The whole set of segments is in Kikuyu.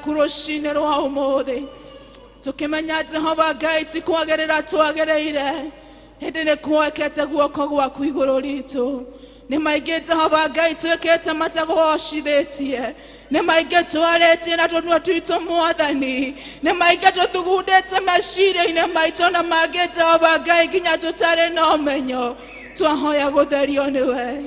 Yaku rũcinĩ rwa ũmũthĩ, tũkĩmenya Jehova Ngai ti kwagĩrĩra twagĩrĩire, ĩndĩ nĩ kuoekete guoko gwaku igũrũ ritũ. Nĩ maingĩ Jehova Ngai twĩkĩte matagocithĩtie, nĩ maingĩ twarĩtie na tũnua twitũ Mwathani, nĩ maingĩ tũthugundĩte meciria-inĩ maitũ na mangĩ Jehova Ngai nginya tũtarĩ na ũmenyo. Twahoya gũtherio nĩwe,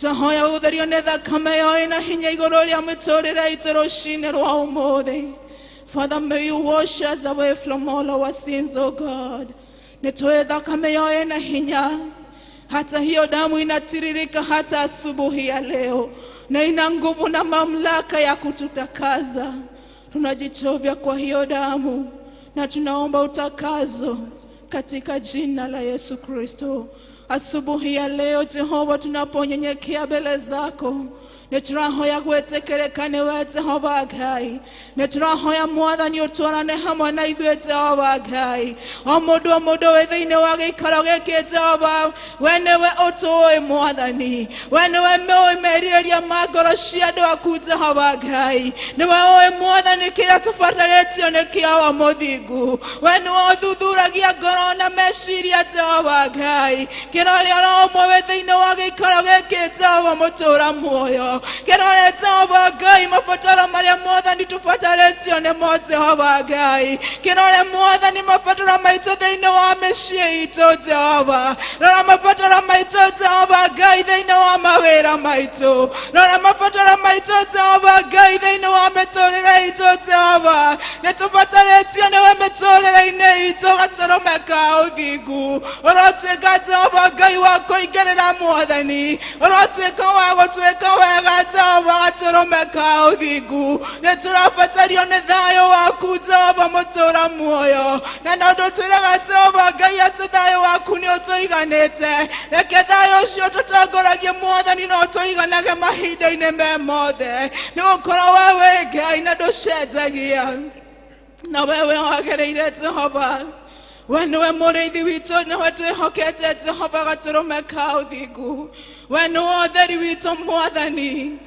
twahoya gũtherio nĩ thakame yo ĩna hinya igũrũ rĩa mĩtũrĩre itũ rũcinĩ rwa ũmũthĩ. Father, may you wash us away from all our sins, O God. Nĩ tũĩ thakame yo ĩna hinya, hata hiyo damu inatiririka hata asubuhi ya leo, na ina nguvu na mamlaka ya kututakaza. Tunajichovya kwa hiyo damu na tunaomba utakazo katika jina la Yesu Kristo. Asubuhi ya leo Jehova, tunaponyenyekea mbele zako, nĩ tũrahoya gwĩtĩkĩrĩka nĩwe Jehova Ngai. Nĩ tũrahoya Mwathani ũtwarane hamwe na ithuĩ Jehova Ngai. O mũndũ o mũndũ wĩ thĩinĩ wa gĩikaro gĩkĩ Jehova, we nĩwe ũtũĩ Mwathani, we nĩwe ũĩ merirĩria ma ngoro cia andũ aku Jehova Ngai, nĩwe ũĩ Mwathani kĩrĩa tũbatarĩtio nĩ kĩa wa mũthingu. We nĩwe ũthuthuragia ngoro na meciria Jehova Ngai. Kĩrore oro ũmwe wĩ thĩinĩ wa gĩikaro gĩkĩ Jehova mũtũra muoyo, kĩrore Jehova Ngai mabataro marĩa Mwathani tũbatarĩtio nĩmo Jehova Ngai. Kĩrore Mwathani mabataro maitũ thĩinĩ wa mĩciĩ itũ Jehova. Rora mabataro maitũ Jehova Ngai thĩinĩ wa mawĩra maitũ. Rora mabataro maitũ Jehova Ngai thĩinĩ wa mĩtũrĩre itũ Jehova. Nĩ tũbatarĩtio nĩwe mĩtũrĩre-inĩ itũ gatũrũme ka ũthingu. Ũrotuĩka Jehova Ngai wa kũingĩrĩra Mwathani, ũrotuĩka wa gũtuĩka wega Jehova gatũrũme ka ũthingu. Nĩ tũrabatario nĩ thayũ waku Jehova mũtũra muoyo, na no ndũtwĩraga Jehova Ngai atĩ thayũ waku nĩ ũtũiganĩte. Reke thayũ ũcio tũtongoragie Mwathani na ũtũiganage mahinda-inĩ me mothe, nĩ gũkorwo we wĩ Ngai na ndũcenjagia, na wewe wagĩrĩire Jehova. We nĩwe mũrĩithi witũ, nĩwe twĩhokete Jehova gatũrũme ka ũthingu. We nĩwe ũtheri witũ Mwathani.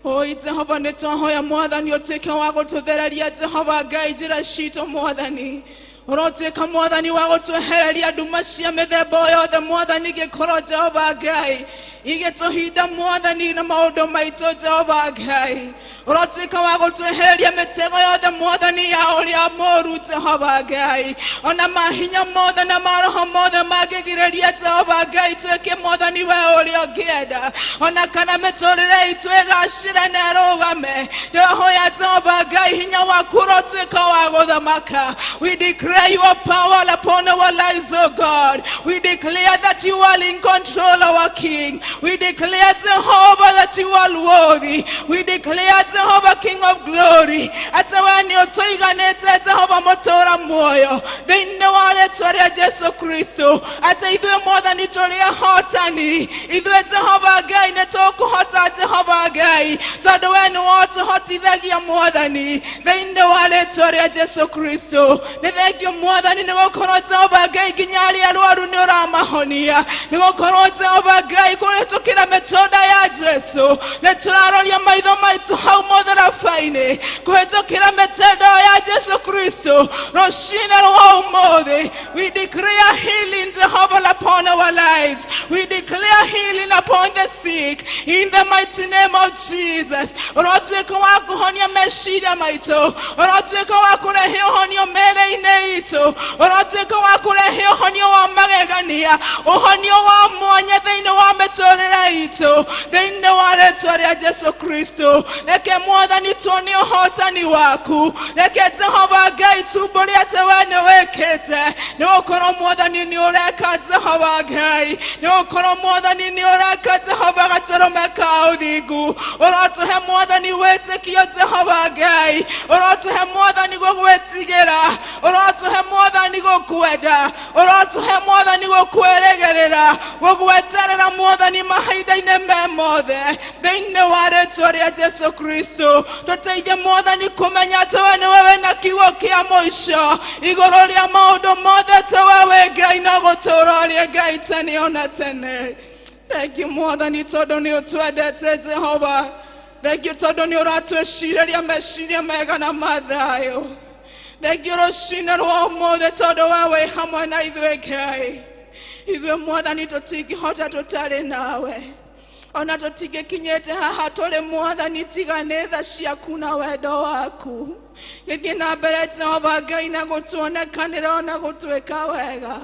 Oi Jehova, nĩ twahoya Mwathani ũtuĩke wa gũtũthereria Jehova Ngai njĩra citũ Mwathani. Ũrotuĩka Mwathani wa gũtwehereria nduma cia mĩthemba o yothe Mwathani, gĩkorwo Jehova Ngai igĩtũhinda Mwathani na maũndũ maitũ Jehova Ngai. Ũrotuĩka wa gũtwehereria mĩtego yothe Mwathani ya ũrĩa mũũru Jehova Ngai, ona mahinya mothe na maroho mothe mangĩgirĩria Jehova Ngai twĩke Mwathani we ũrĩa ũngĩenda, ona kana mĩtũrĩre itũ ĩgacĩre na ĩrũgame. Ndĩrahoya Jehova Ngai hinya waku ũrotuĩka wa gũthamaka. We declare your power upon our lives, O God. We declare that you are in control, our King. We declare, Jehovah, that you are worthy. We declare, Jehovah, King of glory, atĩ we nĩ ũtũiganĩte Jehova mũtũra muoyo, thĩinĩ wa rĩtwa rĩa Jesu Kristo, atĩ ithuĩ Mwathani tũrĩ ahotani. Ithuĩ Jehova Ngai nĩ tũkũhota Jehova Ngai, tondũ we nĩwe ũtũhotithagia Mwathani, thĩinĩ wa rĩtwa rĩa Jesu Kristo. Nĩ thengio Mwathani, nĩ gũkorwo Jehova Ngai nginya arĩa arwaru nĩ ũramahonia, nĩ gũkorwo Jehova Ngai kũhĩtũkĩra mĩtũnda ya Jesu nĩ tũraroria maitho maitũ hau mũtharaba-inĩ, kũhĩtũkĩra mĩtendo ya Jesu Kristo rũcinĩ rwa ũmũthĩ. We declare healing, Jehovah, upon our lives. We declare healing upon the sick in the mighty name of Jesus. Ũrotuĩka wa kũhonia meciria maitũ, ũrotuĩka wa kũrehe ũhonio mĩĩrĩ-inĩ itũ, ũrotuĩka wa kũrehe ũhonio wa magegania, ũhonio wa mwanya thĩinĩ wa mĩtũrĩre itũ, thĩinĩ wa rĩtwa rĩa Jesu Kristo. Reke Mwathani tuone ũhotani waku. Reke Jehova Ngai tumbũre atĩ we nĩ wĩkĩte, nĩ gũkorwo Mwathani nĩ ũreka Jehova Ngai, nĩ gũkorwo Mwathani nĩ ũreka Jehova gatũrũme ka ũthingu. Ũrotũhe Mwathani wĩtĩkio Jehova Ngai, ũrotũhe Mwathani gũgwĩtigĩra, ũrotũhe Mwathani gũkwenda, ũrotũhe Mwathani gũkwĩrĩgĩrĩra, gũgweterera Mwathani mahinda-inĩ me mothe, thĩinĩ wa rĩtwa rĩa Jesu Kristo. Tũteithie Mwathani kũmenya atĩ we nĩwe wĩna kiugo kĩa mũico igũrũ rĩa maũndũ mothe, atĩ we wĩ Ngai na gũtũũra ũrĩ Ngai tene ona tene. Thengiũ Mwathani, tondũ nĩ ũtwendete Jehova. Thengio tondũ nĩ ũratwĩcirĩria meciria mega na mathayo. Thengio rũcinĩ rwa ũmũthĩ tondũ we wĩ hamwe na ithuĩ Ngai. Ithuĩ Mwathani tũtingĩhota tũtarĩ nawe, ona tũtingĩkinyĩte haha tũrĩ Mwathani tiga nĩ tha ciaku na wendo waku. Gĩthiĩ na mbere Jehova Ngai na gũtuonekanĩra ona gũtwĩka wega.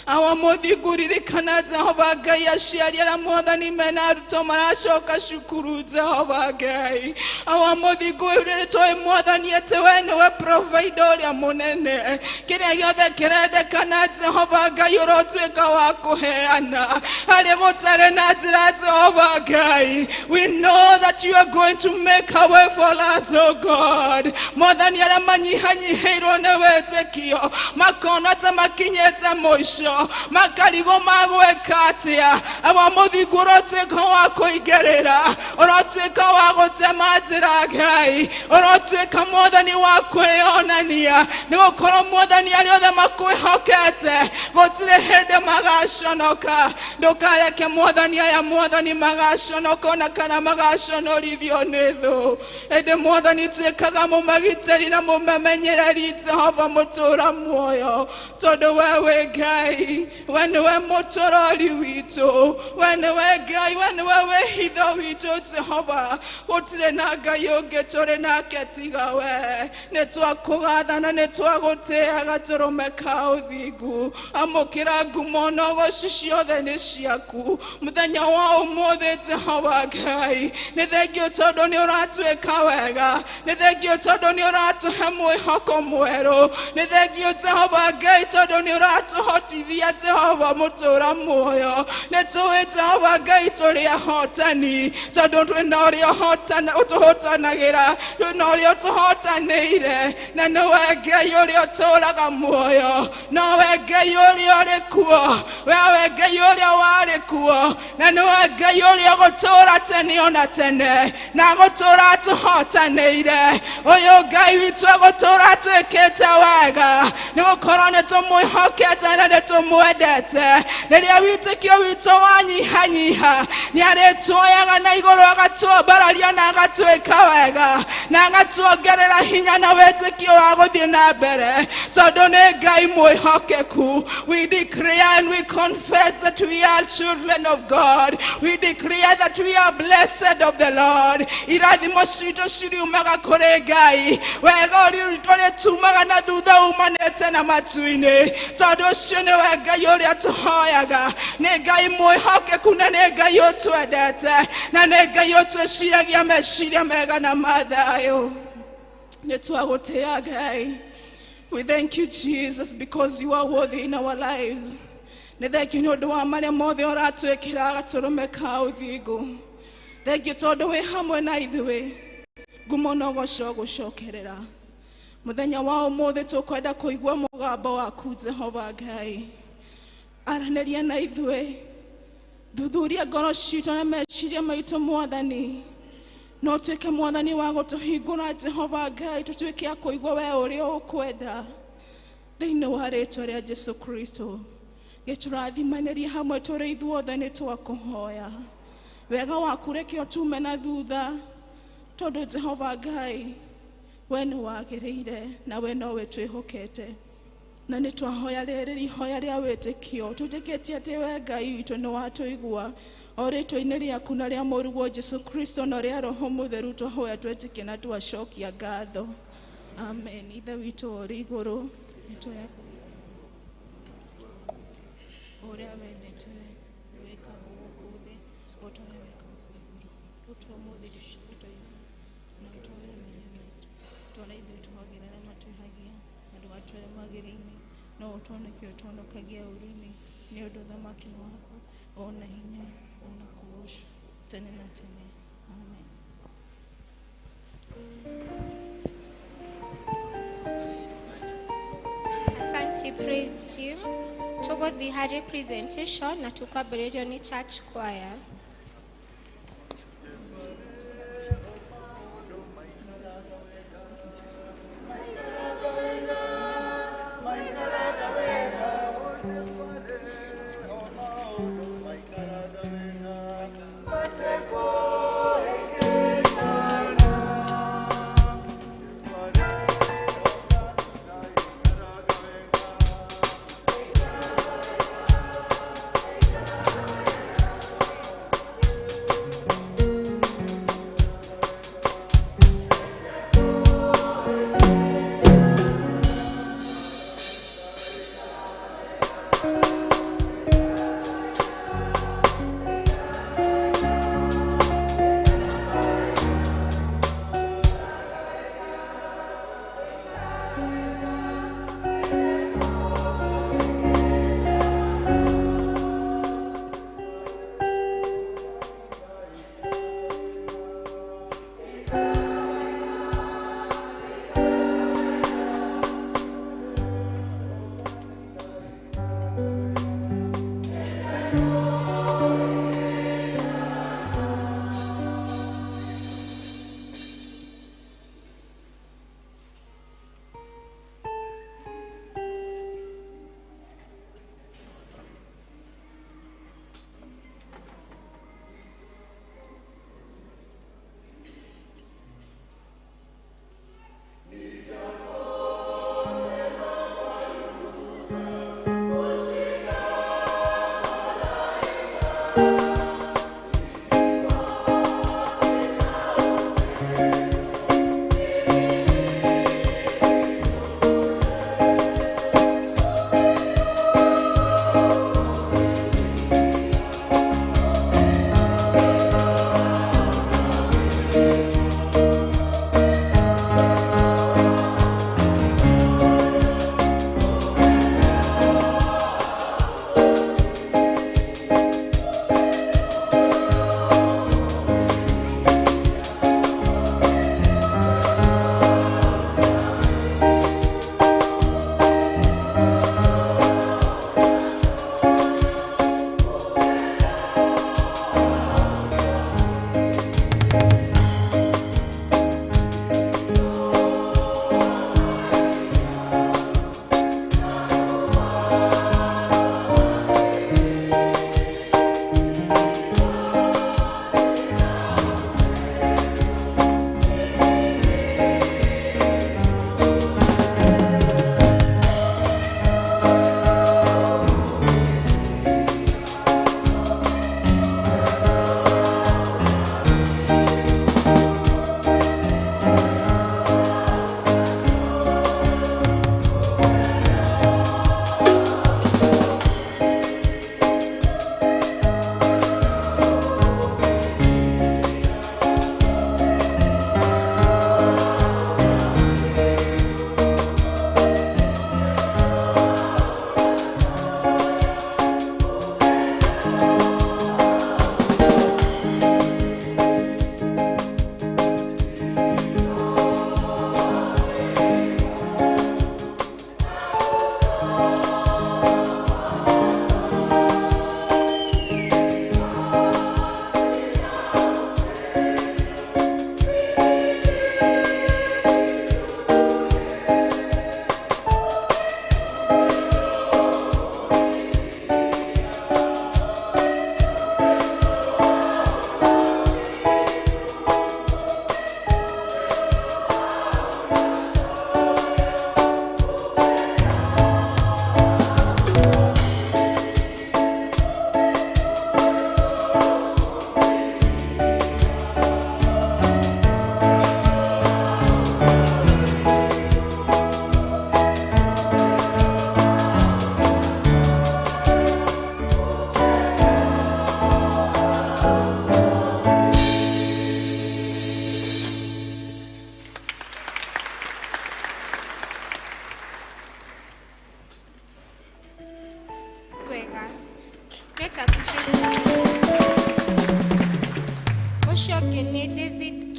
Awa mũthingu ririkana Jehova Ngai aciari arĩa Mwathani mena arutwo maracoka cukuru Jehova Ngai. Awa mũthingu tũĩ Mwathani atĩ we nĩwe provider ũrĩa mũnene. Kĩrĩa gĩothe kĩrendekana Jehova Ngai ũrotuĩka wa kũheana harĩ gũtarĩ na njĩra Jehova Ngai. We know that you are going to make a way for us, oh God. Mwathani arĩa manyihanyihĩirwo nĩ wĩtĩkio makona ta makinyĩte mũico makarigwo magwĩka atĩa. Awa mũthingu ũrotuĩka wa kũingĩrĩra, ũrotuĩka wa gũtema njĩra Ngai, ũrotuĩka Mwathani wa kwĩyonania, nĩ gũkorwo Mwathani arĩa othe makwĩhokete gũtirĩ hĩndĩ magaconoka. Ndũkareke Mwathani aya Mwathani magaconoka ona kana magaconorithio nĩ thũ, ĩndĩ Mwathani tuĩkaga mũmagitĩri na mũmamenyereri Jehova mũtũra muoyo, tondũ we wĩ Ngai, we nĩwe mũtũrori witũ, we nĩwe Ngai, we nĩwe wĩhitho witũ Jehova. Gũtirĩ na Ngai ũngĩ tũrĩ nake tiga we. Nĩ twakũgatha na nĩ twagũtĩaga gatũrũme ka ũthingu. Amũkĩra ngumo na ũgoci ciothe nĩ ciaku mũthenya wa ũmũthĩ Jehova Ngai. Nĩ thengio tondũ nĩ ũratwĩka wega, nĩ thengio tondũ nĩ ũratũhe mwĩhoko mwerũ, nĩ thengio Jehova Ngai tondũ nĩ ũratũhotithia Jehova mũtũra muoyo. Nĩ tũĩ Jehova Ngai tũrĩ ahotani tondũ twĩna ũrĩa ũtũhotanagĩra, twĩna ũrĩa ũtũhotanĩire, na nĩwe Ngai ũrĩa ũtũraga muoyo, nowe Ngai ũrĩa ũrĩ kuo, wewe Ngai ũrĩa warĩ kuo, na nĩwe Ngai ũrĩa ũgũtũra tene ona tene, na gũtũra atũhotanĩire. Ũyũ Ngai witũ egũtũra atwĩkĩte wega, nĩ gũkorwo nĩ tũmwĩhokete na nĩ tũmwendete. Rĩrĩa wĩtĩkio witũ wanyihanyiha, nĩ arĩtuoyaga na igũrũ agatuombararia na agatwĩka wega na agatuongerera hinya na wĩtĩkio wa gũthiĩ na mbere, tondũ nĩ Ngai mwĩhokeku. We declare and we confess that we are children of God. We declare that we are blessed of the Lord. Irathimo citũ ciriumaga kũrĩ Ngai, wega ũrĩa tumaga na thutha umanĩte na matu-inĩ, tondũ ũcio nĩwe Ngai ũrĩa tũhoyaga. Nĩ Ngai mwĩhokeku na nĩ Ngai ũtwendete na nĩ Ngai ũtwĩciragia meciria mega na mathayũ. Nĩ twagũtĩa Ngai. We thank you, Jesus, because you are worthy in our lives. Nĩ thengiũ nĩ ũndũ wa marĩa mothe ũratwĩkĩra gatũrũme ka ũthingu. Thengiũ tondũ wĩ hamwe na ithuĩ. Ngumo no ũgoco gũcokerera. Mũthenya wa ũmũthĩ tũkwenda kũigua mũgambo waku Jehova Ngai. Aranĩria na ithuĩ. Thuthuria ngoro citũ na meciria maitũ Mwathani. No tuĩke Mwathani wa gũtũhingũra Jehova Ngai, tũtuĩke a kũigua we ũrĩa ũkwenda. Thĩinĩ wa rĩtwa rĩa Jesu Kristo, gĩtũrathimanĩrie hamwe tũrĩ ithuothe nĩ twakũhoya. Wega waku reke ũtume na thutha, tondũ Jehova Ngai we nĩ wagĩrĩire na we nowe twĩhokete. Na nĩ twahoya rĩrĩ ihoya rĩa wĩtĩkio, twĩtĩkĩtie atĩ we Ngai witũ nĩ watũigua. O rĩtwa-inĩ rĩaku na rĩa mũrũguo Jesu Kristo na rĩa Roho Mũtheru twahoya twĩtĩkie na twacokia ngatho. Amen. Ithe witũ ũrĩ igũrũ, rĩtwa rĩaku ũrĩa wendete wĩkagwo gũkũ thĩ o ta ũrĩa wĩkagwo igũrũ. Ũtũhe ũmũthĩ irio citũ na ũtuohere mehia maitũ ta ũrĩa ithuĩ tuohagĩra arĩa matwĩhagia, na ndũgatũhe magerio-inĩ, no ũtũhonokie ũtũhonokagie ũũru-inĩ, nĩ ũndũ ũthamaki nĩ waku ona hinya ona kũgoocwo tene na tene. Amen. Asante praise team. Tũgũthiĩ harĩ presentation na tũkwambĩrĩrio nĩ church choir. Maikaraga.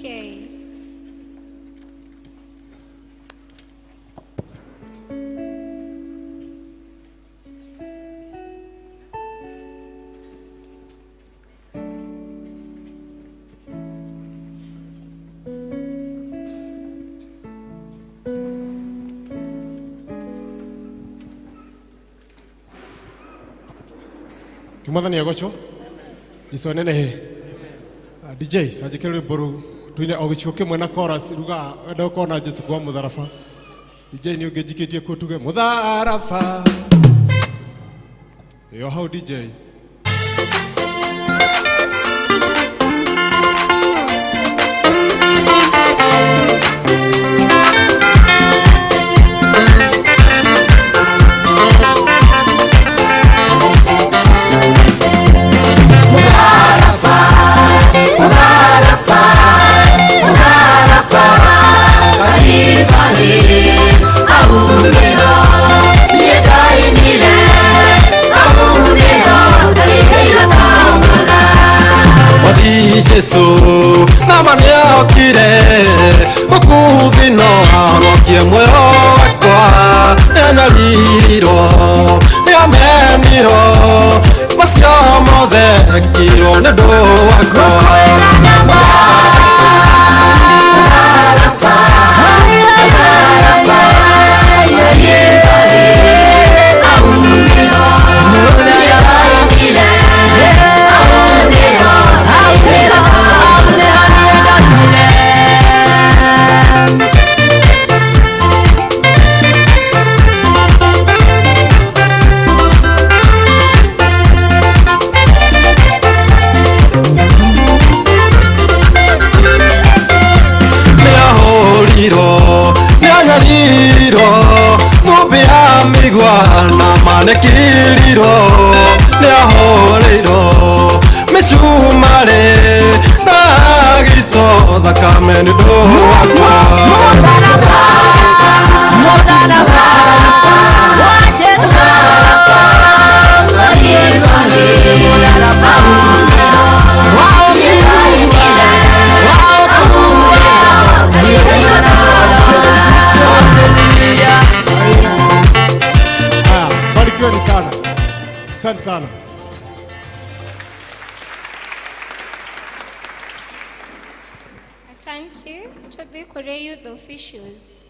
ACK. Mwathani agocwo Jesu anenehe. DJ tanjĩkĩre rwĩmbo rũu tuine o gĩcigo kĩmwe na chorus ruga wenda ũkona Jesu kwa mũtharaba. DJ nĩ ũngĩnjikĩtie kuo tuge mũtharaba. Yo hau DJ. Jesu nama nĩokire gũkũ no ahonokie muoyo wakwa, nĩanyaririrwo nĩamenirwo macio mothe ekirwo nĩ ũndũ wakwa. Nĩanyarirwo thũmbĩ ya mĩigua na manĩkĩrirwo, nĩahũrĩirwo mĩcumarĩ na agĩitwo thakame nĩ ũndũ wakwa. Mũtharaba wa Jesu, mũtharaba Barikiweni sana. Asante sana. Asante to the Korea Youth officials.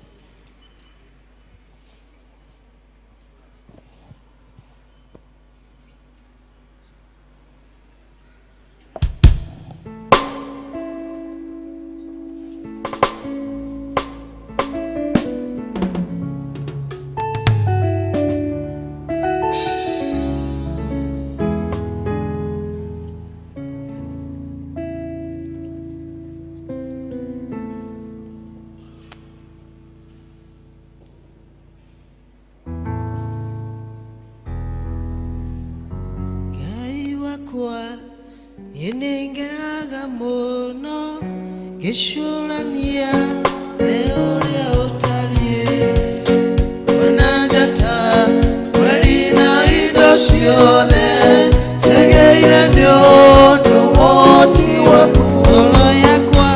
Nĩngeraga mũno ngĩcũrania we ũrĩa ũtariĩ, kuona njata mweri na indo ciothe ciagĩrĩire nĩ ũndũ woti waku. Ngoro yakwa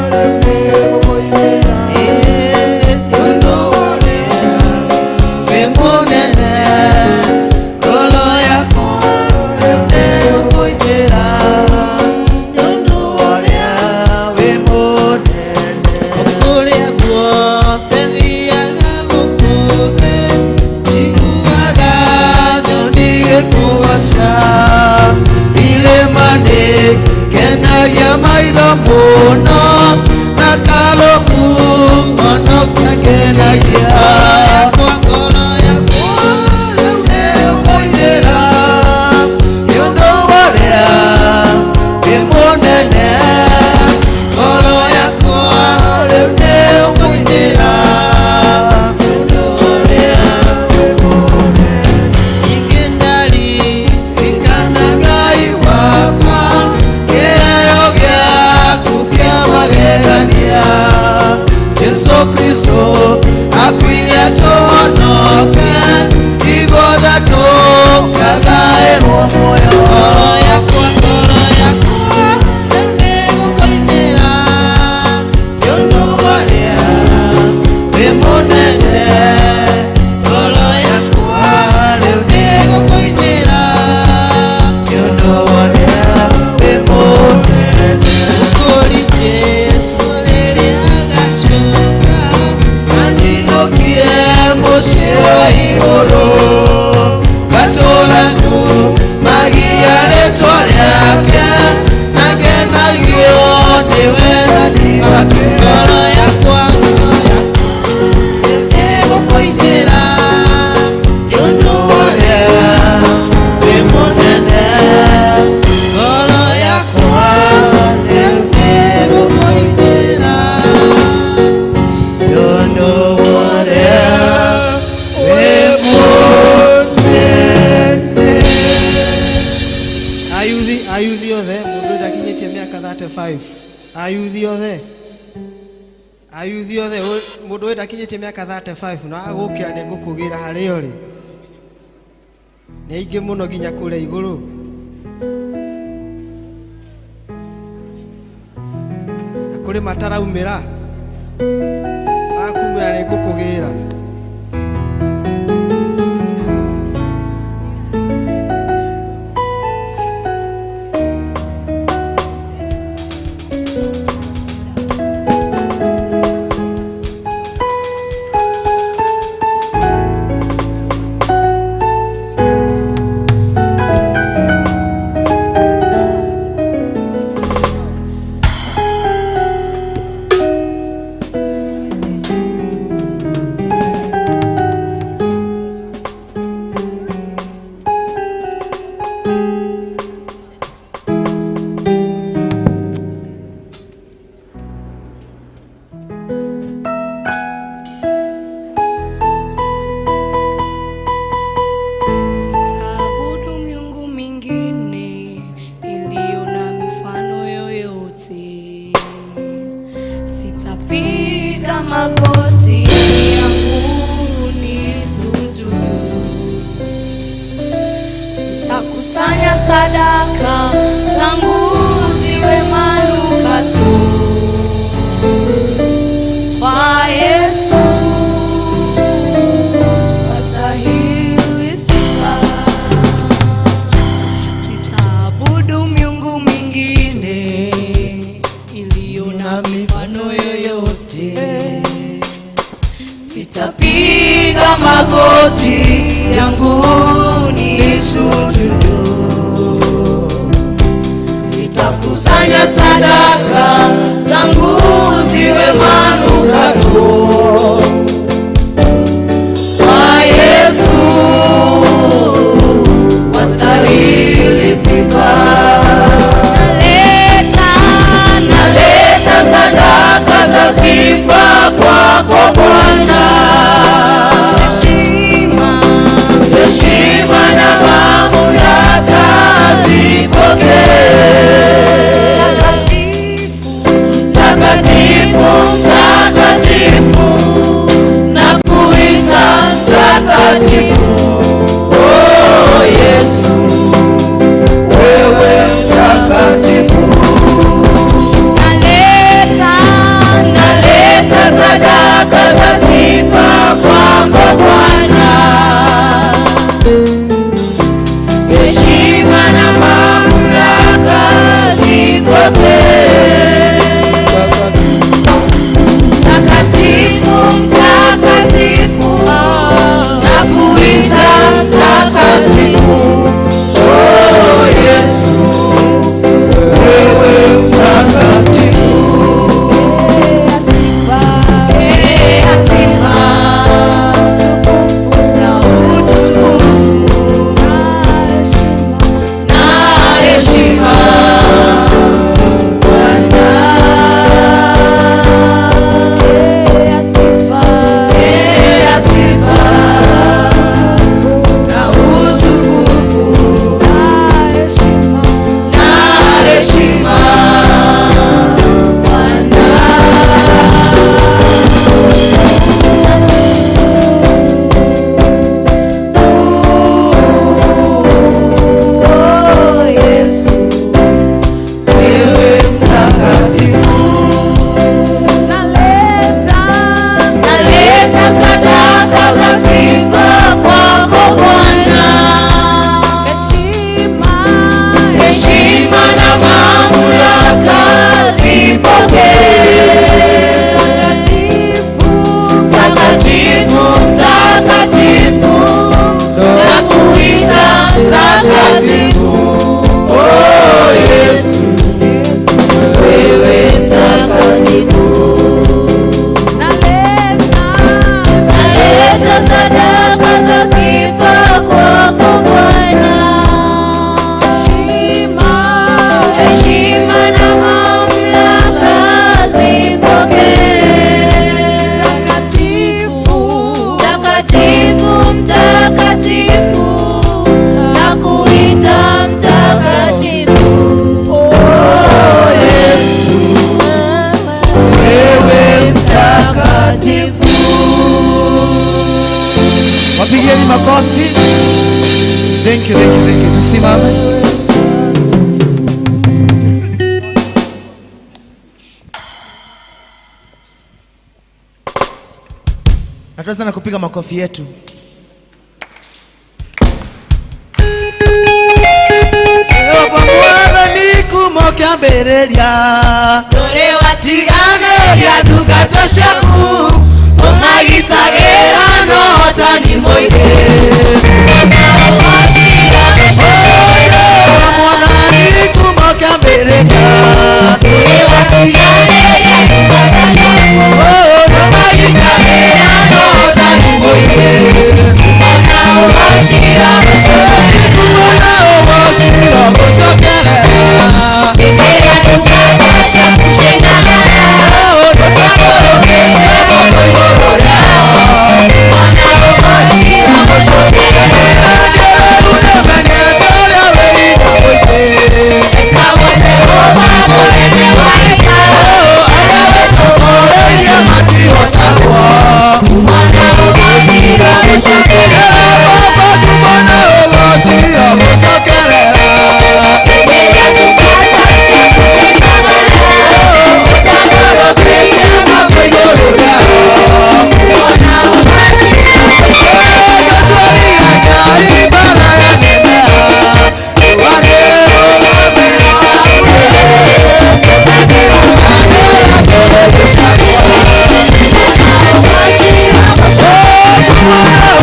rĩu nĩĩgũkũinĩra, nĩ ũndũ wa ũrĩa wĩ mũnene. Ngoro yakwa rĩu nĩĩgũkũinĩra, nĩ ũndũ wa ũrĩa wĩ mũnene. Kũrĩa guothe thiaga gũkũ thĩ, njiguaga nyoni igĩkũgoca. Irĩma nĩkenagia maitho mũno, na karũmu ono kangenagia. Ngoro yakwa rĩu nĩĩgũkũinĩra, nĩ ũndũ wa ũrĩa wĩ mũnene. Ngoro yakwa rĩu nĩĩgũkũinĩra, nĩ ũndũ wa ũrĩa wĩ mũnene. Ningĩ ndaririkana Ngai wakwa, kĩheo gĩaku kĩa magegania. Jesu Kristo akuire tũhonoke, ithuothe tũkagaĩrwo muoyo. Ngoro yakwa rĩu nĩĩgũkũinĩra, Nĩnjinũkie mũciĩ wa igũrũ ngatũra ndumagia rĩtwa rĩake na ngenagio nĩ wendani wake. Ngoro yakwa nĩgũkũinĩra nĩ ũndũ wa ũrĩa wĩ mũnene. Ngoro yakwa nĩgũkũinĩra nĩ ũndũ wa ũrĩa wĩ mũnene. Ayuthi, ayuthi othe mundu ndakinyĩtie mĩaka 35, ayuthi othe, ayuthi othe, mundu ũyũ ndakinyĩtie mĩaka 35 na agũkĩra nĩ ngũkũgĩra harĩa ũrĩ. Nĩ aingĩ mũno nginya kũrĩa igũrũ. Na kũrĩ mataraumĩra, makumĩra nĩ ngũkũgĩra. Sitaabudu miungu mingine iliyo na mifano yoyote. Sitapiga magoti yangu nisujudu. Nitakusanya sadaka zangu ziwe manukato kwa Yesu wastahili sifa. Sitaabudu miungu mingine iliyo na mifano yoyote. Sitapiga magoti yangu nisujudu, nitakusanya sadaka zangu ziwe manukato kwa Yesu wastahili sifa. Naleta sadaka za sifa kwako Bwana, heshima na mamlaka zipokee. Takatifu, takatifu. Mtakatifu. Wapigieni makofi. Thank you, thank you, thank you. Tusimame. Na tuanze na kupiga makofi yetu. Jehova Mwathani kuma kĩambĩrĩria Ndũrĩ tiganĩria ndungata ciaku ũmagitagĩra na ũhotani mũingĩ. Jehova Mwathani kuma kĩambĩrĩria ũmagitagĩra na ũhotani mũingĩ.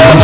Oh,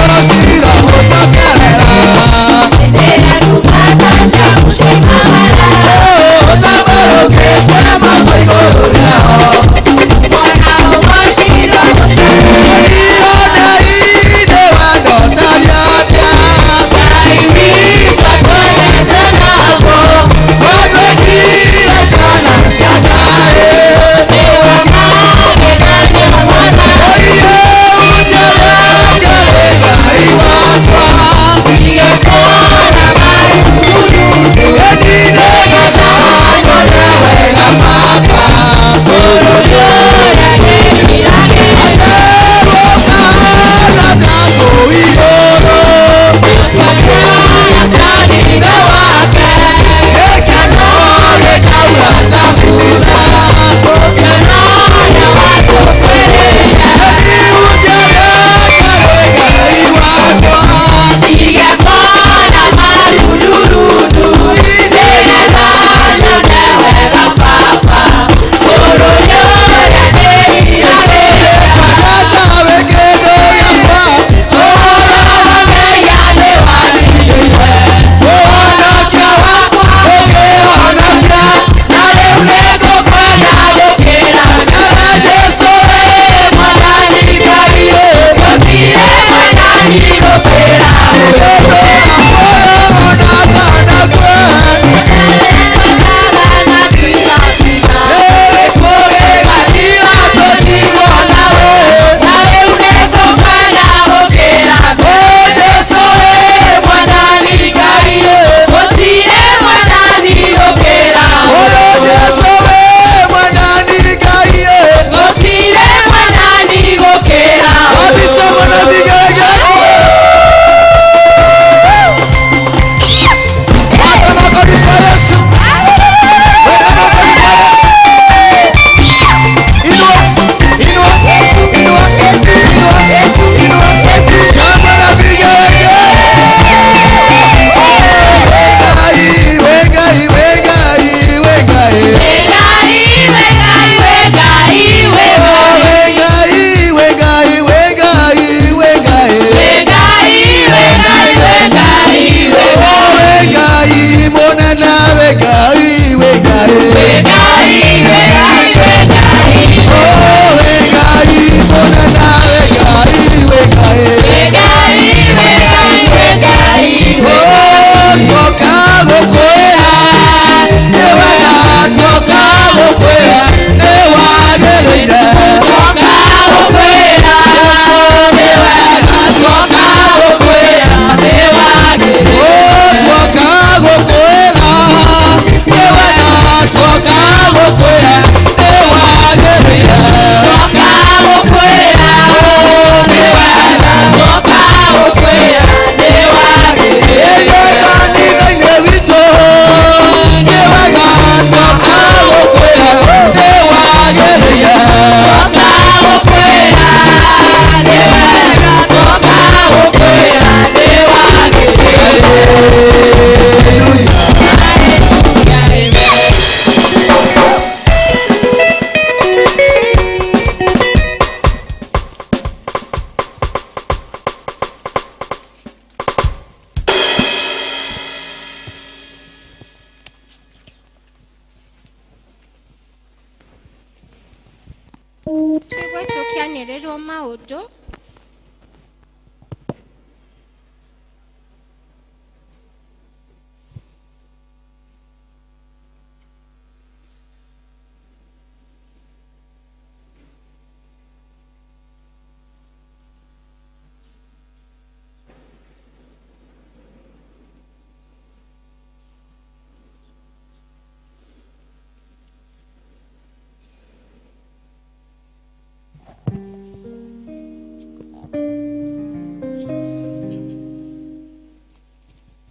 Gũkĩanĩrĩrwo maũndũ.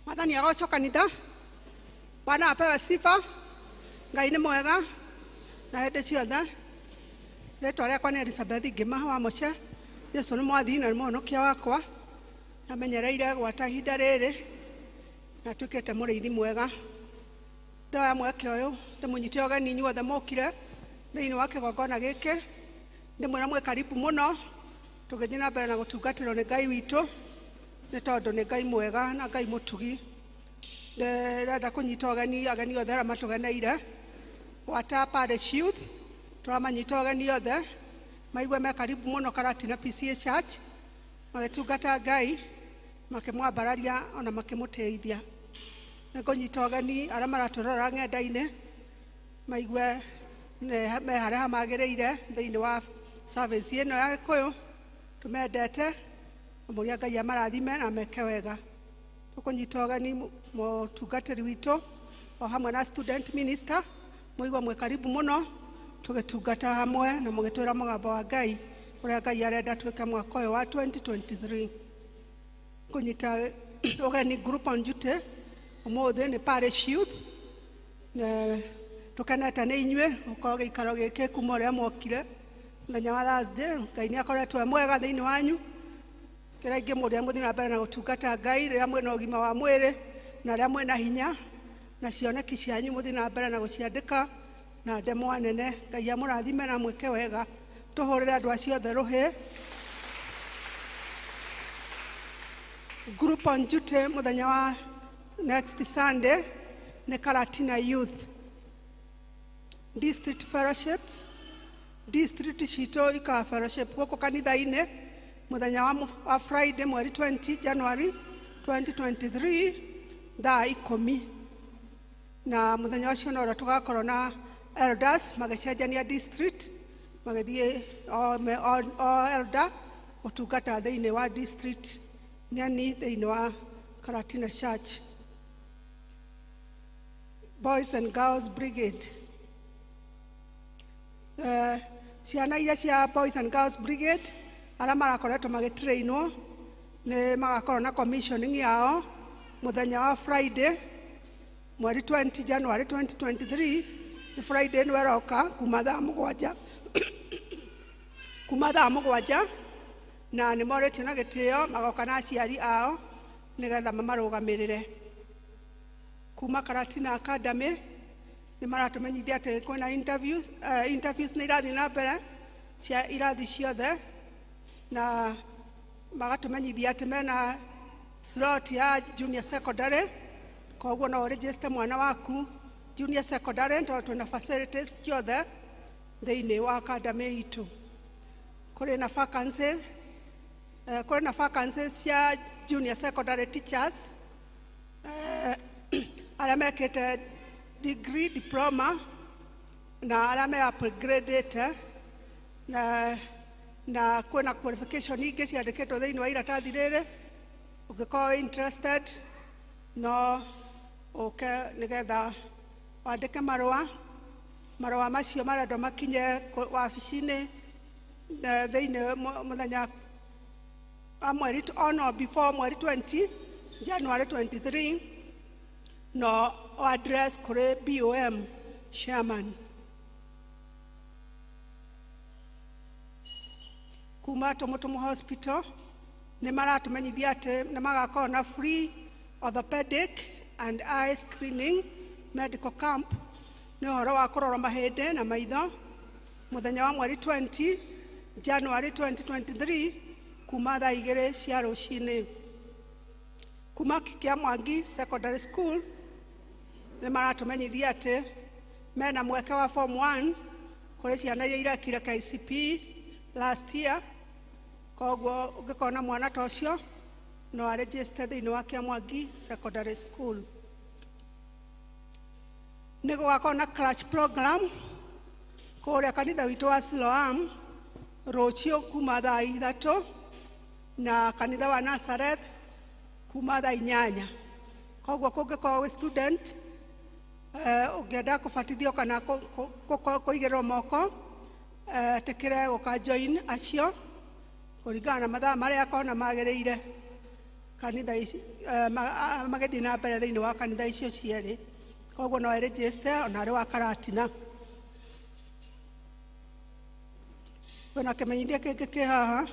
Mwathani agocwo kanitha. Bwana apewe sifa. Ngai nĩ mwega na hĩndĩ ciothe. Rĩtwa rĩakwa nĩ Elizabeth Ngĩma wa Mũce. Jesu nĩ mwathi na nĩ mũhonokia wakwa. Namenyereire gwata ihinda rĩrĩ na tuĩkĩte mũrĩithi mwega. Ndoya mweke ũyũ ndĩmũnyite ũgeni inyuothe mũkire thĩinĩ wa kĩgongona gĩkĩ. Ndĩmwĩra mwĩ karibu mũno tũgĩthiĩ na mbere na gũtungatĩrwo nĩ Ngai witũ, nĩ tondũ nĩ Ngai mwega na Ngai mũtugi. Ndĩrenda kũnyita ũgeni ageni othe arĩa matũgeneire gwata Parish Youth, tũramanyita ũgeni othe maigue me karibu mũno Karatina PCA Church, magĩtungata Ngai, makĩmwambararia ona makĩmũteithia. Nĩngũnyita ũgeni arĩa maratũrora ng'enda-inĩ maigue me harĩa hamagĩrĩire thĩinĩ wa service ĩno ya Gĩkũyũ. Tũmendete, mũria Ngai amarathime na meke wega. Tũkũnyita ũgeni mũtungatĩri witũ o hamwe na student minister, mũigua mwĩ karibu mũno tũgĩtungata hamwe na mũgĩtwĩra mũgambo wa Ngai ũrĩa Ngai arenda twĩke mwaka ũyũ wa 2023. Kũnyita ũgeni group on duty ũmũthĩ nĩ Parish Youth. Tũkenete nĩ inyuĩ gũkorwo gĩikaro gĩkĩ kuma ũrĩa mwokire mũthenya wa Thursday. Ngai nĩ akoretwo e mwega thĩinĩ wanyu. Kĩrĩa ingĩmũria mũthiĩ na mbere na gũtungata Ngai rĩrĩa mwĩna ũgima wa mwĩrĩ na rĩrĩa mwĩna hinya, na cioneki cianyu mũthiĩ na mbere na gũciandĩka na ndemwa nene. Ngai amũrathime na mwĩke wega. Tũhũrĩre andũ acio othe rũhĩ. Group on duty mũthenya wa next Sunday nĩ Karatina Youth. District fellowships, district citũ ika fellowship gũkũ kanitha-inĩ mũthenya wa Friday mweri 20 January 2023 thaa 10, na mũthenya ũcio no tũgakorwo na elders magĩcenjania district, magĩthiĩ o elder gũtungata thĩinĩ wa district nyani thĩinĩ wa Karatina Church. Boys and Girls Brigade, ciana iria cia Boys and Girls Brigade arĩa marakoretwo magĩtrainwo nĩ magakorwo na commissioning yao mũthenya wa Friday mweri 20 January 2023. Nĩ Friday nĩ weroka kuma thaa 7 kuma thaa 7, na nĩ morĩtio na gĩtĩo magoka na aciari ao nĩgetha mamarũgamĩrĩre. Kuma Karatina Academy nĩ maratũmenyithia atĩ kwĩna interviews, interviews nĩ irathiĩ na mbere cia irathi ciothe, na magatũmenyithia atĩ mena slot ya junior secondary, koguo no ũregister mwana waku junior secondary tondũ twĩna facilities ciothe thĩinĩ wa academy itũ. Kũrĩ na vacancy, kũrĩ na vacancies cia junior secondary teachers arĩa mekĩte degree, diploma na arĩa me upgradĩte, na kwĩna qualification ingĩ ciandĩkĩtwo thĩinĩ wa iratathi rĩrĩ. Ũngĩkorwo interested no ũke nĩgetha wandĩke marũa. Marũa macio marendwo makinye wabici-inĩ thĩinĩ mũthenya wa mweri on or before mweri 20 January 23, no address kũrĩ BOM chairman. Kuma Tumutumu Hospital nĩ maratũmenyithia atĩ nĩ magakorwo na free orthopedic and eye screening medical camp, nĩ ũhoro wa kũrora mahĩndĩ na maitho mũthenya wa mweri 20 January 2023 kuma thaa 2 cia rũcinĩ. Kuma Kĩa Mwangi Secondary School nĩ maratũmenyithia atĩ mena mweke wa form 1 kũrĩ ciana iria irekire KCPE Last year. Koguo ũngĩkona mwana ta ũcio no aregister thĩinĩ wa Kĩamwangi Secondary School. Nĩ gũgakorwo na clutch program kũrĩa kanitha witũ wa Siloam rũciũ kuma thaa 3 na kanitha wa Nazareth kuma thaa 8. Koguo kũngĩkorwo wĩ student ũngĩenda kũbatithio kana kũigĩrĩrwo moko, tĩkĩre gũka join acio kũringana na mathaa marĩa akona magĩrĩire kanitha ici, magĩthiĩ na mbere thĩinĩ wa kanitha icio cierĩ. Koguo no register ona arĩ wa Karatina. Kwĩna kĩmenyithia kĩngĩ kĩ haha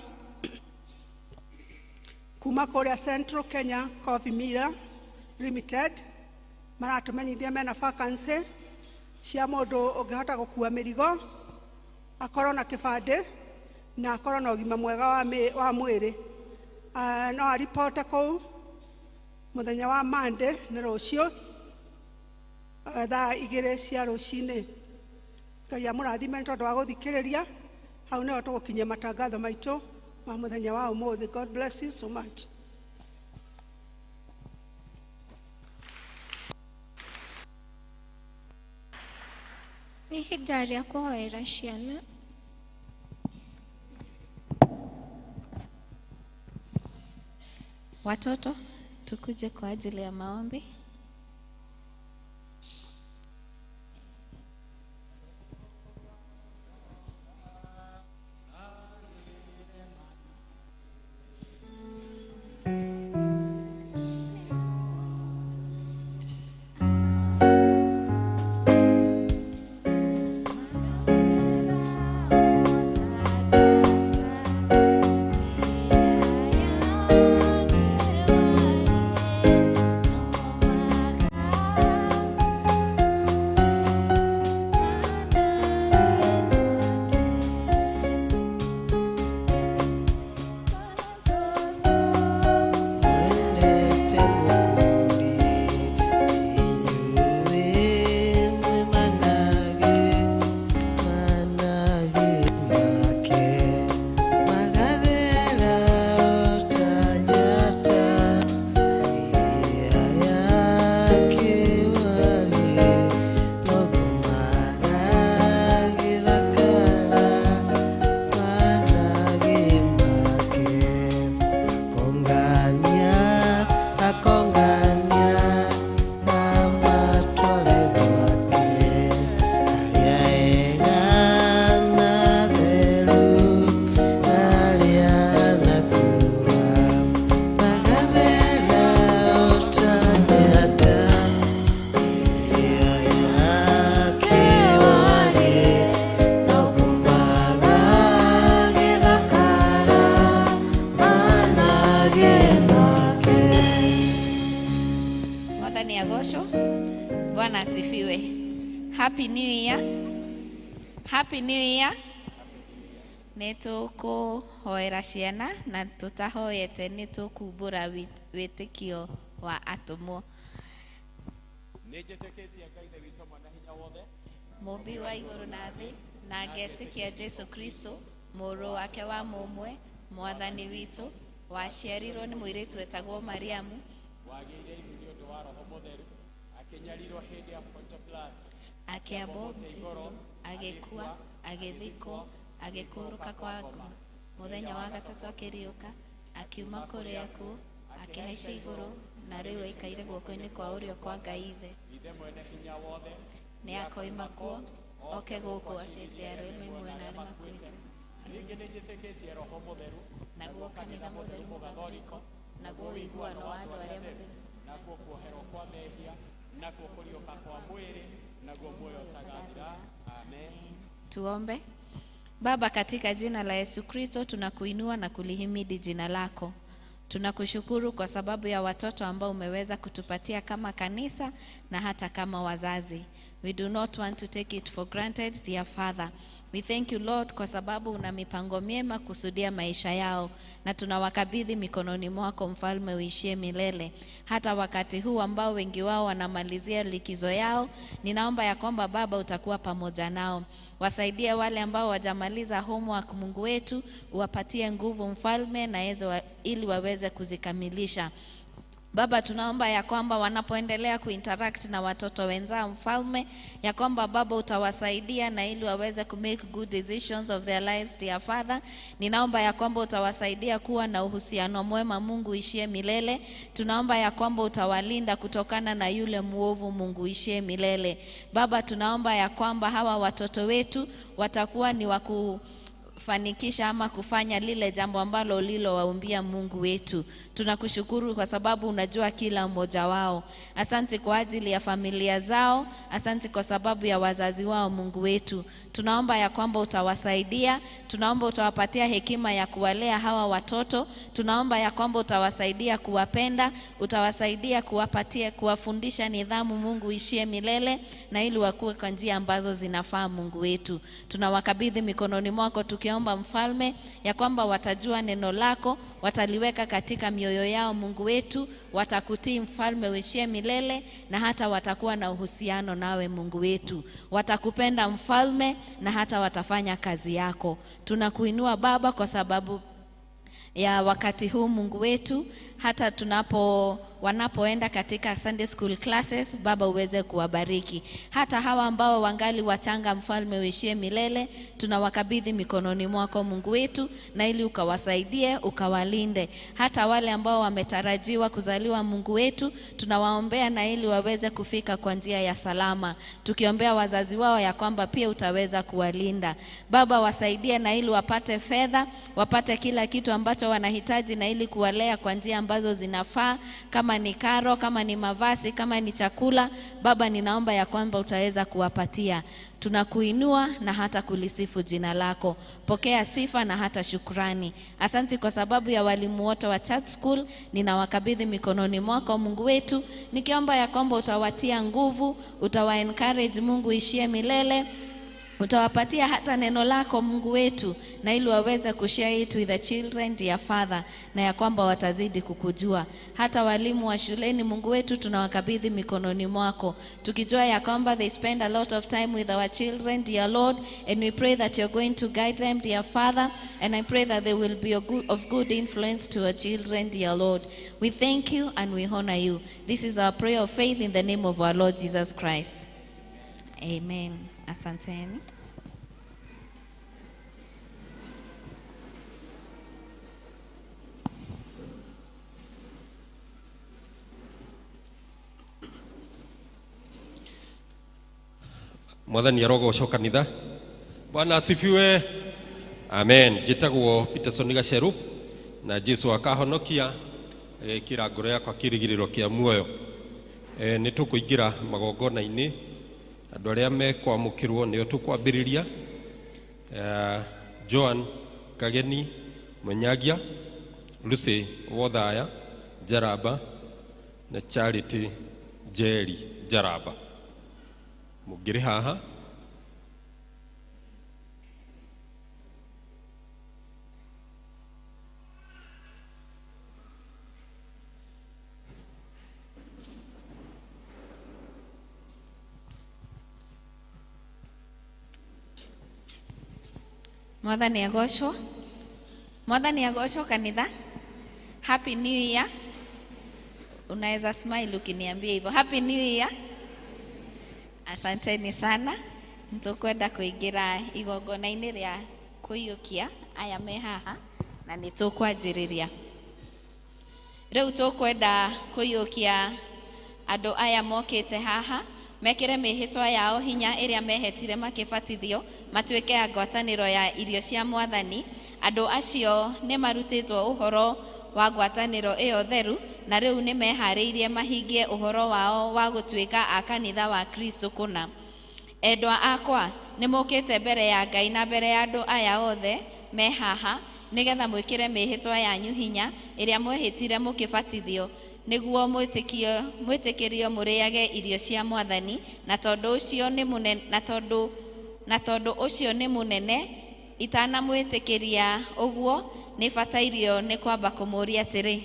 kuma kũrĩa Central Kenya Coffee Miller Limited, maratũmenyithia mena vacancy cia mũndũ ũngĩhota gũkua mĩrigo, akorwo na kĩbandĩ na akorwo na ũgima mwega wa mwĩrĩ. No aripote kũu mũthenya wa Monday nĩ rũciũ, thaa 2 cia rũcinĩ. Ngai amũrathime nĩ tondũ wa gũthikĩrĩria. Hau nĩho tũgũkinyia matangatho maitũ ma mũthenya wa ũmũthĩ. God bless you so much. Nĩ ihinda rĩa kũhoera ciana. Watoto, tukuje kwa ajili ya maombi. Bwana asifiwe. Happy New Year. Happy New Year. Nĩ tũkũhoera ciana na tũtahoete nĩ tũkumbũra wĩtĩkio wa atũmwo. Nĩnjĩtĩkĩtie Ngai Ithe witũ mwene hinya wothe, Mũmbi wa igũrũ na thĩ, na ngetĩkia Jesũ Kristo, mũrũ wake wa mũmwe, Mwathani witũ, waciarirwo nĩ mũirĩtu wetagwo Mariamu, wagĩire ihu nĩ ũndũ wa Roho Mũtheru, akĩnyarirwo hĩndĩ ya Pontio Pilato, akĩambwo mũtĩ igũrũ, agĩkua, agĩthikwo, agĩkũrũka kwa ngoma. Mũthenya wa gatatũ akĩriũka, akiuma kũrĩ akuũ, akĩhaica igũrũ, na rĩu aikaire guoko-inĩ kwa ũrĩo kwa Ngai Ithe. Ithe mwene hinya wothe, Nĩ akoima kuo, oke gũkũ acirithie arĩa me muoyo na arĩa makuĩte. Ningĩ nĩnjĩtĩkĩtie Roho Mũtheru, naguo kanitha mũtheru mũgathoriko, naguo ũiguano wa andũ arĩa matheru, nakuo kuoherwo kwa mehia, nakuo kũriũka kwa mwĩrĩ, naguo muoyo ũtagathira. Amen. Tuombe. Baba, katika jina la Yesu Kristo tunakuinua na kulihimidi jina lako. Tunakushukuru kwa sababu ya watoto ambao umeweza kutupatia kama kanisa na hata kama wazazi. We do not want to take it for granted, dear Father. We thank you Lord kwa sababu una mipango miema kusudia maisha yao, na tunawakabidhi mikononi mwako Mfalme uishie milele. Hata wakati huu ambao wengi wao wanamalizia likizo yao, ninaomba ya kwamba Baba utakuwa pamoja nao. Wasaidie wale ambao wajamaliza homework, Mungu wetu, uwapatie nguvu Mfalme na ili waweze kuzikamilisha. Baba, tunaomba ya kwamba wanapoendelea kuinteract na watoto wenzao Mfalme, ya kwamba Baba utawasaidia na ili waweze kumake good decisions of their lives, dear Father. Ninaomba ya kwamba utawasaidia kuwa na uhusiano mwema, Mungu ishie milele. Tunaomba ya kwamba utawalinda kutokana na yule muovu, Mungu ishie milele. Baba, tunaomba ya kwamba hawa watoto wetu watakuwa ni waku fanikisha ama kufanya lile jambo ambalo ulilowaumbia Mungu wetu. Tunakushukuru kwa sababu unajua kila mmoja wao. Asante kwa ajili ya familia zao, asante kwa sababu ya wazazi wao Mungu wetu. Tunaomba ya kwamba utawasaidia, tunaomba utawapatia hekima ya kuwalea hawa watoto, tunaomba ya kwamba utawasaidia kuwapenda, utawasaidia kuwapatia, kuwafundisha nidhamu Mungu ishie milele, na ili wakue kwa njia ambazo zinafaa Mungu wetu. Tunawakabidhi mikononi mwako tukiomba Mfalme ya kwamba watajua neno lako, wataliweka katika mioyo yao Mungu wetu, watakutii Mfalme uishie milele, na hata watakuwa na uhusiano nawe Mungu wetu. Watakupenda Mfalme na hata watafanya kazi yako. Tunakuinua Baba kwa sababu ya wakati huu Mungu wetu, hata wanapoenda katika Sunday school classes, Baba uweze kuwabariki. Hata hawa ambao wangali wachanga Mfalme uishie milele, tunawakabidhi mikononi mwako Mungu wetu, na ili ukawasaidie, ukawalinde. Hata wale ambao wametarajiwa kuzaliwa Mungu wetu, tunawaombea na ili waweze kufika kwa njia ya salama, tukiombea wazazi wao ya kwamba pia utaweza kuwalinda. Baba wasaidie na ili wapate fedha, wapate kila kitu ambacho wanahitaji, na ili kuwalea kwa njia ambazo zinafaa, kama ni karo, kama ni mavazi, kama ni chakula. Baba ninaomba ya kwamba utaweza kuwapatia. Tunakuinua na hata kulisifu jina lako. Pokea sifa na hata shukrani. Asante kwa sababu ya walimu wote wa Church School, ninawakabidhi mikononi mwako Mungu wetu, nikiomba ya kwamba utawatia nguvu, utawa encourage Mungu ishie milele, utawapatia hata neno lako Mungu wetu, na ili waweze kushare it with the children, dear Father, na ya kwamba watazidi kukujua. Hata walimu wa shuleni Mungu wetu tunawakabidhi mikononi mwako, tukijua ya kwamba they spend a lot of time with our children, dear Lord, and we pray that you're going to guide them, dear Father, and I pray that they will be of good influence to our children, dear Lord. We thank you and we honor you. This is our prayer of faith in the name of our Lord Jesus Christ. Amen. Asanteni. Mwathani arogocwo kanitha. Bwana asifiwe. Amen. Njĩtagwo Peterson Gacheru na Jesu akahonokia kira ngoro yakwa kĩrĩgĩrĩro kĩa muoyo. Nĩ tũkũingĩra magongona-inĩ, andũ arĩa mekwamũkĩrwo nĩo tũkwambĩrĩria. Joan Kageni Munyagia, Lucy Wothaya Njaramba na Charity Njeri Njaramba. Mũngĩrĩ haha. Mwathani agocwo. Mwathani agocwo kanitha. Happy New Year. Unaweza smile ukiniambia hivyo. Happy New Year. Asanteni sana. Nitukwenda kuingira igongona-inĩ rĩa kũiyũkia aya me haha na nĩ tũkwanjĩrĩria. Rĩu tũkwenda kũiyũkia andũ aya mokĩte haha mekĩre mĩhĩtwa yao hinya ĩrĩa mehetire makĩbatithio, matuĩke a ngwatanĩro ya irio cia Mwathani. Andũ acio nĩ marutĩtwo ũhoro wa ngwatanĩro ĩyo theru, na rĩu nĩ meharĩirie mahingie ũhoro wao wa gũtuĩka a kanitha wa Kristo kũna. Endwa akwa, nĩ mũkĩte mbere ya Ngai na mbere ya andũ aya othe me haha, nĩgetha mwĩkĩre mĩhĩtwa yanyu hinya ĩrĩa mwehĩtire mũkĩbatithio, Nĩguo mwĩtĩkĩrio mũrĩage irio cia mwathani na tondũ ũcio nĩ mũnene na tondũ ũcio nĩ mũnene itanamwĩtĩkĩria ũguo nĩ batairio nĩ kwamba kũmũũria atĩrĩ.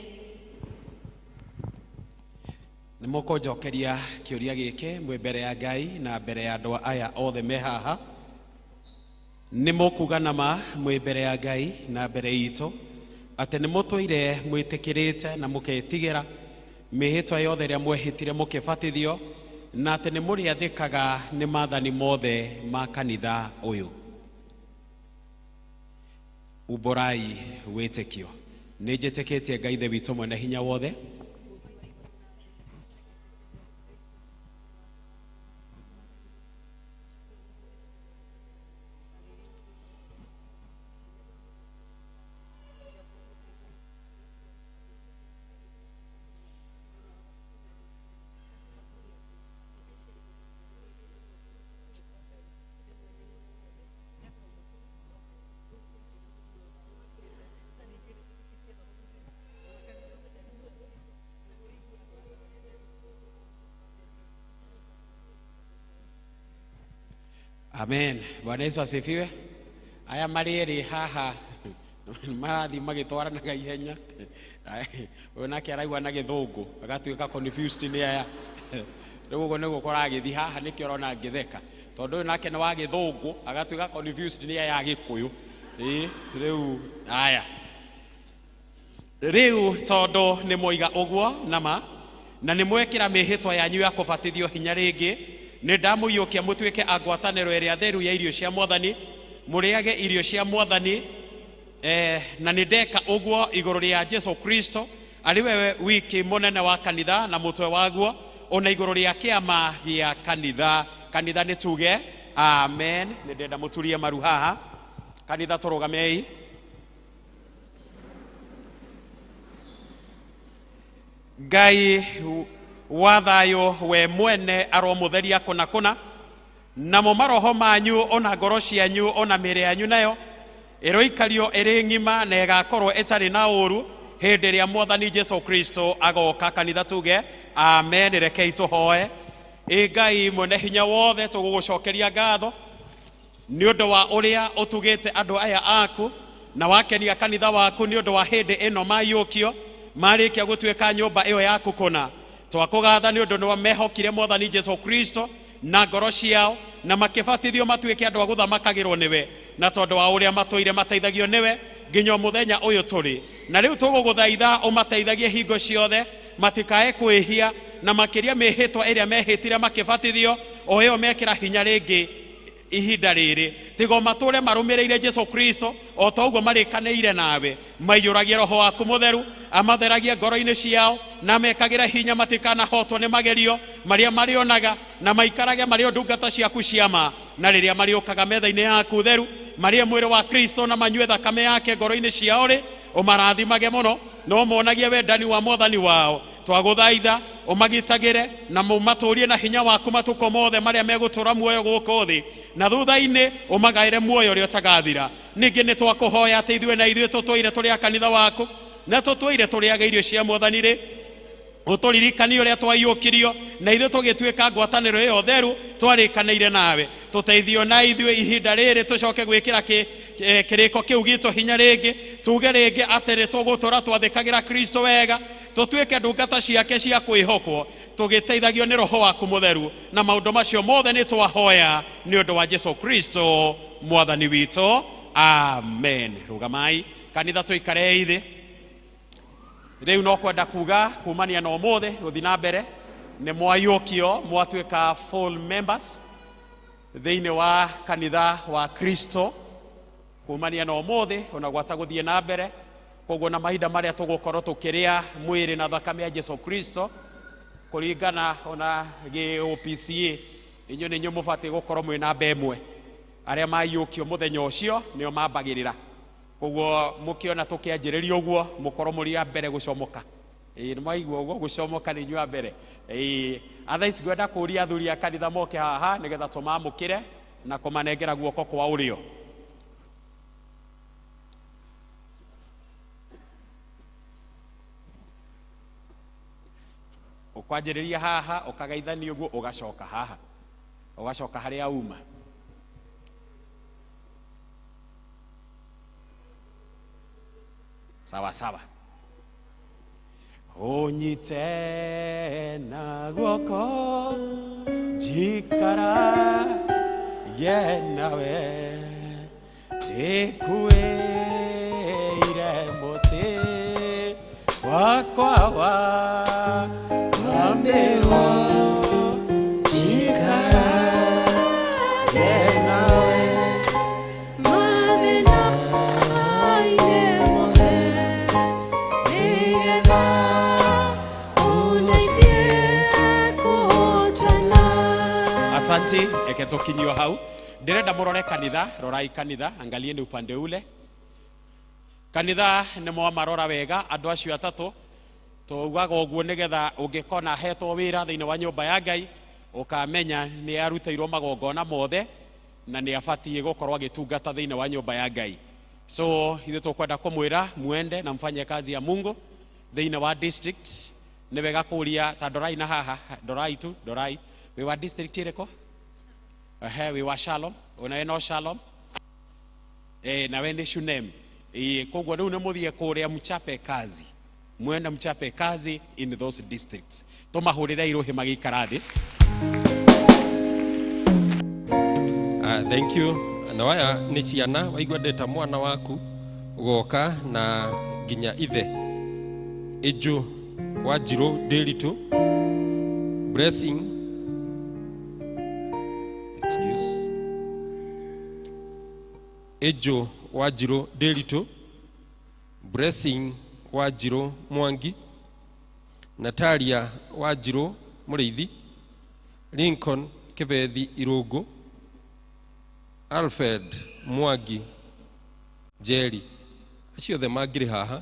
Nĩ mũkũnjokeria kĩũria gĩkĩ mwĩ mbere ya Ngai na mbere ya andũ aya othe me haha. Nĩ mũkuga na ma mwĩ mbere ya Ngai na mbere itũ atĩ nĩ mũtũire mwĩtĩkĩrĩte na mũketigĩra mĩhĩtwa yothe ĩrĩa mwehĩtire mũkĩbatithio na atĩ nĩ mũrĩathĩkaga nĩ maathani mothe ma kanitha ũyũ. Umbũrai wĩtĩkio. Nĩ njĩtĩkĩtie Ngai Ithe witũ mwene hinya wothe Amen. Bwana Yesu asifiwe. Aya marĩ haha marathi magĩtwaranaga ihenya. Ũyũ nake araigua na gĩthũngũ agatuĩka confused nĩ aya. Rĩu ũguo nĩguo kũragĩthiĩ haha nĩkĩo ũrona ngĩtheka. Tondũ ũyũ nake nĩ wa gĩthũngũ agatuĩka confused nĩ aya Gĩkũyũ. Ĩĩ rĩu aya. Rĩu tondũ nĩ mwoiga ũguo nama na nĩ mwekĩra mĩhĩtwa yanyu ya kũbatithio hinya rĩngĩ nĩ ndamũiyũkia mũtuĩke a ngwatanĩro ĩrĩa theru ya irio cia mwathani mũrĩage irio cia mwathani na nĩ ndeka ũguo igũrũ rĩa Jesu Kristo arĩ wewe wiki mũnene wa kanitha na mũtwe waguo ona igũrũ rĩa kĩama gĩa kanitha. Kanitha nĩ tuge amen. Nĩ ndenda mũturie maru haha. Kanitha tũrũgamei. Ngai wa thayũ we mwene aromũtheria kũna kũna namo maroho manyu ona ngoro cianyu ona mĩĩrĩ yanyu nayo ĩroikario ĩrĩ ng'ima na ĩgakorwo ĩtarĩ na ũũru hĩndĩ ĩrĩa mwathani Jesu Kristo agoka. Kanitha tuge amen. Rekei tũhoe. Ĩ Ngai mwene hinya wothe tũgũgũcokeria ngatho nĩ ũndũ wa ũrĩa ũtugĩte andũ aya aku na wakenia kanitha waku nĩ ũndũ wa hĩndĩ ĩno maiyũkio marĩkia gũtuĩka nyũmba ĩyo yaku kũna. Twakũgatha nĩ ũndũ nĩ mehokire mwathani Jesu Kristo na ngoro ciao na makĩbatithio matuĩke andũ a gũthamakagĩrwo nĩwe na tondũ wa ũrĩa matũire mateithagio nĩwe nginya mũthenya ũyũ tũrĩ. Na rĩu tũgũgũthaitha ũmateithagie hingo ciothe matikae kwĩhia na makĩria mĩhĩtwa ĩrĩa mehĩtire makĩbatithio o ĩyo mekĩra hinya rĩngĩ ihinda rĩrĩ tigo matũre marũmĩrĩire Jesu Kristo o ta ũguo marĩkanĩire nawe. Maiyũragie roho waku mũtheru amatheragie ngoro-inĩ ciao na mekagĩre hinya matikanahotwo nĩ magerio marĩa marĩonaga na maikarage marĩ o ndungata ciaku cia ma na rĩrĩa marĩũkaga metha-inĩ yaku theru marĩe mwĩrĩ wa Kristo na manyue thakame yake ngoro-inĩ ciao rĩ ũmarathimage mũno na ũmonagie wendani wa mwathani wao. Twagũthaitha ũmagitagĩre na mũmatũrie na hinya waku matukũ mothe marĩa megũtũra muoyo gũkũ thĩ na thutha-inĩ ũmagaĩre muoyo ũrĩa ũtagathira. Ningĩ nĩ twakũhoya atĩ ithuĩ na ithuĩ tũtũire tũrĩ a kanitha waku na tũtũire tũrĩage irio cia mwathani rĩ ũtũririkanie ũrĩa twaiyũkirio na ithuĩ tũgĩtuĩka ngwatanĩro ĩyo theru twarĩkanĩire nawe. Tũteithio na ithuĩ ihinda rĩrĩ tũcoke gwĩkĩra kĩrĩko kĩu gitũ hinya rĩngĩ tuge rĩngĩ atĩ nĩ tũgũtũra twathĩkagĩra Kristo wega tũtuĩke ndungata ciake cia kwĩhokwo tũgĩteithagio nĩ roho waku mũtheru na maũndũ macio mothe nĩ twahoya nĩ ũndũ wa Jesu Kristo mwathani witũ. Amen. Rũgamai kanitha tũikarei thĩ. Rĩu no kwenda kuga kumania na ũmũthĩ gũthiĩ na mbere nĩ mwaiyũkio mwatuĩka full members thĩinĩ wa kanitha wa Kristo kumania na ũmũthĩ ona gwata gũthiĩ na mbere. Koguo na mahinda marĩa tũgũkorwo tũkĩrĩa mwĩrĩ na thakame ya Jesu Kristo kũringana ona gĩ-OPCA inyuĩ nĩ inyuĩ mũbatiĩ gũkorwo mwĩ namba ĩmwe. Arĩa maiyũkio mũthenya ũcio nĩo mambagĩrĩra. Koguo mũkĩona tũkĩanjĩrĩria ũguo mũkorwo mũrĩ a mbere gũcomoka. Ĩĩ nĩ mwaigua ũguo gũcomoka nĩ inyuĩ a mbere. Ĩĩ atha ici ngwenda kũũria athuri a kanitha moke haha nĩgetha tũmamũkĩre na kũmanengera guoko kwa ũrĩo. Ũkwanjĩrĩria haha ũkagaithania ũguo ũgacoka haha ũgacoka harĩa uma. Sawa sawa. Ũnyite na guoko njikara ye nawe ndĩkuĩire mũtĩ wakwa wa kwambĩrwo njikara ye nawe. Asanti, eke tũkinyio hau. Ndĩrenda mũrore kanitha, rorai kanitha, angalieni upande ule. Kanitha nĩ mwamarora wega andũ acio atatũ. Tugaga ũguo nĩgetha ũngĩkona ahetwo wĩra thĩinĩ wa nyũmba ya Ngai ũkamenya nĩ arutĩirwo magongona mothe na nĩ abatiĩ gũkorwo agĩtungata thĩinĩ wa nyũmba ya Ngai. So ithuĩ tũkwenda kũmwĩra muende na mfanye kazi ya Mungu thĩinĩ wa district. Nĩ wega kũria ta ndorai na haha, ndorai tu, ndorai. Wĩ wa district ĩrĩkũ? Ehe, wĩ wa Shalom. Onawe no Shalom. Nawe nĩ Shunem. Koguo rĩu nĩ mũthiĩ kũrĩa mchape kazi. Mwende mchape kazi in those districts. Tũmahũrĩre irũhĩ magĩikara thĩ. Thank you. Na waya nĩ ciana waigua ndeta mwana waku ũgoka na nginya ithe. Ĩnjũ Wanjirũ Ndĩritũ, Blessing, excuse, Ĩnjũ Wanjirũ Ndĩritũ, Blessing Wanjirũ Mwangi, Natalia Wanjirũ Mũrĩithi, Lincoln Kĩbethi Irũngũ, Alfred Mwangi Njeri. Acio othe mangĩrĩ haha.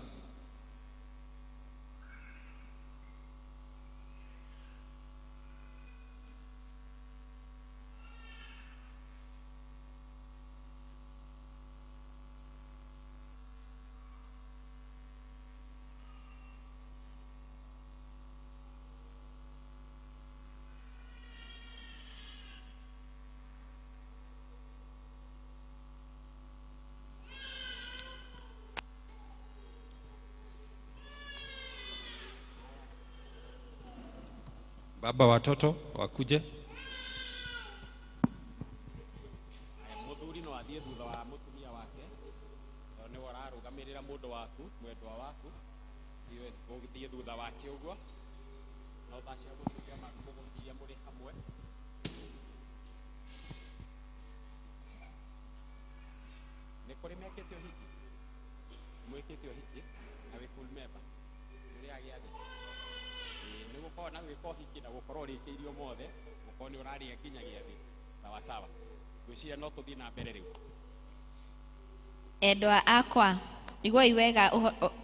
Baba watoto wakuje. Mũthuri no athiĩ thutha wa mũtumia wake tondũ nĩwe ũrarũgamĩrĩra mũndũ waku mwendwa waku, ũgĩthiĩ thutha wake ũguo no thaa cia gũturia mũgũturia mũrĩ hamwe. Nĩ kũrĩ mekĩte ũhiki? Mwĩkĩte ũhiki na wĩ full member nĩ ũrĩa gĩathĩ? Nĩ gũkorwo na gwĩka ũhiki na gũkorwo ũrĩkĩirio mothe gũkorwo nĩ ũrarĩa nginya gĩathĩ. Sawa sawa, ngwĩciria no tũthiĩ na mbere rĩu. Endwa akwa, iguai wega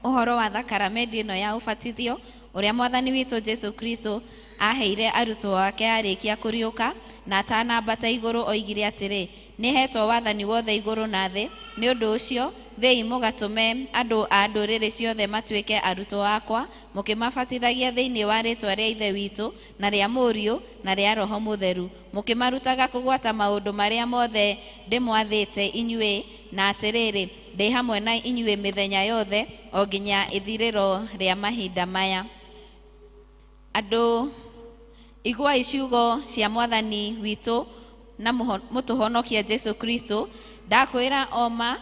ũhoro wa thakaramendi ĩno ya ũbatithio ũrĩa mwathani witũ Jesu Kristo aheire arutwo ake arĩkia kũriũka na atanambata igũrũ oigire atĩrĩ, nĩhetwo wathani wothe igũrũ na thĩ, nĩ ũndũ ũcio thiĩi mũgatũme andũ a ndũrĩrĩ ciothe matuĩke arutwo akwa, mũkĩmabatithagia thĩinĩ wa rĩĩtwa rĩa Ithe witũ na rĩa Mũriũ na rĩa Roho Mũtheru, mũkĩmarutaga kũgwata maũndũ marĩa mothe ndĩmwathĩte inyuĩ, na atĩrĩrĩ, ndĩ hamwe na inyuĩ mĩthenya yothe o nginya ithirĩro rĩa mahinda maya. Andũ, iguai ciugo cia mwathani witũ na mũtũhonokia Jesu Kristo, ndakwĩra oma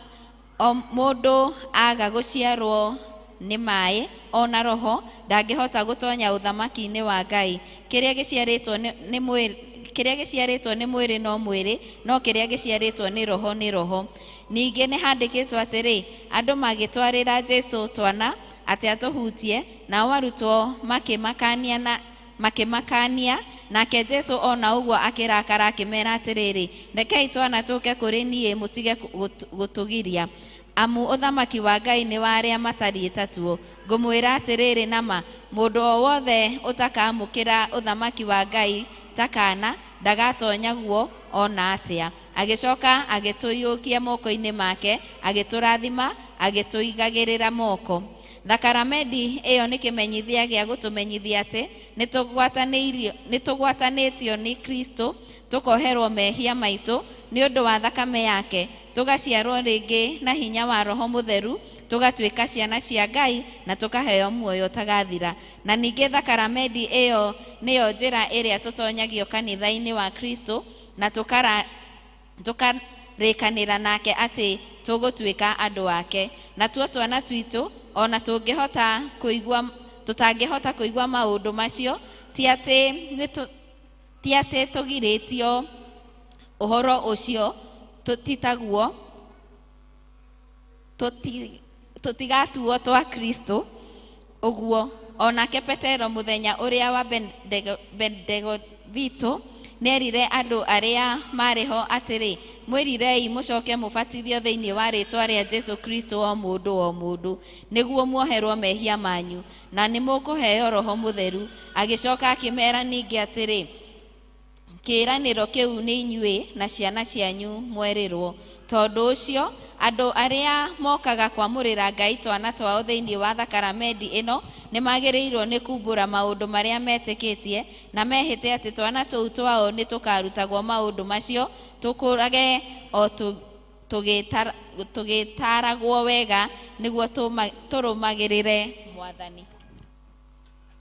o mũndũ aga gũciarwo nĩ maĩ ona roho ndangĩhota gũtonya ũthamaki-inĩ wa Ngai. Kĩrĩa gĩciarĩtwo nĩ mwĩrĩ, kĩrĩa gĩciarĩtwo nĩ mwĩrĩ no mwĩrĩ, no kĩrĩa gĩciarĩtwo nĩ roho nĩ roho. Ningĩ nĩ handĩkĩtwo atĩrĩ, andũ magĩtwarĩra Jesu twana atĩ atũhutie, nao arutwo makĩmakania nake Jesu ona ũguo akĩrakara akĩmera atĩrĩrĩ, rekei twana tũke kũrĩ niĩ mũtige gũtũgiria, amu ũthamaki wa Ngai nĩ wa arĩa matariĩ ta tuo. Ngũmwĩra atĩrĩrĩ nama, mũndũ o wothe ũtakamũkĩra ũthamaki wa Ngai ta kaana ndagatonya guo ona atĩa. Agĩcoka agĩtũiyũkia moko-inĩ make, agĩtũrathima, agĩtũigagĩrĩra moko. Thakaramendi ĩyo nĩ kĩmenyithia gĩa gũtũmenyithia atĩ nĩ tũgwatanĩtio nĩ Kristo, tũkoherwo mehia maitũ nĩ ũndũ wa thakame yake, tũgaciarwo rĩngĩ na hinya wa Roho Mũtheru, tũgatuĩka ciana cia Ngai na tũkaheo muoyo ũtagathira. Na ningĩ thakaramendi ĩyo nĩyo njĩra ĩrĩa tũtonyagio kanitha-inĩ wa Kristo na tũkarĩkanĩra nake atĩ tũgũtuĩka andũ ake. Natuo twana twitũ ona tũngĩhota kũigua tũtangĩhota kũigua maũndũ macio, ti atĩ tũgirĩtio ũhoro ũcio, titaguo tũtigatuo twa Kristo ũguo. Onake Petero mũthenya ũrĩa wa Bendegothito nĩerire andũ arĩa marĩ ho atĩrĩ, mwĩrirei mũcoke mũbatithio thĩinĩ wa rĩĩtwa rĩa Jesu Kristo o mũndũ o mũndũ, nĩguo muoherwo mehia manyu, na nĩmũkũheo Roho Mũtheru. Agĩcoka akĩmera ningĩ atĩrĩ, kĩĩranĩro kĩu nĩ inyuĩ na ciana cianyu mwerĩrwo. Tondũ ũcio andũ arĩa mokaga kwamũrĩra Ngai twana twao thĩinĩ wa thakaramendi ĩno nĩmagĩrĩirwo nĩ kumbũra maũndũ marĩa metĩkĩtie na mehĩte atĩ twana tũu twao nĩ tũkarutagwo maũndũ macio, tũkũrage o tũgĩtaragwo wega nĩguo tũrũmagĩrĩre Mwathani.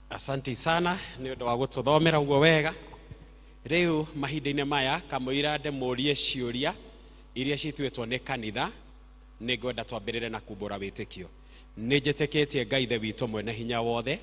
Asante sana nĩ ũndũ wa gũtũthomera ũguo wega. Rĩu mahinda-inĩ maya kamũira ndĩmũrie ciũria iria cituĩtwo nĩ kanitha, nĩ ngwenda twambĩrĩre na kumbũra wĩtĩkio. Nĩ njĩtĩkĩtie Ngai Ithe witũ mwene hinya wothe,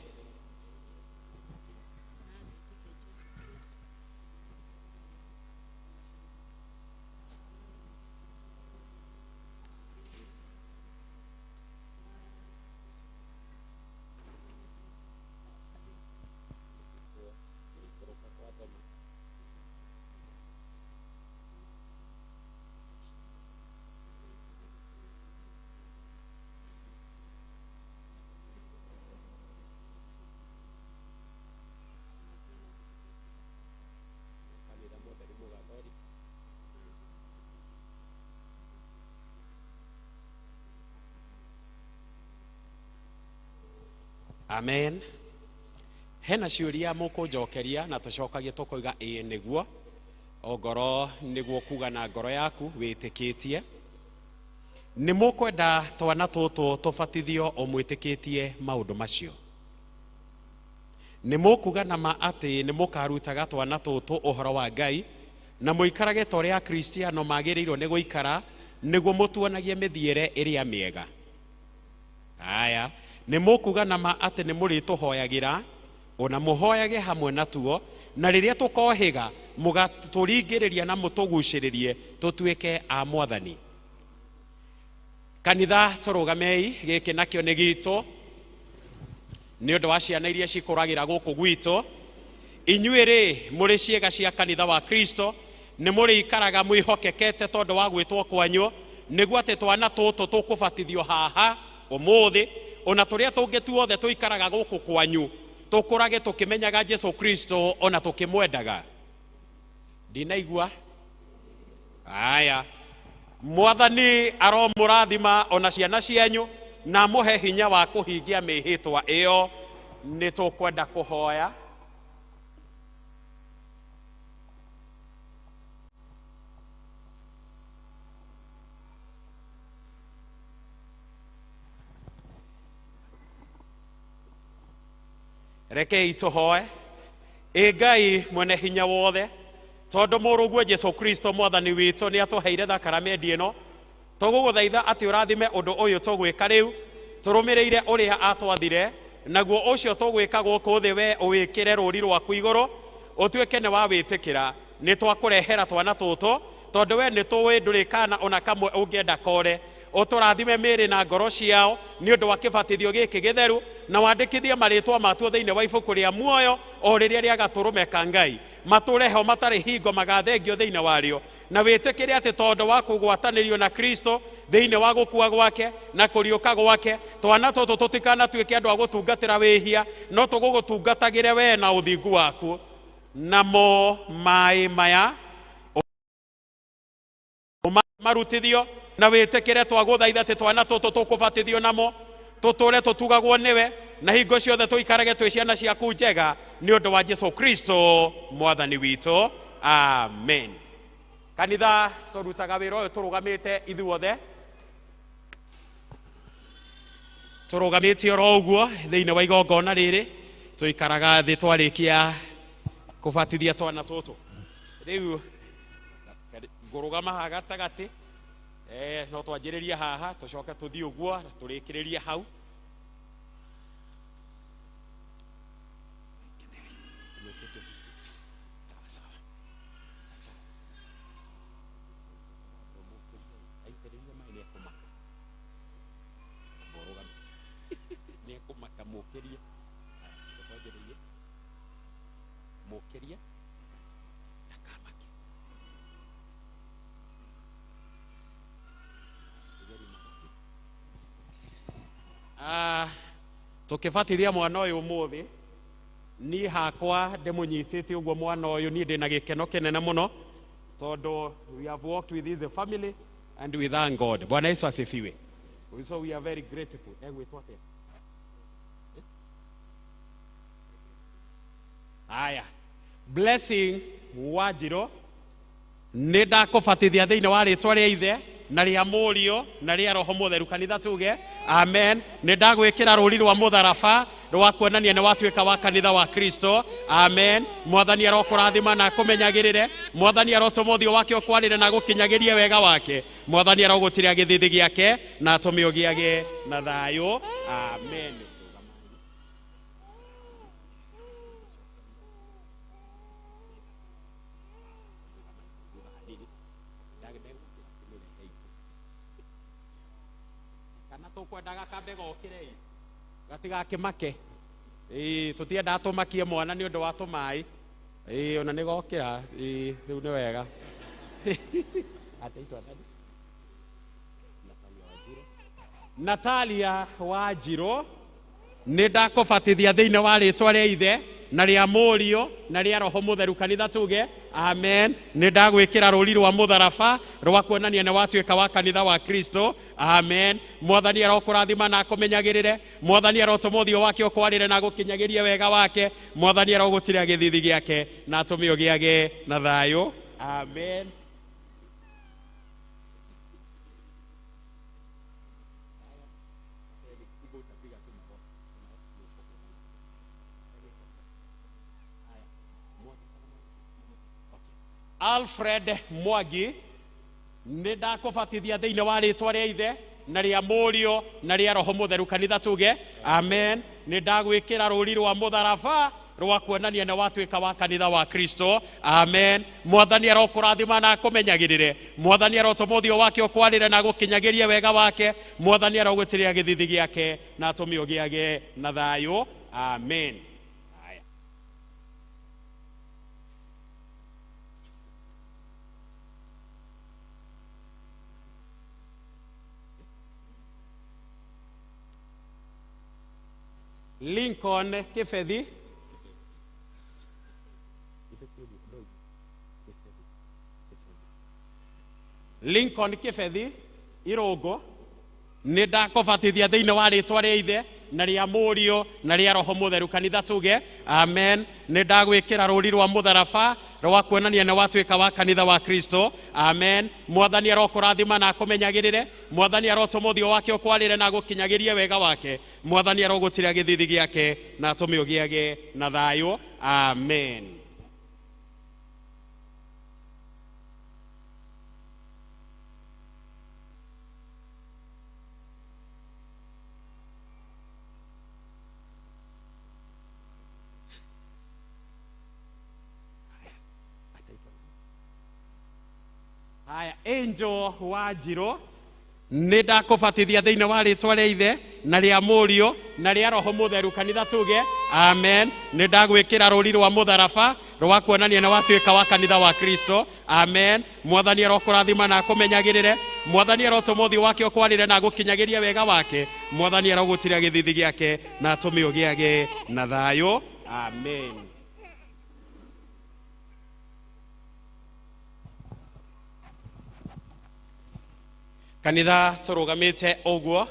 Amen. Hena ciũria mũkũnjokeria na tũcokagie tũkoiga ĩĩ nĩguo, ongorwo nĩguo kuga na ngoro yaku wĩtĩkĩtie. Nĩ mũkwenda twana tũtũ tũbatithio o mwĩtĩkĩtie maũndũ macio? Nĩ mũkuga na ma atĩ nĩ mũkarutaga twana tũtũ ũhoro wa Ngai na mũikarage ta ũrĩa Akristiano magĩrĩirwo nĩ gũikara nĩguo mũtuonagie mĩthiĩre ĩrĩa mĩega? Aya, nĩ mũkuga na ma atĩ nĩ mũrĩtũhoyagĩra ona mũhoyage hamwe natuo, na rĩrĩa tũkohĩga mũgatũringĩrĩria na mũtũgucĩrĩrie tũtuĩke a Mwathani. Kanitha tũrũgamei, gĩkĩ nakĩo nĩ gitũ nĩ ũndũ wa ciana iria cikũragĩra gũkũ gwitũ. Inyuĩ rĩ mũrĩ ciĩga cia kanitha wa Kristo, nĩ mũrĩikaraga mwĩhokekete tondũ wa gwĩtwo kwanyu, nĩguo atĩ twana tũtũ tũkũbatithio haha ũmũthĩ, ona tũrĩa tũngĩ tuothe tũikaraga gũkũ kwanyu, tũkũrage tũkĩmenyaga Jesu Kristo ona tũkĩmwendaga. Ndinaigua? Aya, Mwathani aromũrathima ona ciana cianyu na amũhe hinya wa kũhingia mĩhĩtwa ĩyo. Nĩ tũkwenda kũhoya. Rekei tũhoe. Ĩ Ngai mwene hinya wothe, tondũ mũrũguo Jesu Kristo Mwathani witũ nĩ atũheire thakaramendi ĩno, tũgũgũthaitha atĩ ũrathime ũndũ ũyũ tũgwĩka rĩu, tũrũmĩrĩire ũrĩa atwathire, naguo ũcio tũgwĩka gũkũ thĩ we ũwĩkĩre rũũri rwaku igũrũ, ũtuĩke nĩ wa wĩtĩkĩra. Nĩ twakũrehera twana tũtũ, tondũ we nĩ tũĩ ndũrĩ kana ona kamwe ũngĩenda kore. Ũtũrathime mĩĩrĩ na ngoro ciao nĩ ũndũ wa kĩbatithio gĩkĩ gĩtheru, na wandĩkithie marĩtwa matuo thĩinĩ wa ibuku rĩa muoyo o rĩrĩa rĩa gatũrũme ka Ngai, matũre ho matarĩ hingo magathengio thĩinĩ warĩo, na wĩtĩkĩre atĩ tondũ wa kũgwatanĩrio na Kristo thĩinĩ wa gũkua gwake na kũriũka gwake, twana tũtũ tũtikanatuĩke andũ a gũtungatĩra wĩhia, no tũgũgũtungatagĩre we na ũthingu waku. Namo maĩ maya marutithio na wĩtĩkĩre twagũthaitha atĩ twana tũtũ tũkũbatithio namo Tũtũre tũtugagwo nĩwe na hingo ciothe tũikarage twĩ ciana ciaku njega nĩ ũndũ wa Jesu Kristo mwathani witũ. Amen. Kanitha tũrutaga wĩra ũyũ tũrũgamĩte ithuothe, tũrũgamĩte oro ũguo thĩinĩ wa igongona rĩrĩ, tũikaraga thĩ twarĩkia kũbatithia twana tũtũ. Rĩu ngũrũgama haha gatagatĩ, no twanjĩrĩrie haha tũcoke tũthiĩ ũguo tũrĩkĩrĩrie hau. Tukibatithia mwana ũyũ ũmũthĩ, niĩ hakwa ndĩmũnyitĩte ũguo mwana ũyũ, niĩ ndĩna gĩkeno kĩnene mũno tondũ we have walked with his family and we thank God. Bwana Yesu asifiwe. So we are very grateful. Egwĩtwo atĩa? Aya, Blessing Wanjirũ, nĩ ndakũbatithia thĩinĩ wa rĩtwa rĩa Ithe na rĩa Mũriũ na rĩa Roho Mũtheru. Kanitha tuge amen. Nĩ ndagwĩkĩra rũri rwa mũtharaba rwa kuonania nĩ watuĩka wa kanitha wa Kristo. Amen. Mwathani arokũrathima na akũmenyagĩrĩre. Mwathani arotũma ũthiũ wake ũkwarĩre na agũkinyagĩrie wega wake. Mwathani arogũtiria gĩthithi gĩake na atũme ũgĩage na thayũ. Amen. Tukwendaga kambe gokire gatigakĩmake. Ĩĩ, tũtiendaga tũmakie mwana nĩ ũndũ wa tũmaĩ. Ĩĩ, ona nĩ gokĩra. Ĩĩ, rĩu nĩ wega. Natalia Wanjirũ, nĩ ndakũbatithia thĩinĩ wa rĩtwa rĩa Ithe na rĩa Mũriũ na rĩa Roho Mũtheru. Kanitha tuge amen. Nĩ ndagwĩkĩra rũri rwa mũtharaba rwa kuonania nĩ watuĩka wa kanitha wa Kristo. Amen. Mwathani arokũrathima na akũmenyagĩrĩre. Mwathani arotũma ũthiũ wake ũkwarĩre na agũkinyagĩrie wega wake. Mwathani arogũtiria gĩthithi gĩake na atũme ũgĩage na thayũ. Amen. Alfred Mwangi, nĩ ndakũbatithia thĩinĩ wa rĩtwa rĩa Ithe na rĩa Mũriũ na rĩa Roho Mũtheru. Kanitha tuge amen. Nĩ ndagwĩkĩra rũri rwa mũtharaba rwa kuonania nĩ watuĩka wa kanitha wa Kristo. Amen. Mwathani arokũrathima na akũmenyagĩrĩre. Mwathani arotũma ũthiũ wake ũkwarĩre na agũkinyagĩrie wega wake. Mwathani arogũtiria gĩthithi gĩake na atũme ũgĩage na thayũ. Amen. Lincoln Kĩbethi. Lincoln Kĩbethi Irũngũ, nĩ ndakũbatithia thĩinĩ wa rĩtwa rĩa Ithe na rĩa Mũriũ na rĩa Roho Mũtheru. Kanitha tuge amen. Nĩ ndagwĩkĩra rũri rwa mũtharaba rwa kuonania nĩ watuĩka wa kanitha wa Kristo. Amen. Mwathani arokũrathima na akũmenyagĩrĩre. Mwathani arotũma ũthiũ wake ũkwarĩre na agũkinyagĩrie wega wake. Mwathani arogũtiria gĩthithi gĩake na atũme ũgĩage na thayũ. Amen. Haya, Angel Wanjirũ, nĩ ndakũbatithia thĩinĩ wa rĩtwa rĩa Ithe na rĩa Mũriũ na rĩa Roho Mũtheru. Kanitha tuge amen. Nĩ ndagwĩkĩra rũri rwa mũtharaba rwa kuonania nĩ watuĩka wa kanitha wa Kristo. Amen. Mwathani arokũrathima na akũmenyagĩrĩre. Mwathani arotũma ũthiũ wake ũkwarĩre na agũkinyagĩrie wega wake. Mwathani arogũtiria gĩthithi gĩake na atũme ũgĩage na thayũ. Amen. Kanitha tũrũgamĩte ũguo.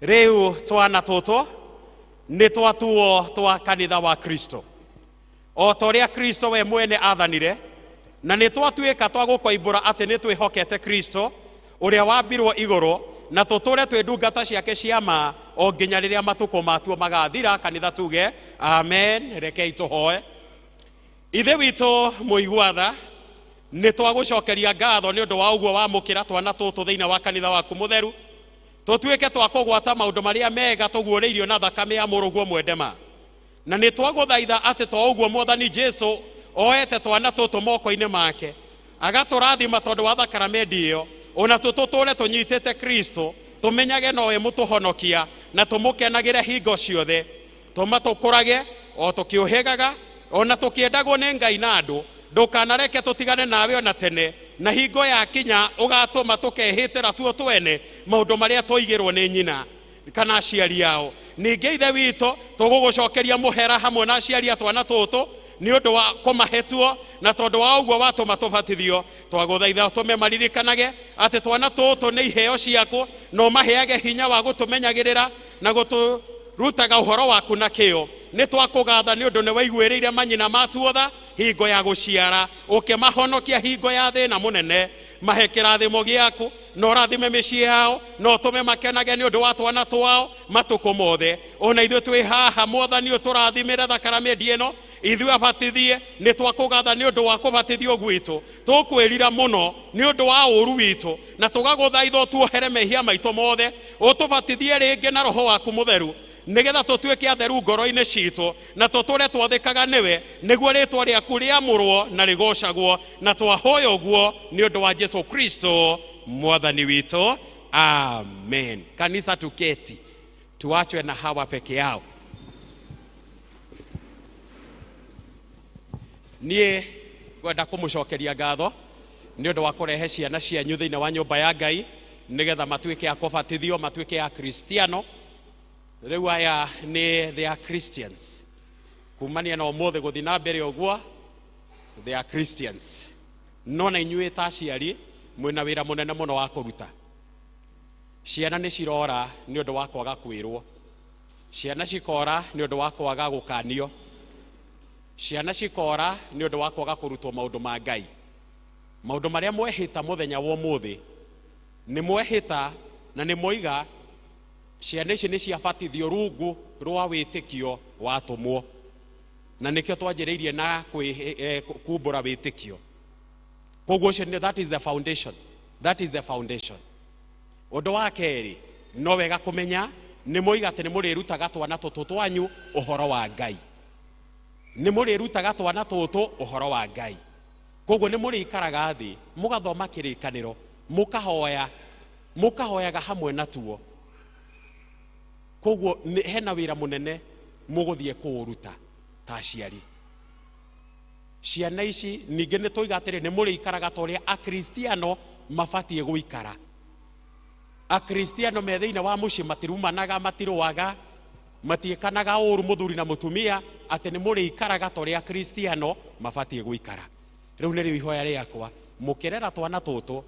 Rĩu twana tũtũ nĩ twatuo twa kanitha wa Kristo o ta ũrĩa Kristo we mwene athanire, na nĩ twatuĩka twa gũkoimbũra atĩ nĩ twĩhokete Kristo ũrĩa wambirwo igũrũ, na tũtũre twĩ ndungata ciake cia ma o nginya rĩrĩa matukũ matuo magathira. Kanitha tuge amen. Rekei tũhoe. Ithe witũ mũigua tha, nĩ twagũcokeria ngatho nĩ ũndũ wa ũguo wamũkĩra twana tũtũ thĩinĩ wa kanitha waku mũtheru, tũtuĩke twa kũgwata maũndũ marĩa mega tũguũrĩirio na thakame ya mũrũguo mwendema. Na nĩ twagũthaitha atĩ to ũguo Mwathani Jesu oete twana tũtũ moko-inĩ make agatũrathima tondũ wa thakaramendi ĩyo, ona tũtũtũre tũnyitĩte Kristo, tũmenyage nowe mũtũhonokia na tũmũkenagĩre hingo ciothe. Tũma tũkũrage o tũkĩũhĩgaga ona tũkĩendagwo nĩ Ngai na andũ. Ndũkanareke tũtigane nawe ona tene, na hingo ya kinya ũgatũma tũkehĩtĩra tuo twene maũndũ marĩa tũigĩrwo nĩ nyina kana aciari ao. Ningĩ Ithe witũ, tũgũgũcokeria mũhera hamwe na aciari a twana tũtũ nĩ ũndũ wa kũmahetuo, na tondũ wa ũguo watũma tũbatithio. Twagũthaitha ũtũme maririkanage atĩ twana tũtũ nĩ iheo ciaku, na ũmaheage hinya wa gũtũmenyagĩrĩra na gũtũrutaga ũhoro waku na kĩyo. Nĩ twakũgatha nĩ ũndũ nĩ waiguĩrĩire manyina matuo tha hingo ya gũciara, ũkĩmahonokia hingo ya thĩna mũnene. Mahe kĩrathimo gĩaku na ũrathime mĩciĩ yao, na ũtũme makenage nĩ ũndũ wa twana twao matukũ mothe. Ona ithuĩ twĩ haha Mwathani, ũtũrathimĩre thakaramendi ĩno, ithuĩ abatithie. Nĩ twakũgatha nĩ ũndũ wa kũbatithio gwitũ, tũkwĩrira mũno nĩ ũndũ wa ũũru witũ, na tũgagũthaitha ũtuohere mehia maitũ mothe, ũtũbatithie rĩngĩ na Roho waku mũtheru, nĩgetha tũtuĩke atheru ngoro-inĩ citũ na tũtũre twathĩkaga nĩwe, nĩguo rĩtwa rĩaku rĩamũrwo na rĩgocagwo. Na twahoya ũguo nĩ ũndũ wa Jesu Kristo Mwathani witũ, amen. Kanisa, tuketi, tuachwe na hawa peke yao. Niĩ ngwenda kũmũcokeria ngatho nĩ ũndũ wa kũrehe ciana cianyu thĩinĩ wa nyũmba ya Ngai, nĩgetha matuĩke a kũbatithio, matuĩke a Kristiano. Rĩu aya nĩ they are Christians kumania na ũmũthĩ gũthiĩ na mbere ũguo, they are Christians. No na inyuĩ ta aciari mwĩna wĩra mũnene mũno wa kũruta. Ciana nĩ cirora nĩ ũndũ wa kwaga kwĩrwo, ciana cikora nĩ ũndũ wa kwaga gũkanio, ciana cikora nĩ ũndũ wa kwaga kũrutwo maũndũ ma Ngai. Maũndũ marĩa mwehĩta mũthenya wa ũmũthĩ, nĩ mwehĩta na nĩ mwoiga ciana ici nĩ ciabatithio rungu rwa wĩtĩkio wa atũmwo, na nĩkĩo twanjĩrĩirie na kumbũra wĩtĩkio. Koguo ũcio that is the foundation, that is the foundation. Ũndũ wa kerĩ, no wega kũmenya nĩ mwoiga atĩ nĩ mũrĩrutaga twana tũtũ twanyu ũhoro wa Ngai, nĩ mũrĩrutaga twana tũtũ ũhoro wa Ngai. Koguo nĩ mũrĩikaraga thĩ mũgathoma kĩrĩkanĩro, mũkahoya, mũkahoyaga hamwe natuo. Koguo hena wĩra mũnene mũgũthiĩ kũũruta ta aciari. Ciana ici ningĩ nĩ tũiga atĩrĩ, nĩ mũrĩikaraga ta ũrĩa Akristiano mabatiĩ gũikara. Akristiano me thĩinĩ wa mũciĩ matirumanaga, matirũaga, matiĩkanaga ũru mũthuri na mũtumia, atĩ nĩ mũrĩikaraga ta ũrĩa Akristiano mabatiĩ gũikara. Rĩu nĩrĩo ihoya rĩakwa, mũkĩrera twana tũtũ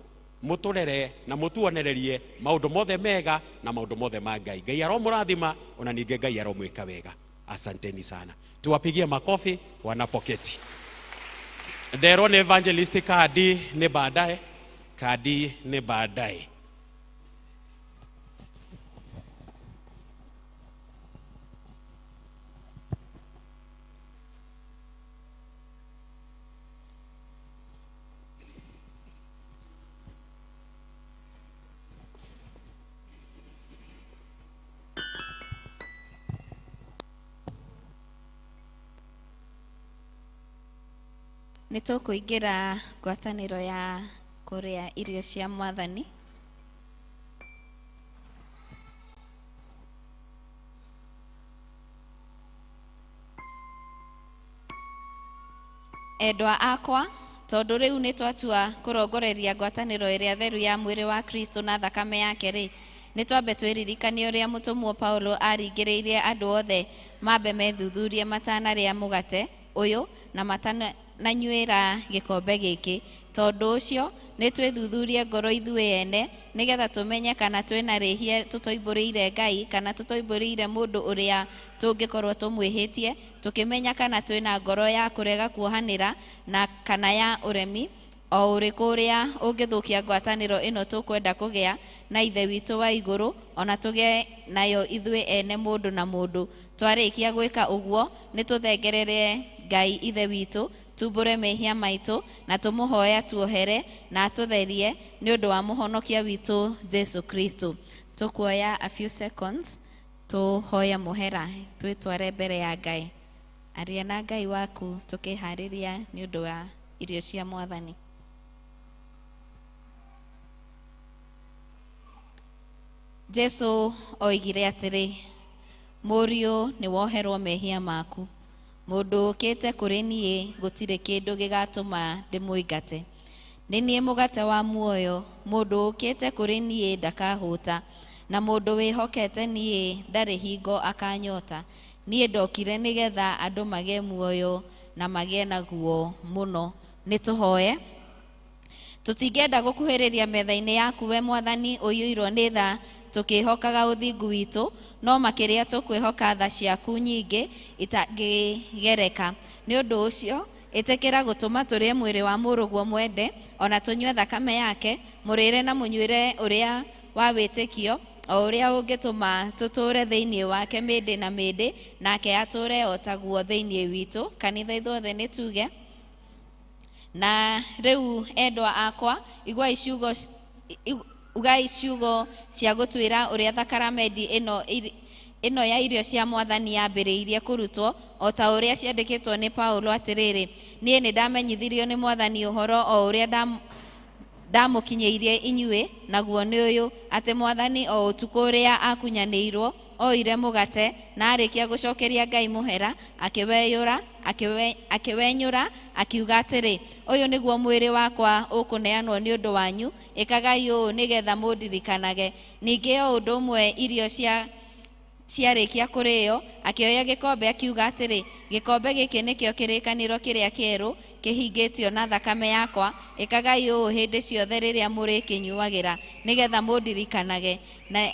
mũtũrere na mũtuonererie maũndũ mothe mega na maũndũ mothe ma Ngai. Ngai aromũrathima, ona ningĩ Ngai aromwĩka wega. Asanteni sana, tuwapigie makofi wanapoketi. Nderwo nĩ evangelist kadi nĩ baadaye, kadi nĩ baadaye. Nĩ tũkũingĩra ngwatanĩro ya kũrĩa irio cia Mwathani. Endwa akwa, tondũ rĩu nĩ twatua kũrongoreria ngwatanĩro ĩrĩa theru ya mwĩrĩ wa Kristo na thakame yake rĩ, nĩ twambe twĩririkanie ũrĩa mũtũmwo Paulo aringĩrĩirie andũ othe mambe methuthurie matanarĩa mũgate ũyũ na nyuĩra gĩkombe gĩkĩ. Tondũ ũcio nĩ twĩthuthurie ngoro ithuĩ ene, nĩgetha tũmenye kana twĩna rĩhia tũtoimbũrĩire Ngai, kana tũtoimbũrĩire mũndũ ũrĩa tũngĩkorwo tũmwĩhĩtie, tũkĩmenya kana twĩna ngoro ya kũrega kuohanĩra na kana ya ũremi o ũrĩkũ ũrĩa ũngĩthũkia ngwatanĩro ĩno tũkwenda kũgĩa na Ithe witũ wa igũrũ, ona tũgĩe nayo ithuĩ ene mũndũ na mũndũ. Twarĩkia gwĩka ũguo, nĩ tũthengerere Ngai Ithe witũ, tumbũre mehia maitũ na tũmũhoe atuohere na atũtherie nĩ ũndũ wa mũhonokia witũ Jesu Kristo. Tũkuoya a few seconds tũhoye mũhera, twĩtware mbere ya Ngai. Aria na Ngai waku tũkĩharĩria nĩ ũndũ wa irio cia Mwathani. Jesu oigire atĩrĩ, mũriũ nĩ woherwo mehia maku. Mũndũ ũkĩte kũrĩ niĩ gũtirĩ kĩndũ gĩgatũma ndĩmũingate. Nĩ niĩ mũgate wa muoyo, mũndũ ũkĩte kũrĩ niĩ ndakahũta, na mũndũ wĩhokete niĩ ndarĩ hingo akanyota. Niĩ ndokire nĩgetha andũ magĩe muoyo na magĩe naguo mũno. Nĩ tũhoe. Tũtingĩenda gũkuhĩrĩria metha-inĩ yaku we Mwathani ũiyũirwo nĩ tha, tũkĩhokaga ũthingu witũ, no makĩria tũkwĩhoka tha ciaku nyingĩ itangĩgereka. Nĩ ũndũ ũcio ĩtĩkĩra gũtũma tũrĩe mwĩrĩ wa mũrũguo mwende, ona tũnyue thakame yake, mũrĩre na mũnyuĩre ũrĩa wa wĩtĩkio, o ũrĩa ũngĩtũma tũtũũre thĩinĩ wake mĩndĩ na mĩndĩ, nake atũũre o taguo thĩinĩ witũ. Kanitha ithuothe nĩ tuge. Na rĩu endwa akwa, iguai ciugo ugai ciugo cia gũtwĩra ũrĩa thakaramendi ĩno ya irio cia Mwathani yambĩrĩirie kũrutwo, o ta ũrĩa ciandĩkĩtwo nĩ Paulo atĩrĩrĩ, niĩ nĩ ndamenyithirio nĩ Mwathani ũhoro o ũrĩa ndamũkinyĩirie inyuĩ, naguo nĩ ũyũ, atĩ Mwathani o ũtukũ ũrĩa akunyanĩirwo oire mũgate, na arĩkia gũcokeria Ngai mũhera, akĩwenyũra, akiuga atĩrĩ, ũyũ nĩguo mwĩrĩ wakwa ũkũneanwo nĩ ũndũ wanyu, ĩkagai ũũ nĩgetha mũndirikanage. Ningĩ o ũndũ ũmwe irio ciarĩkia kũrĩo, akĩoya gĩkombe akiuga atĩrĩ, gĩkombe gĩkĩ nĩkĩo kĩrĩkanĩro kĩrĩa kĩerũ kĩhingĩtio na thakame yakwa, ĩkagai ũũ hĩndĩ ciothe rĩrĩa mũrĩkĩnyuagĩra nĩgetha mũndirikanage. Na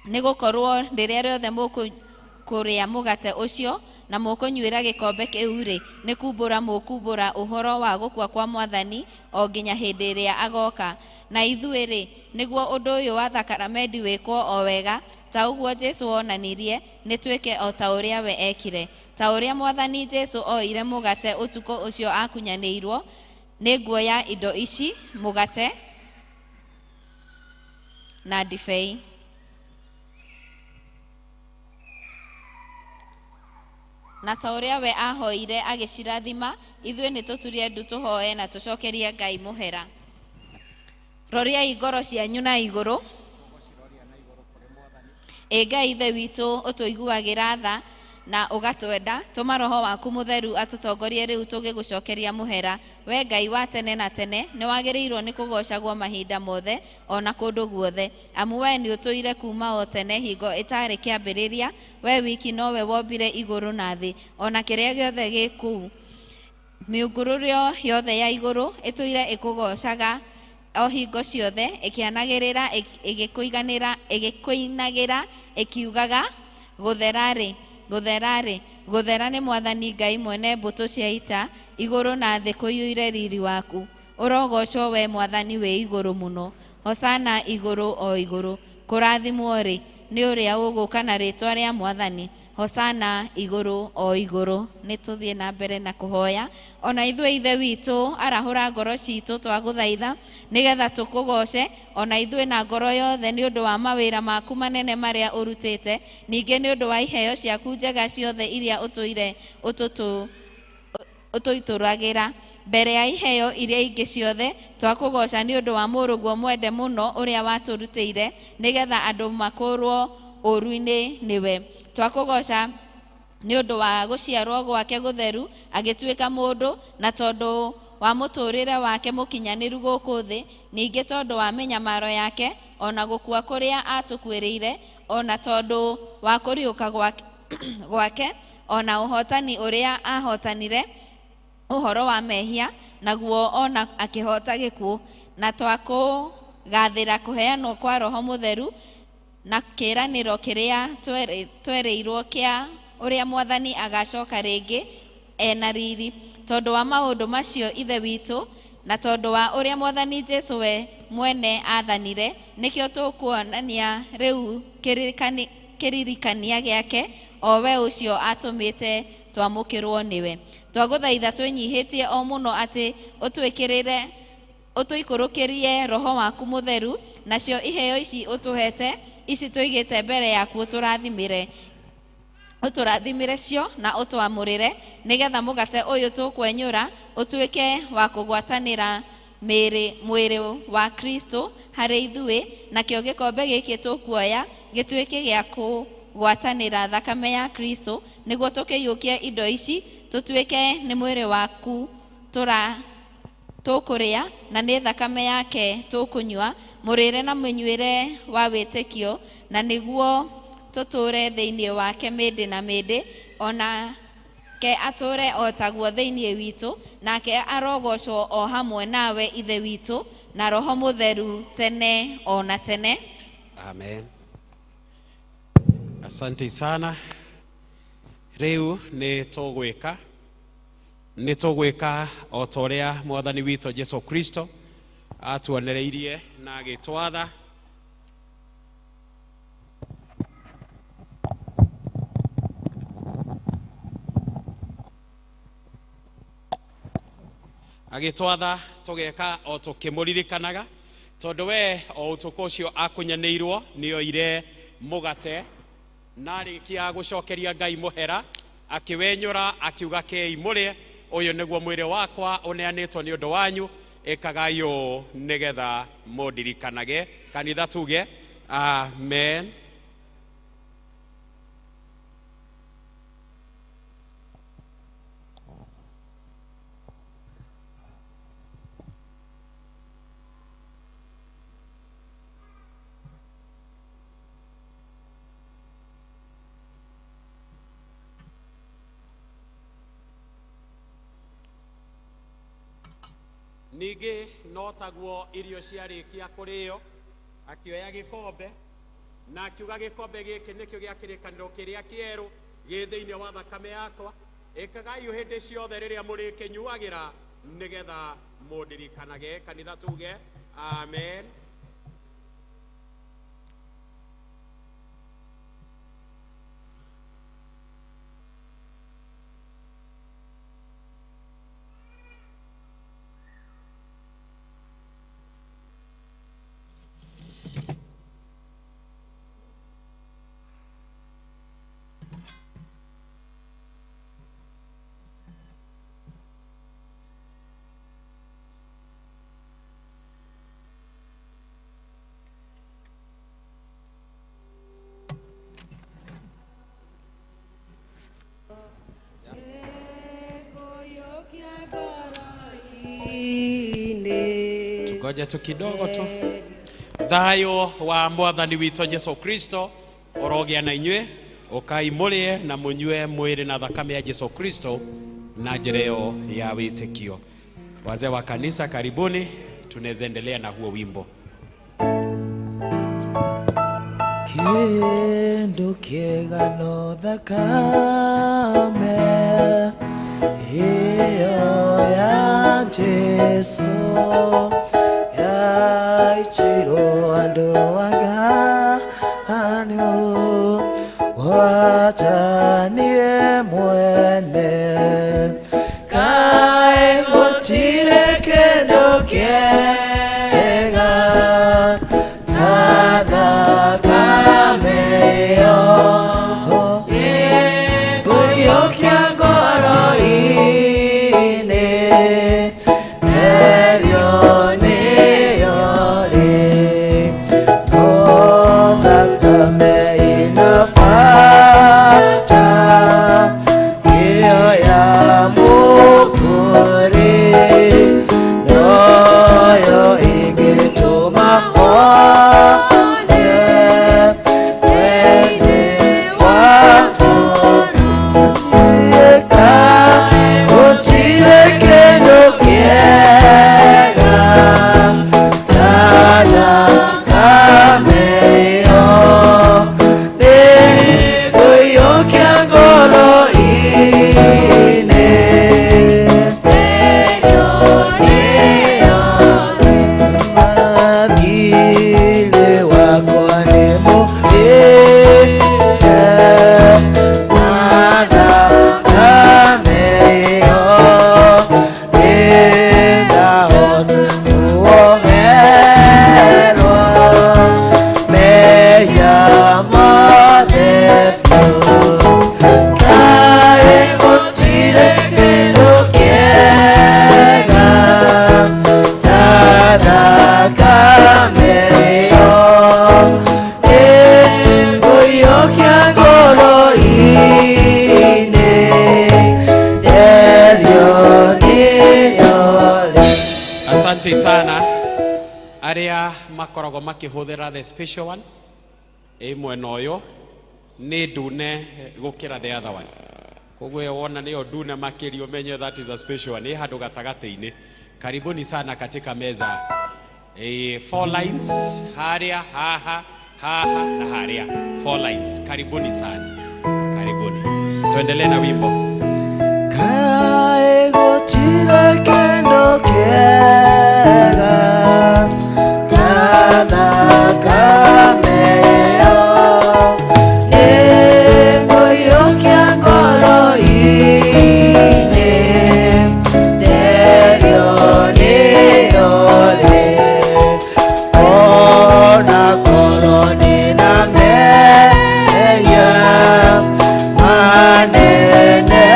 nĩ gũkorwo rĩrĩa rĩothe mũkũrĩa mũgate ũcio na mũkũnyuĩra gĩkombe kĩu-rĩ, nĩ kumbũra mũkumbũra ũhoro wa gũkua kwa Mwathani o nginya hĩndĩ ĩrĩa agoka. Na ithuĩ-rĩ, nĩguo ũndũ ũyũ wa thakaramendi wĩkwo o wega, ta ũguo Jesu onanirie, nĩ twĩke o ta ũrĩa we ekire. Ta ũrĩa Mwathani Jesu oire mũgate ũtukũ ũcio akunyanĩirwo, nĩ nguoya indo ici, mũgate na ndibei. Na ta ũrĩa we ahoire agĩcirathima, ithuĩ nĩ tũturie ndu tũhoe na tũcokerie Ngai mũhera. Roriai ngoro cianyu na igũrũ. Ĩ Ngai Ithe witũ ũtũiguagĩra tha na ũgatwenda, tũma Roho waku mũtheru atũtongorie rĩu tũgĩgũcokeria mũhera. We Ngai wa tene na tene, nĩ wagĩrĩirwo nĩ kũgocagwo mahinda mothe ona kũndũ guothe. Amu we nĩ ũtũire kuma o tene hingo ĩtarĩ kĩambĩrĩria, we wiki nowe wombire igũrũ na thĩ, ona kĩrĩa gĩothe gĩ kũu. Mĩũngũrũrio yothe ya igũrũ ĩtũire ĩkũgocaga o hingo ciothe, ĩkĩanagĩrĩra, ĩgĩkũiganĩra, ĩgĩkũinagĩra, ĩkiugaga, gũthera-rĩ, gũthera-rĩ, gũthera nĩ Mwathani Ngai mwene mbũtũ cia ita, igũrũ na thĩ kũiyũire riri waku. Ũrogocwo we Mwathani wĩ igũrũ mũno. Hosana igũrũ o igũrũ. Kũrathimwo-rĩ, nĩ ũrĩa ũgũka na rĩtwa rĩa Mwathani. Hosana igũrũ o igũrũ. Nĩ tũthiĩ na mbere na kũhoya. Ona ithuĩ Ithe witũ, arahũra ngoro citũ twagũthaitha, nĩgetha tũkũgoce, ona ithuĩ na ngoro yothe nĩ ũndũ wa mawĩra maku manene marĩa ũrutĩte, ningĩ nĩ ũndũ wa iheo ciaku njega ciothe iria ũtũire ũtũitũragĩra. Mbere ya iheo iria ingĩ ciothe, twakũgoca nĩ ũndũ wa mũrũguo mwende mũno ũrĩa watũrutĩire, nĩgetha andũ makũrwo ũũru-inĩ nĩwe. Twakũgoca nĩ ũndũ wa gũciarwo gwake gũtheru, agĩtuĩka mũndũ, na tondũ wa mũtũũrĩre wake mũkinyanĩru gũkũ thĩ, ningĩ tondũ wa mĩnyamaro yake, ona gũkua kũrĩa atũkuĩrĩire, ona tondũ wa kũriũka gwake, ona ũhotani ũrĩa ahotanire Ũhoro wa mehia, naguo ona akĩhoota gĩkuũ, na twakũgathĩra kũheanwo kwa Roho Mũtheru na kĩĩranĩro kĩrĩa twerĩirwo kĩa ũrĩa Mwathani agacoka rĩngĩ ena riri. Tondũ wa maũndũ macio, Ithe witũ, na tondũ wa ũrĩa Mwathani Jesu we mwene aathanire, nĩkĩo tũkuonania rĩu kĩririkania gĩake, o we ũcio atũmĩte twamũkĩrwo nĩwe. Twagũthaitha twĩnyihĩtie o mũno atĩ ũtwĩkĩrĩre, ũtũikũrũkĩrie Roho waku Mũtheru, nacio iheo ici ũtũhete, ici tũigĩte mbere yaku, ũtũrathimĩre, ũtũrathimĩre cio na ũtwamũrĩre, nĩgetha mũgate ũyũ tũkwenyũra ũtuĩke wa kũgwatanĩra mĩĩrĩ mwĩrĩ wa Kristo harĩ ithuĩ, nakĩo gĩkombe gĩkĩ tũkuoya gĩtuĩke gĩa kũgwatanĩra thakame ya Kristo, nĩguo tũkĩiyũkie indo ici tũtuĩke nĩ mwĩrĩ waku tũra tũkũrĩa na nĩ thakame yake tũkũnyua, mũrĩre na mũnyuĩre wa wĩtĩkio, na nĩguo tũtũũre thĩinĩ wake mĩndĩ na mĩndĩ, ona ke atũũre o taguo thĩinĩ witũ, nake arogocwo o hamwe nawe, Ithe witũ, na Roho Mũtheru, tene o na tene. Amen. Asante sana. Rĩu nĩ tũgwĩka o ta ũrĩa Mwathani witũ Jesu Kristo atuonereirie na agĩtwatha. Agĩtwatha tũgeka o tũkĩmũririkanaga, tondũ we o ũtukũ ũcio akunyanĩirwo nĩoire mũgate, na arĩkia gũcokeria Ngai mũhera, akĩwenyũra, akiuga, "Kei mũrĩe, ũyũ nĩguo mwĩrĩ wakwa ũneanĩtwo nĩ ũndũ wanyu, ĩkagai ũũ nĩgetha mũndirikanage." Kanitha tuge amen. Ningĩ no taguo irio ciarĩkia kũrĩo, akĩoya gĩkombe na akiuga, "Gĩkombe gĩkĩ nĩkĩo gĩa kĩrĩkanĩro kĩrĩa kĩerũ gĩ thĩinĩ wa thakame yakwa. Ĩkagai ũũ hĩndĩ ciothe rĩrĩa mũrĩkĩnyuagĩra nĩgetha mũndirikanage." Kanitha tuge amen. Tugoje tu kidogo tu. Thayũ wa Mwathani witũ Jesu Kristo ũrogĩa na inyuĩ. Ũkai mũrĩe na mũnyue mwĩrĩ na thakame ya Jesu Kristo na njĩra ĩyo ya wĩtĩkio. Wazee wa kanisa, karibuni, tunaweza endelea na huo wimbo. Kĩndũ kĩega no thakame ĩyo ya Jesu yaitirwo andũ aganu, gwatanie mwene. Kaĩ gũtirĩ kĩndũ kĩega ta thakame ĩyo ĩkũiyũkia ngoro-inĩ, Therio nĩyo rĩ, no thakame ĩna bata, ĩyo ya mũkũri noyo. mothe biũ. Kaĩ gũtirĩ kĩndũ kĩega ta thakame ĩyo ĩngũiyũkia ngoro-inĩ, nderio nĩyo rĩ. Asante sana arĩa makoragwo makĩhũthĩra the special one ĩ mwena ũyũ nĩ ndune gũkĩra the other one, koguo ĩyo wona nĩyo ndune makĩria ũmenye that is a special one, ĩ handũ gatagatĩ-inĩ. Karibuni sana katika meza four lines harĩa, haha, haha na harĩa, four lines. Karibuni sana, karibuni, tuendelee na wimbo. Kaĩ gũtirĩ kĩndũ kĩega ta thakame ĩyo ĩngũiyũkia ngoro-inĩ, nderio nĩyo rĩ. Ona korwo ndĩna mehia manene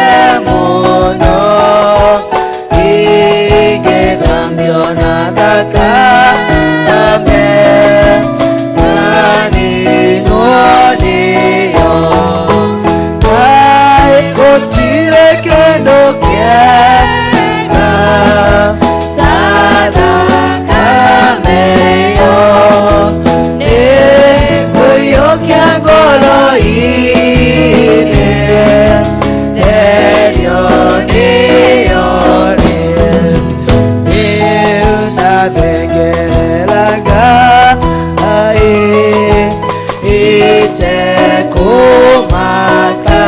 mũno, ingĩthambio na thakame naninwo nĩyo. Kaĩ gũtirĩ kĩndũ kĩega ta thakame ĩyo nĩngũiyũkia ngoro-inĩ, nderio nĩyo rĩ. Rĩu ndathengerera Ngai itekũmaka,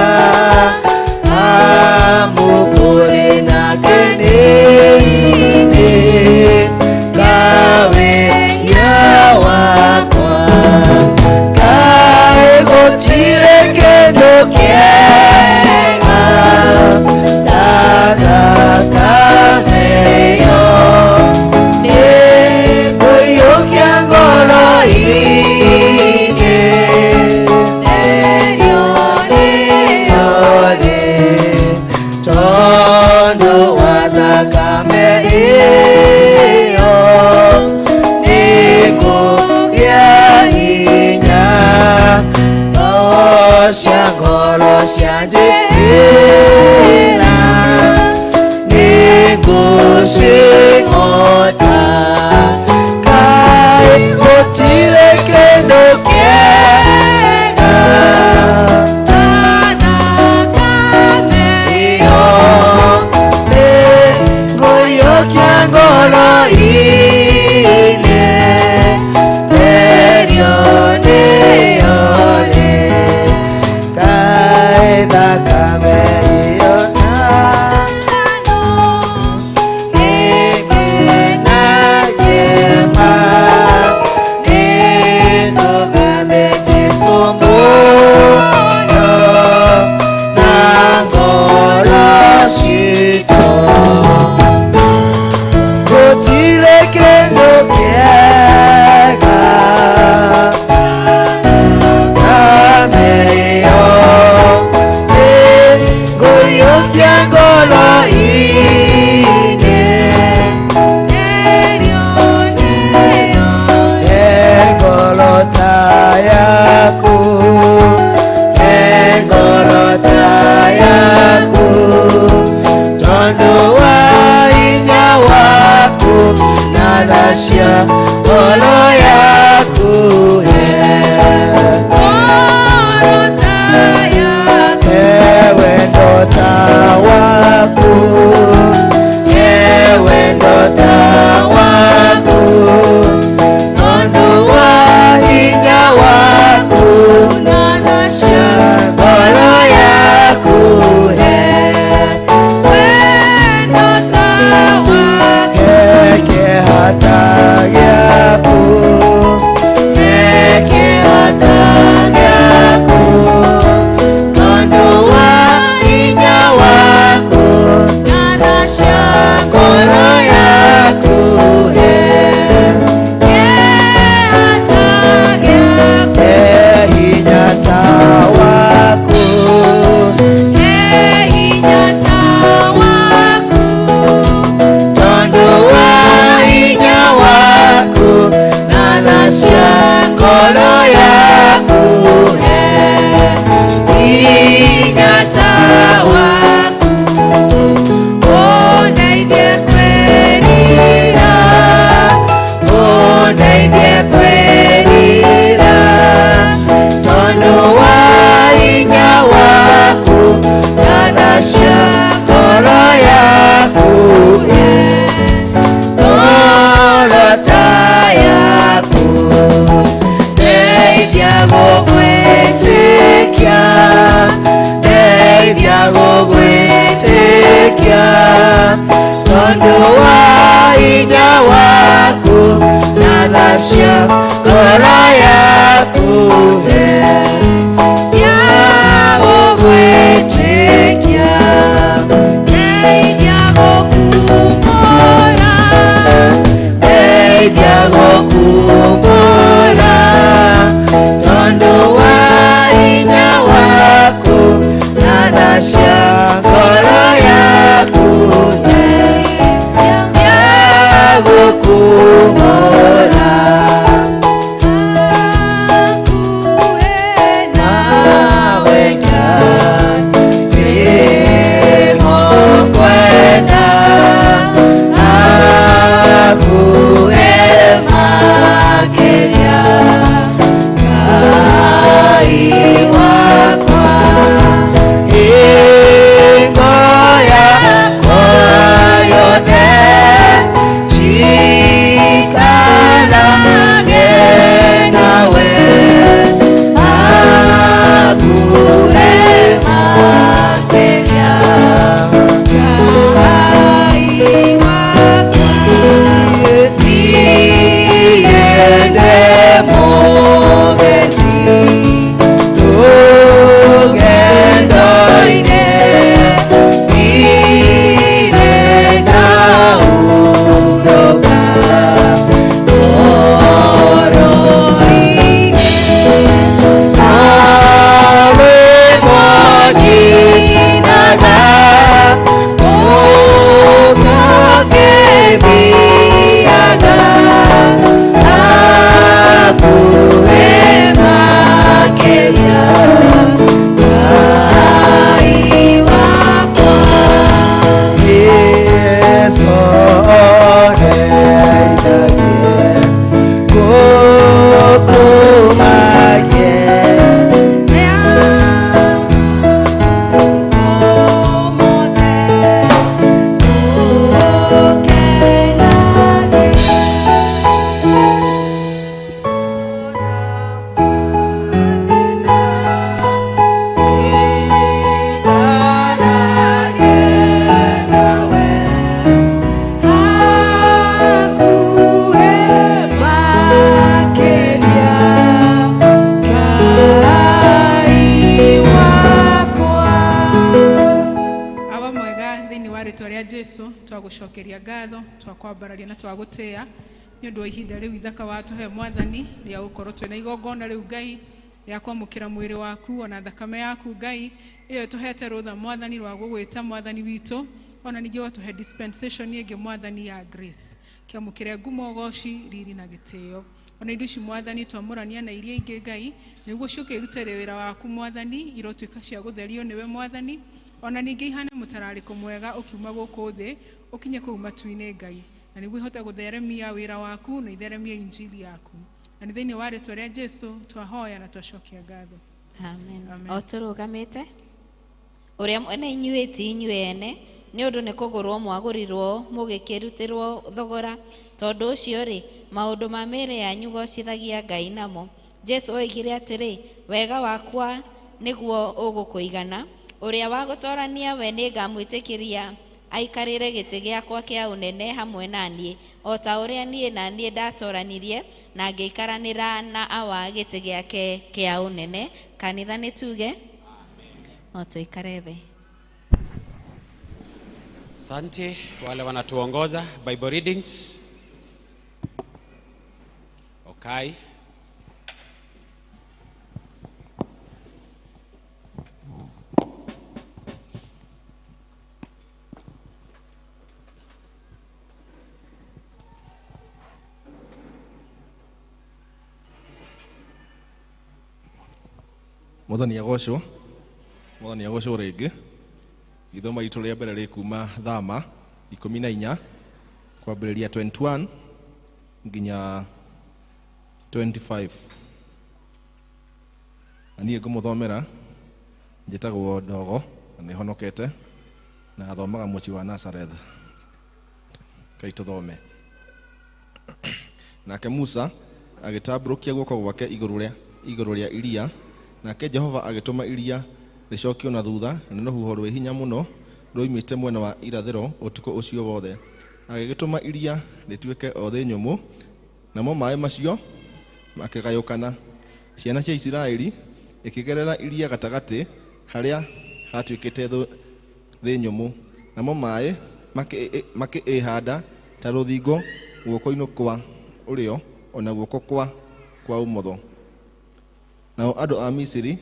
amu kũrĩ nake nĩ kawĩya wakwa. Kaĩ gũtirĩ kĩndũ kĩega ta thakame ĩyo nĩngũiyũkia ngoro-inĩ, nderio nĩyo rĩ. Tondũ wa thakame ĩyo nĩngũgĩa hinya, cia ngoro cianjĩra nĩngũcihota. Kaĩ gũtirĩ kĩndũ kĩega ta thakame ĩyo nĩngũiyũkia ngoro-inĩ, nderio nĩyo rĩ. Kaĩ thakame ĩyo na Hakuhĩ ngoro ta yaku ndeithia gũgwĩtĩkia ndeithia gũgwĩtĩkia tondũ wa hinya waku na tha cia ngoro yaku ndeithia gũgwĩtĩkia ndeithia gũkumbũra ndeithia gũkumbũra tondũ wa hinya waku na tha cia ngoro yaku ndeithia gũkumbũra hakuhĩ nawe Ngai nĩngũkwenda hakuhĩ makĩria Ngai wakwa hingo yakwa yothe njikarage nawe hakuhĩ makĩria Ngai wakwa niĩ ndĩ mũgeni rũgendo-inĩ ndirĩ ndahurũka ngoro-inĩ nawe mwonyinaga ũkakĩthiaga hakuhĩ makĩria Ngai wakwa Yesu ondeithagie gũkũmagie Hakuhĩ makĩria Ngai wakwa. Aba mwega thĩinĩ wa rĩtwa rĩa Jesu twagũcokeria ngatho twakwambararia na twagũtĩĩa nĩ ũndũ wa ihinda rĩu ithaka watũhe mwathani rĩa gũkorwo twĩna igongona rĩu Ngai rĩa kwamũkĩra mwĩrĩ waku ona thakame yaku Ngai ĩyo ĩtũhete rũtha mwathani rwa gũgwĩta mwathani witũ ona ningĩ ũgatũhe dispensation ĩngĩ mwathani ya grace kĩamũkĩre ngumo ũgoci riri na gĩtĩo ona indo ici mwathani twamũrania na iria ingĩ Ngai nĩguo ciũke irute wĩra waku mwathani irotuĩka cia gũtherio nĩwe mwathani ona ningĩ ihane mũtararĩko mwega ũkiuma gũkũ thĩ ũkinye kũu matu-inĩ Ngai na nĩguo ihote gũtheremia wĩra waku na itheremie injili yaku na nĩ thĩinĩ wa rĩtwa rĩa Jesu twahoya na twacokia ngatho. Amen. Amen. O tũrũgamĩte ũrĩa mwene inyuĩ ti inyuĩ ene nĩ ũndũ nĩ kũgũrwo mwagũrirwo mũgĩkĩrutĩrwo thogora tondũ ũcio rĩ maũndũ ma mĩĩrĩ yanyu gocithagia Ngai namo. Jesu oigire atĩrĩ wega wakwa nĩguo ũgũkũigana ũrĩa wa gũtorania we nĩngamwĩtĩkĩria aikarĩre gĩtĩ gĩakwa kĩa ũnene hamwe na niĩ o ta ũrĩa niĩ na niĩ ndatoranirie na ngĩikaranĩra na awa gĩtĩ gĩake kĩa ũnene. Kanitha nĩ tuge no tũikare thĩ. Asante wale wanatuongoza Bible readings. Okay. Mwathani agocwo, Mwathani agocwo rĩngĩ. Gĩthomo gitũ rĩa mbere rĩ kuma Thama 14 kwambĩrĩria 21 nginya 25. Na niĩ ngũmũthomera njĩtagwo Ndogo na nĩhonokete na athomaga mũciĩ wa Nazareth. Kai tũthome. Nake Musa agĩtambũrũkia guoko gwake igũrũ rĩa iria, nake Jehova agĩtũma iria rĩcokio na thutha nĩ rũhuho rwĩ hinya mũno rwoimĩte mwena wa irathĩro ũtukũ ũcio wothe. Agĩgĩtũma iria rĩtuĩke o thĩ nyũmũ, namo maaĩ macio makĩgayũkana. Ciana cia Isiraeli ikĩgerera iria gatagatĩ harĩa hatuĩkĩte thĩ nyũmũ, namo maaĩ makĩĩhanda ta rũthingo guoko-inĩ kwa ũrĩo ona guoko kwa ũmotho. Nao andũ a Misiri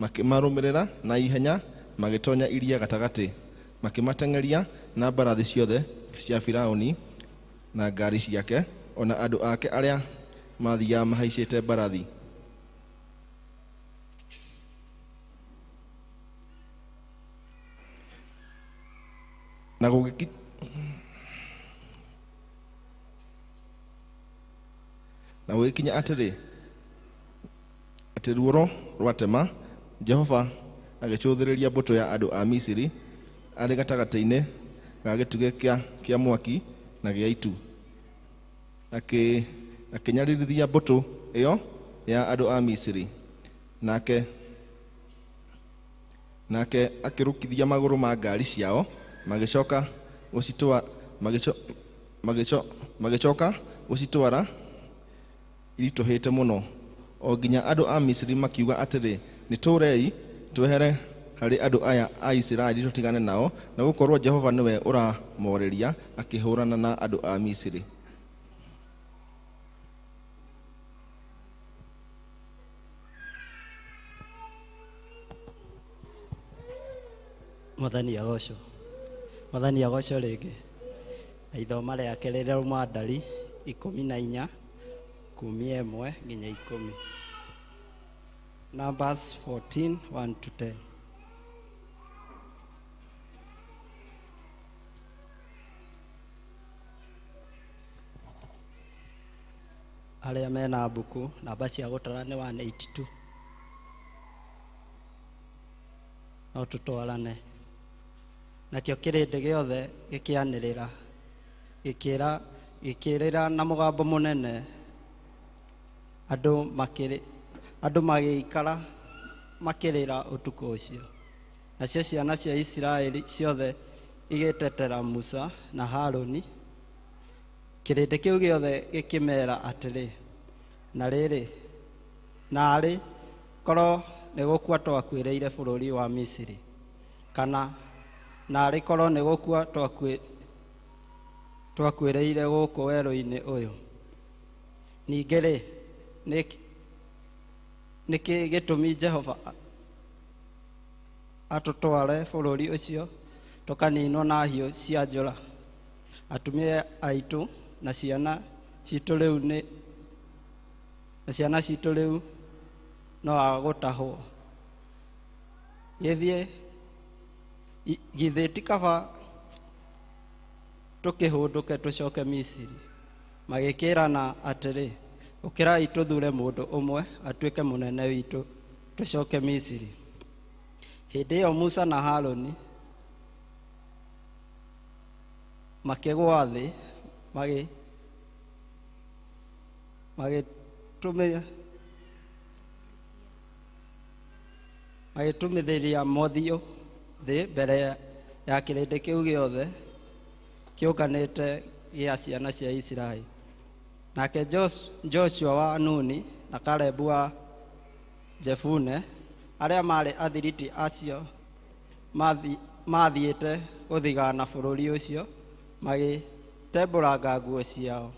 makĩmarũmĩrĩra na ihenya magĩtonya iria gatagatĩ, makĩmateng'eria na mbarathi ciothe cia Firaũni na ngaari ciake, ona andũ ake arĩa maathiaga mahaicĩte mbarathi. Na gũgĩkinya atĩrĩ, atĩ ruoro rwatema, Jehova agĩcũthĩrĩria mbũtũ ya andũ a Misiri arĩ gatagatĩ-inĩ ga gĩtugĩ kĩa mwaki na gĩa itu, akĩnyaririthia mbũtũ ĩyo ya andũ a Misiri. Nake akĩrũkithia magũrũ ma ngaari ciao, magĩcoka gũcitwara iritũhĩte mũno, o nginya andũ a Misiri makiuga atĩrĩ, nĩ tũrei twehere harĩ andũ aya a Isiraeli tũtigane nao, na gũkorwo Jehova nĩwe ũramorĩria akĩhũrana na andũ a Misiri. Mwathani agocwo. Mwathani agocwo rĩngĩ. Na ithoma rĩake rĩrauma ndari 14 kumia 1 nginya 10. Numbers 14, 1 to 10. Arĩa mena mbuku namba cia gũtara nĩ 182. No tũtwarane. Nakĩo kĩrĩndĩ gĩothe gĩkĩanĩrĩra, gĩkĩrĩra na mũgambo mũnene. Andũ magĩikara makĩrĩra ũtukũ ũcio. Nacio ciana cia Isiraeli ciothe igĩtetera Musa na Harũni. Kĩrĩndĩ kĩu gĩothe gĩkĩmeera atĩrĩ, na rĩrĩ, naarĩ korwo nĩ gũkua twakuĩrĩire bũrũri wa Misiri, kana naarĩ korwo nĩ gũkua twakuĩrĩire gũkũ werũ-inĩ ũyũ. Ningĩ-rĩ, nĩkĩ gĩtũmi Jehova atũtware bũrũri ũcio tũkaninwo na hiũ cia njora? Atumia aitũ na ciana citũ rĩu no a gũtahwo. Githĩ ti kaba tũkĩhũndũke tũcoke Misiri? Magĩkĩrana atĩrĩ, ũkĩrai tũthure mũndũ ũmwe atuĩke mũnene witũ tũcoke Misiri. Hĩndĩ ĩyo Musa na Harũni makĩgũa thĩ, magĩtumithĩria mothiũ thĩ mbere ya kĩrĩndĩ kĩu gĩothe kĩũnganĩte gĩa ciana cia Isiraeli. Nake Joshua wa Nuni na Kalebu wa Jefune, arĩa maarĩ athiriti acio maathiĩte gũthigana bũrũri ũcio, magĩtembũranga nguo ciao.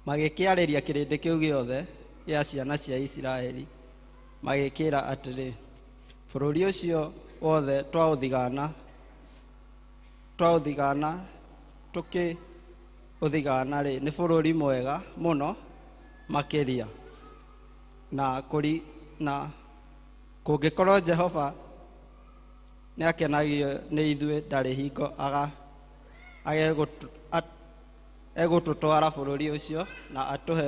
Magĩkĩarĩria kĩrĩndĩ kĩu gĩothe gĩa ciana cia Isiraeli, magĩkĩĩra atĩrĩ, bũrũri ũcio wothe twaũthigana tũkĩũthigana-rĩ, nĩ bũrũri mwega mũno makĩria. Na kũngĩkorwo Jehova nĩakenagio nĩ ithuĩ, ndarĩ hingo egũtũtwara bũrũri ũcio na atũhe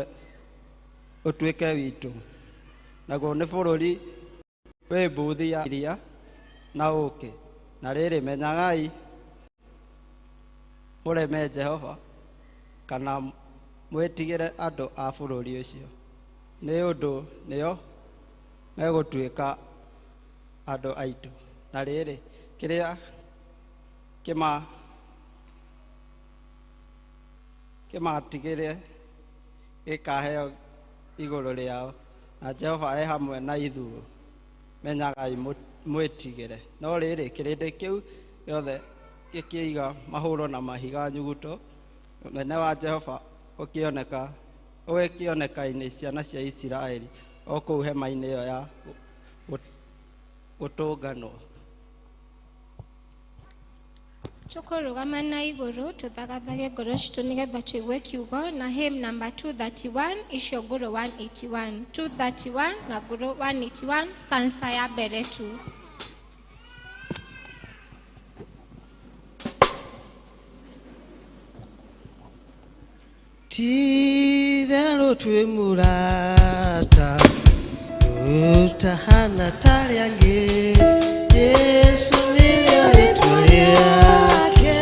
ũtuĩke witũ. Naguo nĩ bũrũri wĩ mbuthi ya iria na ũũkĩ. Na rĩrĩ, menyagai Mũreme Jehova kana mwĩtigĩre andũ a bũrũri ũcio, nĩ ũndũ nĩo megũtuĩka andũ aitũ. Na rĩrĩ, kĩrĩa kĩmatigĩre gĩkaheo igũrũ rĩao, na Jehova e hamwe na ithuĩ, menyagai mwĩtigĩre. No rĩrĩ, kĩrĩndĩ kĩu gĩothe gĩkĩiga mahũũro na mahiga nyuguto, ũnene wa Jehova ũgĩkĩoneka-inĩ ciana cia Isiraeli o kũu hema-inĩ ĩyo ya gũtũnganwo. Tũkũrũgama na igũrũ tũthagathage ngoro citũ nĩgetha tũigue kiugo na hymn number 231 icio ngũrũ 181 231 na ngũrũ 181 stanza ya mbere tu. Ti-itherũ twĩ mũrata ũtahana tarĩ angĩ, Jesũ nĩrĩo rĩtwa rĩake,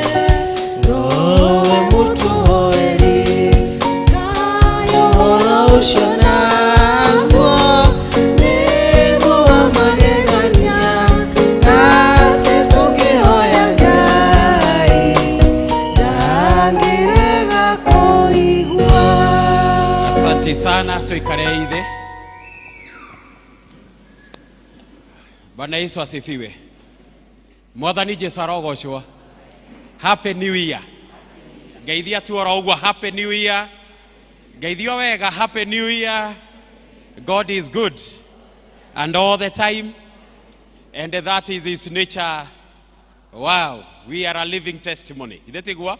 nowe mũtũhoeri. Ũhoro ũcio naguo nĩguo wa magegania, atĩ tũngĩhoya Ngai ndangĩrega kũigua. Asante sana, tuikare ithe. Bwana Yesu asifiwe. Mwathani Jesu arogocwo. Happy New Year. Ngeithia tu oro ũguo Happy New Year. Ngeithio wega Happy New Year. God is good and all the time, and that is his nature. Wow, we are a living testimony. Ithe tiguo?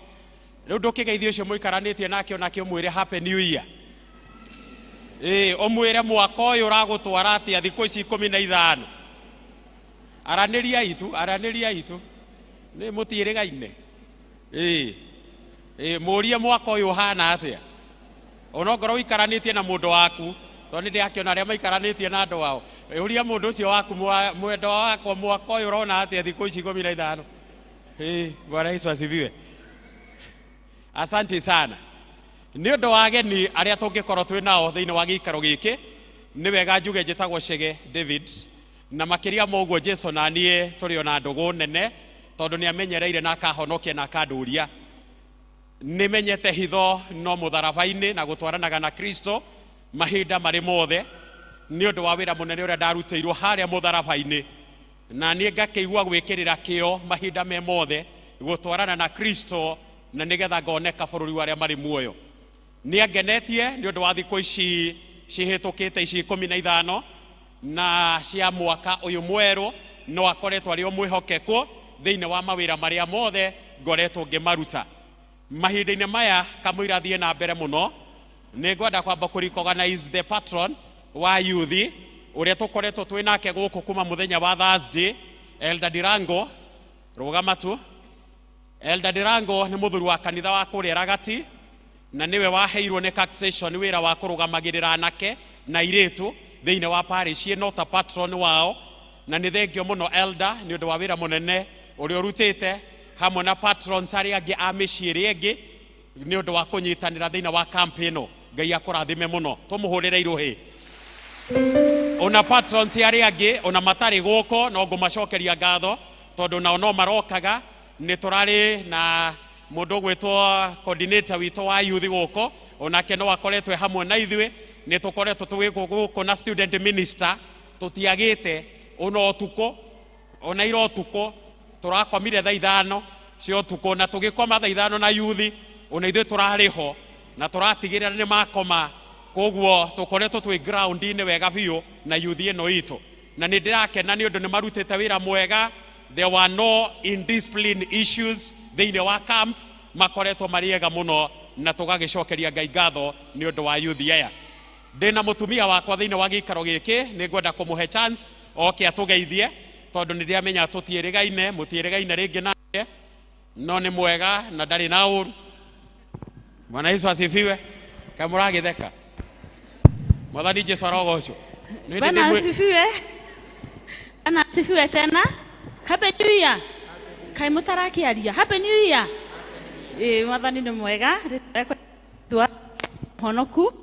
Rĩu ndũkĩgeithio ũcio mũikaranĩtie nake onake ũmwĩre Happy New Year. Ĩĩ, ũmwĩre mwaka ũyũ ũragũtwara atĩa thikũ ici 15. Aranĩria itu, aranĩria itu. Nĩ mũtiĩrĩgaine. Ĩĩ. Ĩĩ, mũrie mwaka ũyũ ũhana atĩa. Ona ongorwo ũikaranĩtie na mũndũ waku, tondũ nĩ ndĩrakĩona arĩa maikaranĩtie na andũ ao. Ũria mũndũ ũcio waku mwendwa wakwa mwaka ũyũ ũrona atĩa thikũ ici 15. Ĩĩ, Bwana Yesu asifiwe. Asante sana. Nĩ ũndũ wa ageni arĩa tũngĩkorwo twĩ nao thĩinĩ wa gĩikaro gĩkĩ, nĩ wega njuge njĩtagwo Chege David, na makĩria ma ũguo Jesu na niĩ tũrĩ ona ndũgũ nene, tondũ nĩ amenyereire na akahonokia na akandũria. Nĩ menyete hitho no mũtharaba-inĩ na gũtwaranaga na Kristo mahinda marĩ mothe, nĩ ũndũ wa wĩra mũnene ũrĩa ndarutĩirwo harĩa mũtharaba-inĩ, na niĩ ngakĩigua gwĩkĩrĩra kĩo mahinda me mothe gũtwarana na Kristo, na nĩgetha ngoneka bũrũri wa arĩa marĩ muoyo. Nĩ angenetie nĩ ũndũ wa thikũ ici cihĩtũkĩte ici 15 na cia mwaka ũyũ mwerũ, no akoretwo arĩ o mwĩhokeku thĩinĩ wa mawĩra marĩa mothe ngoretwo ngĩmaruta. Mahinda-inĩ maya kamũira thiĩ na mbere mũno, nĩ ngwenda kwamba kũ recognize the patron wa youth ũrĩa tũkoretwo twĩ nake gũkũ kuma mũthenya wa Thursday, Elder Dirango. Rũgama tu. Elder Dirango nĩ mũthuri wa kanitha wa kũrĩa Ragati, na nĩwe waheirwo nĩ taxation wĩra wa kũrũgamagĩrĩra anake na airĩtu thĩinĩ wa parish ĩno ta patron wao, na nĩ thengio mũno Elder nĩ ũndũ wa wĩra mũnene ũrĩa ũrutĩte hamwe na patrons arĩa angĩ a mĩciĩ ĩrĩa ĩngĩ nĩ ũndũ wa kũnyitanĩra thĩinĩ wa camp ĩno. Ngai akũrathime mũno, tũmũhũrĩre irũhĩ. Ona patrons arĩa angĩ ona matarĩ gũkũ no ngũmacokeria ngatho tondũ nao no marokaga. Nĩ tũrarĩ na mũndũ ũgwĩtwo coordinator witũ wa youth gũkũ, onake no akoretwo hamwe na ithuĩ. Nĩ tũkoretwo tũgĩkwo gũkũ na student minister, tũtiagĩte ona ũtukũ ona ira ũtukũ tũrakomire thaa 5 cia ũtukũ, na tũgĩkoma thaa 5 na youth, ona ithuĩ tũrarĩ ho na tũratigĩrĩra nĩ makoma. Koguo tũkoretwo twĩ ground-inĩ wega biũ na youth ĩno itũ, na nĩ ndĩrakena nĩ ũndũ nĩ marutĩte wĩra mwega. There were no indiscipline issues thĩinĩ wa camp, makoretwo marĩ ega mũno, na tũgagĩcokeria Ngai ngatho nĩ ũndũ wa youth aya. Ndĩna mũtumia wakwa thĩinĩ wa gĩikaro gĩkĩ, nĩ ngwenda kũmũhe chance oke atũgeithie, tondũ nĩ ndĩramenya tũtiĩrĩgaine, mũtiĩrĩgaine rĩngĩ nake, no nĩ mwega na ndarĩ na ũru. Bwana Yesu asifiwe. Kaĩ mũragĩtheka? Mwathani Jesu arogocwo. Bwana asifiwe. Bwana asifiwe tena. Happy New Year. Kaĩ mũtarakĩaria. Happy New Year. Ĩĩ, mwathani nĩ mwega. Rĩtwa rĩakwa honoku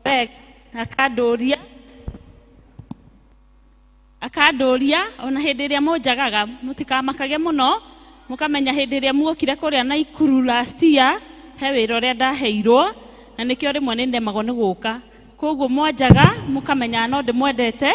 wega akandũria akandũria ona hĩndĩ ĩrĩa mũnjagaga mũtikamakage mũno mũkamenya hĩndĩ ĩrĩa muokire kũrĩa Naikuru last year he wĩra ũrĩa ndaheirwo na nĩkĩo rĩmwe nĩ ndemagwo nĩ gũka koguo mwanjaga mũkamenya no ndĩmwendete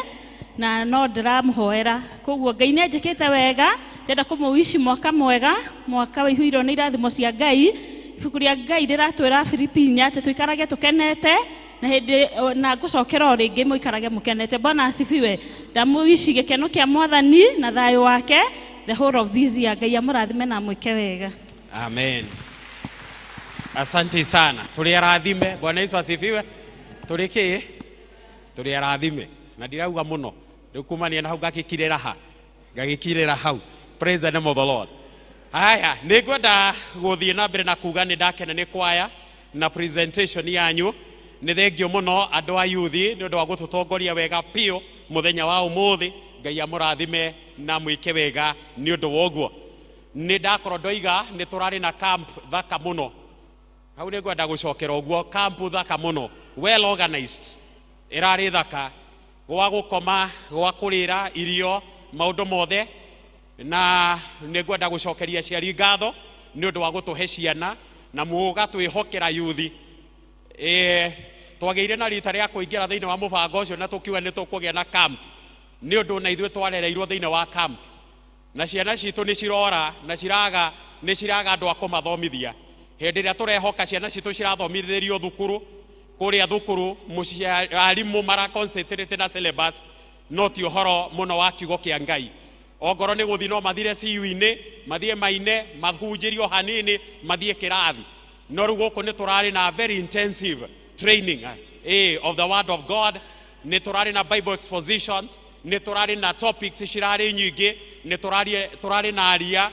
na no ndĩramũhoera koguo Ngai nĩ anjĩkĩte wega ndĩrenda kũmũwici mwaka mwega mwaka wĩihũirwo nĩ irathimo cia Ngai ibuku rĩa Ngai rĩratwĩra Filipi inya atĩ tũikarage tũkenete na hĩndĩ na ngũcokera o rĩngĩ mũikarage mũkenete. Bwana asifiwe. Ndamũwici gĩkeno kĩa mwathani na thayũ wake the whole of this year. Ngai amũrathime na amwĩke wega. Amen. Asante sana. Tuli arathime. Bwana Yesu asifiwe. Tuli ki? Tuli arathime. Na ndirauga muno. Riu kumania na hau ngagĩkirĩra ha. Ngagĩkirĩra hau. Praise the name of the Lord. Haya, nĩngwenda gũthiĩ na mbere na kuga nĩ ndakena nĩ kwaya na presentation yanyu. Nĩ thengio mũno andũ a yuthi nĩ ũndũ wa gũtũtongoria wega piũ mũthenya wa ũmũthĩ. Ngai amũrathime na mwĩke wega nĩ ũndũ wa ũguo. Nĩ ndakorwo ndoiga nĩ tũrarĩ na camp thaka mũno. Hau nĩ ngwenda gũcokera ũguo, camp thaka mũno, well organized, ĩrarĩ thaka, gwa gũkoma, gwa kũrĩra irio, maũndũ mothe. Na nĩ ngwenda gũcokeria aciari ngatho nĩ ũndũ wa gũtũhe ciana na mũgatwĩhokera yuthi. Twagĩire na rita rĩa kũingĩra thĩinĩ wa mũbango ũcio na tũkiuga nĩ tũkũgĩa na camp nĩ ũndũ na ithuĩ twarereirwo thĩinĩ wa camp na ciana citũ nĩ cirora na ciraga nĩ ciraga andũ a kũmathomithia. Hĩndĩ ĩrĩa tũrehoka ciana citũ cirathomithĩrio thukuru kũrĩa thukuru arimũ mara concentrate na syllabus no ti ũhoro mũno wa kiugo kĩa Ngai. Ongorwo nĩ gũthiĩ no mathire CU-inĩ, mathiĩ maine, mahunjĩrio hanini, mathiĩ kĩrathi. No rĩu gũkũ nĩ tũrarĩ na very intensive training of the word of God. Nĩ tũrarĩ na Bible expositions, nĩ tũrarĩ na topics cirarĩ nyingĩ, nĩ tũrarĩ na aria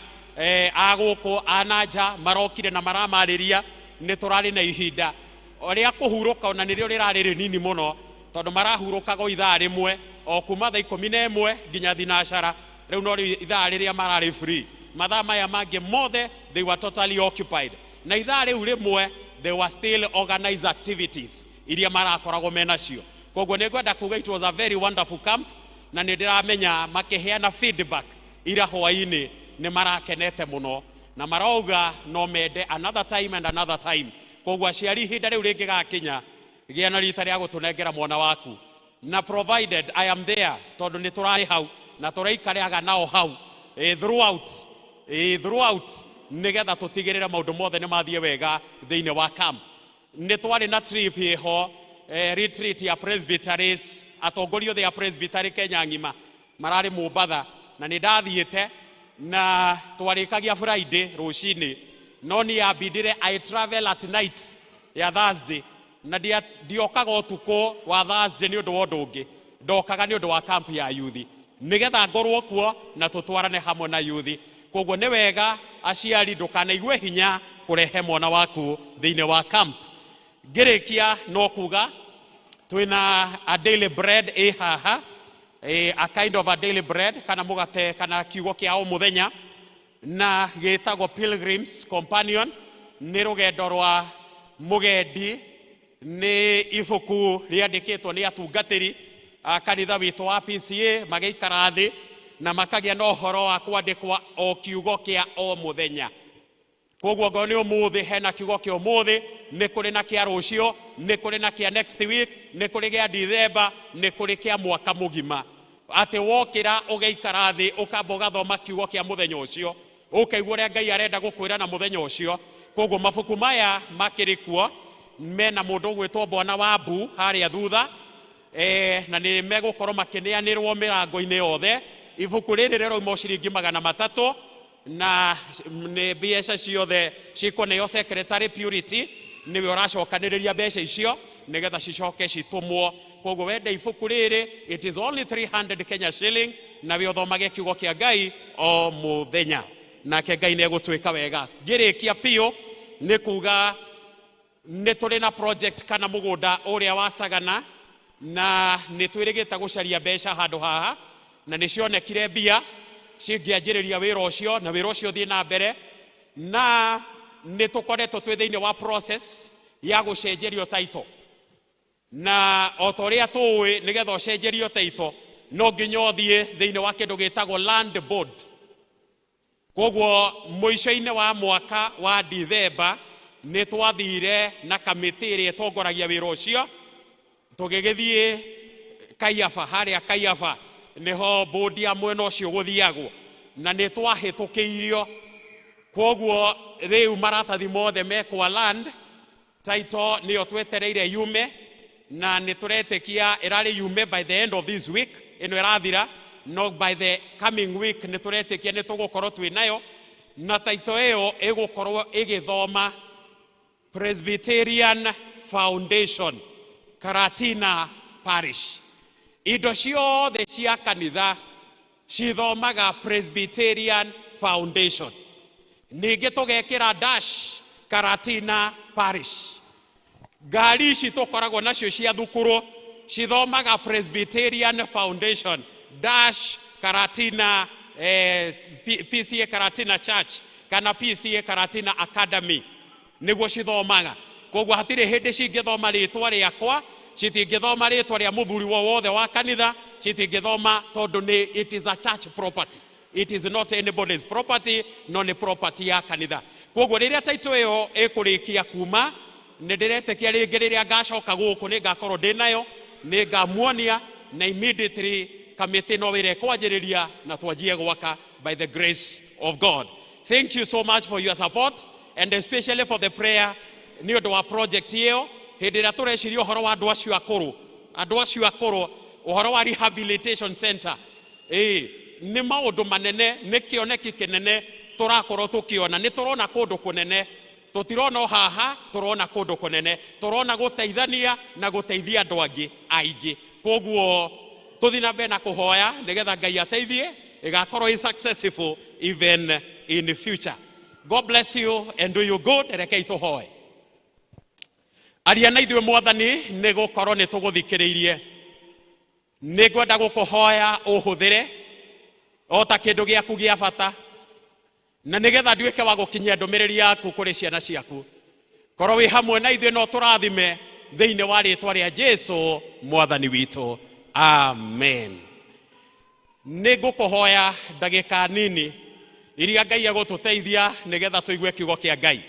a gũkũ a na nja marokire na maramarĩria, nĩ tũrarĩ na ihinda rĩa kũhurũka ona nĩrĩo rĩrarĩ rĩnini mũno tondũ marahurũkaga o ithaa rĩmwe o kuma thaa 11 nginya thinacara. Rĩu no rĩu ithaa rĩrĩa mararĩ free, mathaa maya mangĩ mothe they were totally occupied. Na ithaa rĩu rĩmwe they were still organized activities iria marakoragwo menacio. Koguo nĩ ngwenda kuga it was a very wonderful camp na nĩ ndĩramenya makĩheana feedback ira hwaĩ-inĩ nĩ marakenete mũno na marauga no mende another time and another time. Koguo aciari ihinda rĩu rĩngĩgakinya gĩa na rita rĩa gũtũnengera mwana waku na provided I am there tondũ nĩ tũrarĩ hau na tũraikaraga nao hau throughout nĩgetha tũtigĩrĩre maũndũ mothe nĩ mathiĩ wega thĩinĩ wa camp. Nĩ twarĩ na trip ĩho retreat ya presbyteries, atongoria othe a presbytery Kenya ng'ima mararĩ Mombatha na nĩ ndathiĩte na twarĩkagia Friday rũcinĩ no niĩ yambindire I travel at night ya Thursday na ndiokaga ũtukũ wa Thursday nĩ ũndũ wa ũndũ ũngĩ, ndokaga nĩ ũndũ wa camp ya yuthi nĩgetha ngorwo kuo na tũtwarane hamwe na yuthi. Koguo nĩ wega aciari ndũkanaigue hinya kũrehe mwana waku thĩinĩ wa camp. Ngĩrĩkia no kuga twĩna a daily bread ĩ haha, a kind of a daily bread kana mũgate kana kiugo kĩa o mũthenya na gĩtagwo Pilgrim's Companion. Nĩ rũgendo rwa mũgendi, nĩ ibuku rĩandĩkĩtwo nĩ atungatĩri a kanitha witũ wa PCA magĩikara thĩ na makagĩa na ũhoro wa kwandĩkwa o kiugo kĩa o mũthenya. Koguo ngorwo nĩ ũmũthĩ hena kiugo kĩa ũmũthĩ, nĩ kũrĩ na kĩa rũciũ, nĩ kũrĩ na kĩa next week, nĩ kũrĩ gĩa Dithemba, nĩ kũrĩ kĩa mwaka mũgima. Atĩ wokĩra ũgaikara thĩ ũkamba ũgathoma kiugo kĩa mũthenya ũcio, ũkaigua ũrĩa Ngai arenda gũkwĩra na mũthenya ũcio. Koguo mabuku maya makĩrĩ kuo, mena mũndũ ũgwĩtwo Bwana Wambu harĩa thutha, na nĩ megũkorwo makĩneanĩrwo mĩrango-inĩ yothe. Ibuku rĩrĩ rĩrauma ciringi 300 na nĩ mbeca ciothe cikũneo secretary Purity nĩwe ũracokanĩrĩria mbeca icio nĩgetha cicoke citũmwo. Koguo wenda ibuku rĩrĩ it is only 300 Kenya shilling na we ũthomage kiugo kĩa Ngai o mũthenya nake Ngai nĩ egũtwĩka wega. Ngĩrĩkia piũ nĩ kuga nĩ tũrĩ na project kana mũgũnda ũrĩa wa Sagana na nĩ twĩrĩgĩte gũcaria mbeca handũ haha na nĩ cionekire mbia cingĩanjĩrĩria wĩra ũcio na wĩra ũcio ũthiĩ na mbere. Na nĩ tũkoretwo twĩ thĩinĩ wa process ya gũcenjerio title, na o ta ũrĩa tũĩ, nĩgetha ũcenjerio title no nginya ũthiĩ thĩinĩ wa kĩndũ gĩtagwo land board. Koguo mũico-inĩ wa mwaka wa Dithemba nĩ twathire na kamĩtĩ ĩrĩa ĩtongoragia wĩra ũcio, tũgĩgĩthiĩ Kaiaba. Harĩa Kaiaba nĩho bodi ya mwena ũcio gũthiagwo, na nĩ twahĩtũkĩirio. Koguo rĩu maratathi mothe mekwa land title nĩyo twetereire yume, na nĩ tũretĩkia ĩrarĩ yume by the end of this week ĩno ĩrathira, no by the coming week nĩ tũretĩkia nĩ tũgũkorwo twĩ nayo. Na title ĩyo ĩgũkorwo ĩgĩthoma Presbyterian Foundation Karatina Parish. Indo ciothe cia kanitha cithomaga Presbyterian Foundation, ningĩ tũgekĩra dash Karatina Parish. Ngari ici tũkoragwo nacio cia thukuru cithomaga Presbyterian Foundation dash Karatina, PCA Karatina Church kana PCA Karatina Academy, nĩguo cithomaga. Koguo hatirĩ hĩndĩ cingĩthoma rĩtwa rĩakwa, citingĩthoma rĩtwa rĩa mũthuri wothe wa kanitha, citingĩthoma, tondũ nĩ it is a church property, it is not anybody's property, no nĩ property ya kanitha. Koguo rĩrĩa title ĩyo ĩkũrĩkia kuma, nĩ ndĩretĩkia rĩngĩ rĩrĩa ngacoka gũkũ nĩ ngakorwo ndĩ nayo, nĩ ngamuonia, na immediately kamĩtĩ no wĩra ĩkwanjĩrĩria na twanjie gwaka by the grace of God. Thank you so much for your support and especially for the prayer nĩ ũndũ wa project ĩyo. Hĩndĩ ĩrĩa tũreciria ũhoro wa andũ acio akũrũ, andũ acio akũrũ, ũhoro wa rehabilitation center, ĩĩ nĩ maũndũ manene, nĩ kĩoneki kĩnene tũrakorwo tũkĩona. Nĩ tũrona kũndũ kũnene, tũtirona o haha, tũrona kũndũ kũnene, tũrona gũteithania na gũteithia andũ angĩ aingĩ. Koguo tũthiĩ na mbere na kũhoya nĩgetha Ngai ateithie ĩgakorwo ĩ successful even in the future. God bless you and do you good. Rekei tũhoe. Aria na ithuĩ, Mwathani, nĩ gũkorwo nĩ tũgũthikĩrĩirie. Nĩ ngwenda gũkũhoya ũhũthĩre o ta kĩndũ gĩaku gĩa bata, na nĩgetha nduĩke wa gũkinyia ndũmĩrĩri yaku kũrĩ ciana ciaku. Korwo wĩ hamwe na ithuĩ no tũrathime thĩinĩ wa rĩtwa rĩa Jesu Mwathani witũ, amen. Nĩ ngũkũhoya ndagĩka nini iria Ngai agũtũteithia nĩgetha tũigue kiugo kĩa Ngai.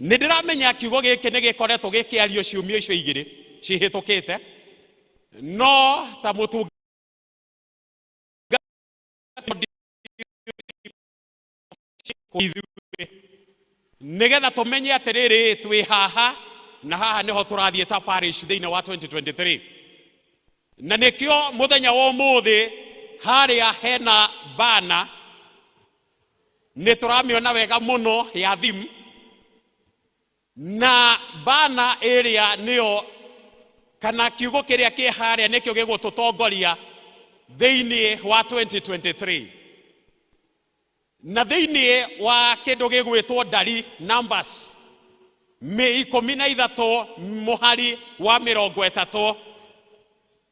Nĩ ndĩramenya kiugo gĩkĩ nĩ gĩkoretwo gĩkĩario ciumia icio igĩrĩ cihĩtũkĩte, no ta mũtunga ithuĩ nĩgetha tũmenye atĩrĩrĩ, twĩ haha na haha nĩho tũrathiĩ ta parish thĩinĩ wa 2023. Na nĩkĩo mũthenya wa ũmũthĩ harĩa hena bana nĩ tũramĩona wega mũno ya thim, na bana ĩrĩa nĩyo kana kiugo kĩrĩa kĩ harĩa nĩkĩo gĩgũtũtongoria thĩinĩ wa 2023. Na thĩinĩ wa kĩndũ gĩgwĩtwo ndari, Numbers mĩ 13 mũhari wa 30,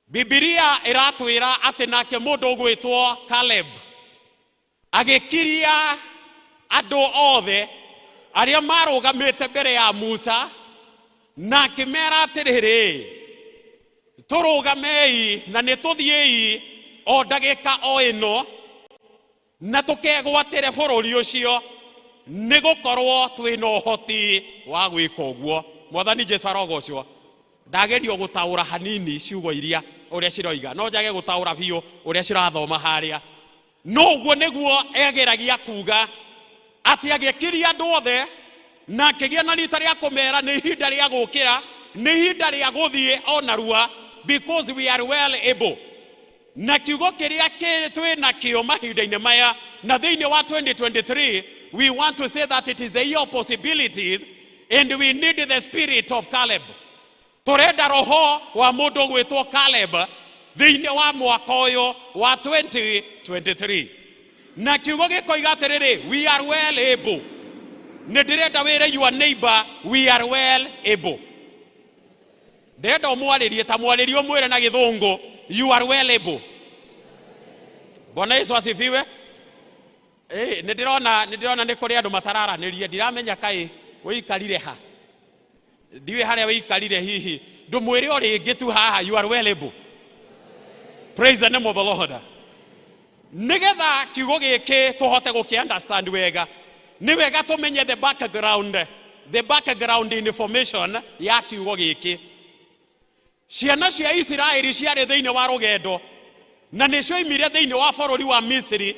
Bibilia ĩratwĩra atĩ nake mũndũ ũgwĩtwo Caleb agĩkiria andũ othe arĩa marũgamĩte mbere ya Musa na akĩmera atĩrĩrĩ, "Tũrũgamei na nĩ tũthiĩi o ndagĩka o ĩno na tũkegwatĩre bũrũri ũcio, nĩ gũkorwo twĩna ũhoti wa gwĩka ũguo." Mwathani Jesu arogocwo. Ndagerio gũtaũra hanini ciugo iria ũrĩa ciroiga, no njage gũtaũra biũ ũrĩa cirathoma harĩa, no ũguo nĩguo egeragia kuga atĩ agĩkiria andũ othe na akĩgĩa na rita rĩa kũmera nĩ ihinda rĩa gũkĩra, nĩ ihinda rĩa gũthiĩ o narua, because we are well able. Na kiugo kĩrĩa twĩ nakĩo mahinda-inĩ maya na thĩinĩ wa 2023, we want to say that it is the year of possibilities and we need the spirit of Caleb. Tũrenda roho wa mũndũ ũgwĩtwo Caleb thĩinĩ wa mwaka ũyũ wa 2023. Na kiugo gĩkoiga atĩrĩrĩ, "We are well able." Nĩ ndĩrenda wĩre your neighbor, "We are well able." Ndĩrenda ũmwarĩrie, ta mwarĩrie, ũmwĩre na Gĩthũngũ, "You are well able." Bwana Yesu asifiwe. Ĩ, nĩ ndĩrona nĩ ndĩrona nĩ kũrĩ andũ matararanĩria ndiramenya kaĩ wĩikarire ha ndiũĩ harĩa wĩikarire hihi ndũmwĩre o rĩngĩ tu haha you are well able. Praise the name of the Lord. Nĩgetha kiugo gĩkĩ tũhote gũkĩ understand wega nĩ wega tũmenye the background information ya kiugo gĩkĩ. Ciana cia Isiraeli ciarĩ thĩinĩ wa rũgendo na nĩ cioimire thĩinĩ wa bũrũri wa Misiri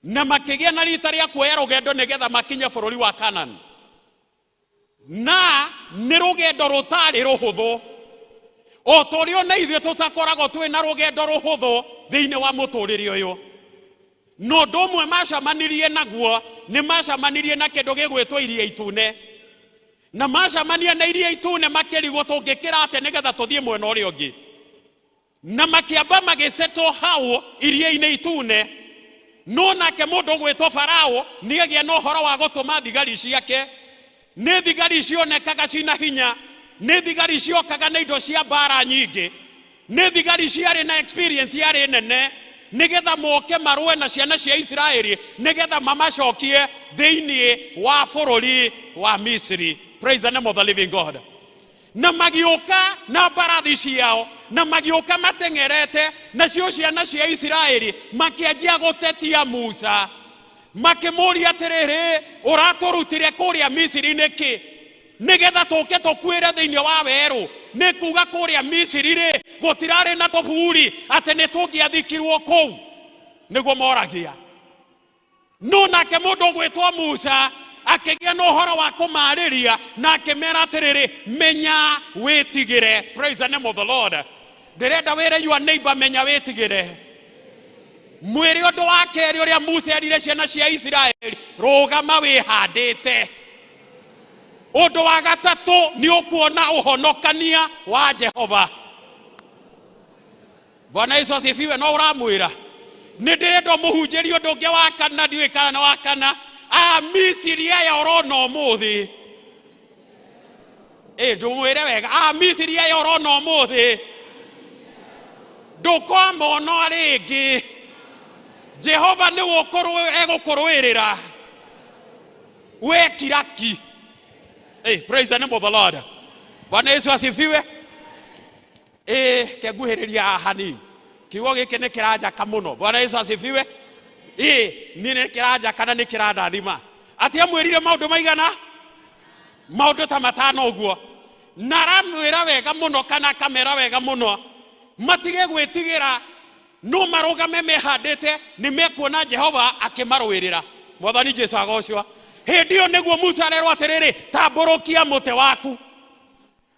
na makĩgĩa na rita rĩa kuoya rũgendo nĩgetha makinye bũrũri wa Canaan, na nĩ rũgendo rũtarĩ rũhũthũ o ta ũrĩa ona ithuĩ tũtakoragwo twĩ na rũgendo rũhũthũ thĩinĩ wa mũtũrĩre ũyũ. Na ũndũ ũmwe macamanirie naguo nĩ macamanirie na kĩndũ gĩgwĩtwo Iria Itune, na macamania na Iria Itune makĩrigwo tũngĩkĩra atĩa nĩgetha tũthiĩ mwena ũrĩa ũngĩ, na makĩamba magĩcetwo hau Iria-inĩ Itune. No nake mũndũ ũgwĩtwo Farao nĩ agĩa na ũhoro wa gũtũma thigari ciake. Nĩ thigari cionekaga cina hinya, nĩ thigari ciokaga na indo cia mbara nyingĩ, nĩ thigari ciarĩ na experience yarĩ nene, nĩgetha moke marũe na ciana cia Isiraeli nĩgetha mamacokie thĩinĩ wa bũrũri wa Misiri. Praise the name of the living God. Na magĩũka na mbarathi ciao na magĩũka mateng'erete, nacio ciana cia Isiraeli makĩanjia gũtetia Musa, makĩmũria atĩrĩrĩ, "Ũratũrutire kũrĩa Misiri nĩkĩ nĩgetha tũke tũkuĩre thĩinĩ wa werũ? Nĩ kuga kũrĩa Misiri rĩ gũtirarĩ na tũburi atĩ nĩ tũngĩathikirwo kũu?" Nĩguo moragia. No nake mũndũ ũgwĩtwo Musa akĩgĩa na ũhoro wa kũmarĩria na akĩmera atĩrĩrĩ, "Menya wĩtigĩre." Praise the name of the Lord. Ndĩrenda wĩre your neighbor, "Menya wĩtigĩre." Mwĩre ũndũ wa kerĩ ũrĩa Musa erire ciana cia Isiraeli, "Rũgama wĩhandĩte." Ũndũ wa gatatũ, nĩ ũkuona ũhonokania wa Jehova. Bwana Yesu asifiwe. No ũramwĩra nĩ ndĩrenda mũhunjĩrie ũndũ ũngĩ wa kana, ndiũĩ kana nĩ wa kana. A Misiri aya ũrona ũmũthĩ, ĩ ndũmwĩre wega, a Misiri aya ũrona ũmũthĩ ndũkamona rĩngĩ. Jehova nĩwe egũkũrũĩrĩra we kiraki. Hey, praise the name of the Lord. Bwana Yesu asifiwe. Ĩ kenguhĩrĩria haha hanini, kiugo gĩkĩ nĩ kĩranjaka mũno. Bwana Yesu asifiwe. Ĩ niĩ nĩ kĩranjaka na nĩ kĩrandathima. Atĩ amwĩrire maũndũ maigana? Maũndũ ta matano ũguo, na aramwĩra wega mũno kana akamera wega mũno matige gwĩtigĩra, no marũgame mehandĩte, nĩ mekuona Jehova akĩmarũĩrĩra. Mwathani Jesu agocwo. Hĩndĩ ĩyo nĩguo Musa arerwo atĩrĩrĩ, "Tambũrũkia mũtĩ waku."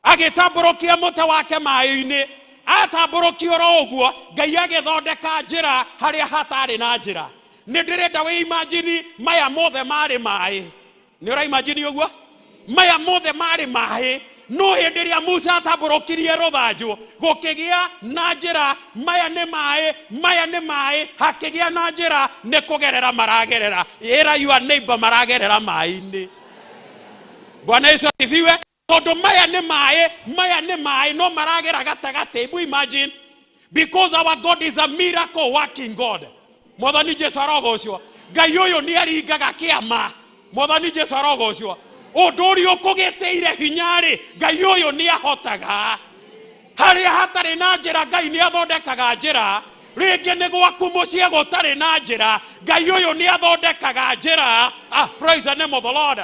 Agĩtambũrũkia mũtĩ wake maĩ-inĩ. Atambũrũkia oro ũguo, Ngai agĩthondeka njĩra harĩa hatarĩ na njĩra. Nĩ ndĩrenda wĩ imagine maya mothe marĩ maĩ. Nĩ ũra imagine ũguo? Maya mothe marĩ maĩ, no hĩndĩ ĩrĩa Musa atambũrũkirie rũthanju gũkĩgĩa na njĩra. Maya nĩ maĩ, maya nĩ maĩ, hakĩgĩa na njĩra. Nĩ kũgerera maragerera. Ĩra your neighbor, "Maragerera maĩ-inĩ." Bwana Yesu asifiwe. Tondũ maya nĩ maĩ, maya nĩ maĩ, no maragera gatagatĩ. Hebu imagine, because our God is a miracle working God. Mwathani Jesu arogocwo. Ngai ũyũ nĩ aringaga kĩama. Mwathani Jesu arogocwo. Ũndũ ũrĩa ũkũgĩtĩire hinya-rĩ, Ngai ũyũ nĩ ahotaga. Harĩa hatarĩ na njĩra, Ngai nĩ athondekaga njĩra. Rĩngĩ nĩ gwaku mũciĩ gũtarĩ na njĩra, Ngai ũyũ nĩ athondekaga njĩra. Ah, praise the name of the Lord.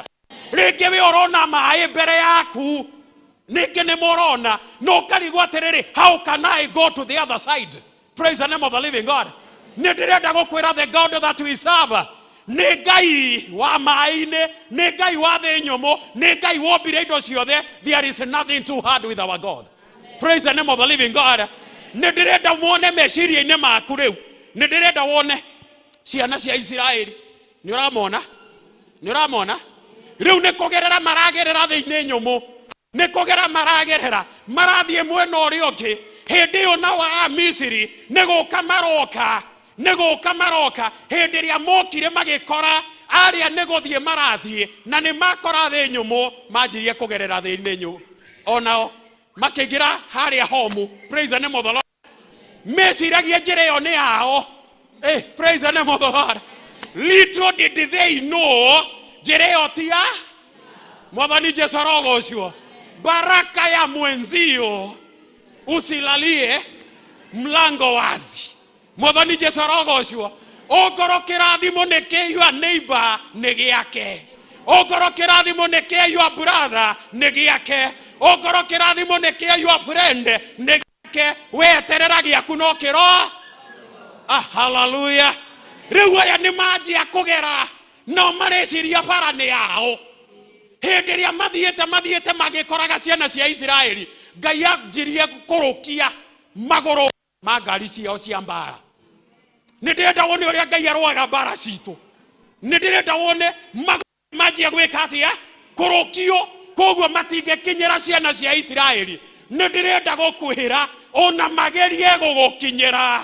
Rĩngĩ we ũrona maĩ mbere yaku, ningĩ nĩ mũrona no ũkarigwo atĩrĩrĩ, "How can I go to the other side?" Praise the name of the living God. Nĩ ndĩrenda gũkwĩra, the God that we serve nĩ Ngai wa maĩ-inĩ, nĩ Ngai wa thĩ nyũmũ, nĩ Ngai wombire indo ciothe. There is nothing too hard with our God. Praise the name of the living God. Nĩ ndĩrenda wone meciria-inĩ maku rĩu, nĩ ndĩrenda wone ciana cia Isiraeli. Nĩ ũramona? Nĩ ũramona rĩu nĩ kũgerera maragerera thĩ-inĩ nyũmũ, nĩ kũgera maragerera, marathiĩ mwena ũrĩa ũngĩ. Hĩndĩ ĩyo nao a Misiri nĩ gũka maroka, nĩ gũka maroka. Hĩndĩ ĩrĩa mokire magĩkora arĩa nĩ gũthiĩ marathiĩ na nĩ makora thĩ nyũmũ, manjirie kũgerera thĩ-inĩ nyũmũ onao makĩingĩra harĩa homu. Praise the name of the Lord. Meciragia njĩra ĩyo nĩ yao. Eh, praise the name of the Lord. Little did they know njĩra ĩyo ti ya Mwathani Jesu arogocwo. Baraka ya mwenzio usilalie mlango wazi. Mwathani Jesu arogocwo. Ongorwo kĩrathimo nĩ kĩ your neighbor nĩ gĩake. Ongorwo kĩrathimo nĩ kĩa your brother nĩ gĩake. Ongorwo kĩrathimo nĩ kĩa your friend nĩ gĩake. Weterera gĩaku no kĩro. Ah, hallelujah. Rĩu aya nĩ manjia kũgera no mareciria bara nĩ yao. Hĩndĩ ĩrĩa mathiĩte mathiĩte magĩkoraga ciana cia Isiraeli, Ngai anjirie kũrũkia magũrũ ma ngari ciao cia mbara. Nĩ ndĩrenda wone ũrĩa Ngai arũaga mbara citũ. Nĩ ndĩrenda wone magũrũ manjia gwĩka atĩa? Kũrũkio. Koguo matingĩkinyĩra ciana cia Isiraeli. Nĩ ndĩrenda gũkwĩra ona magerie gũgũkinyĩra.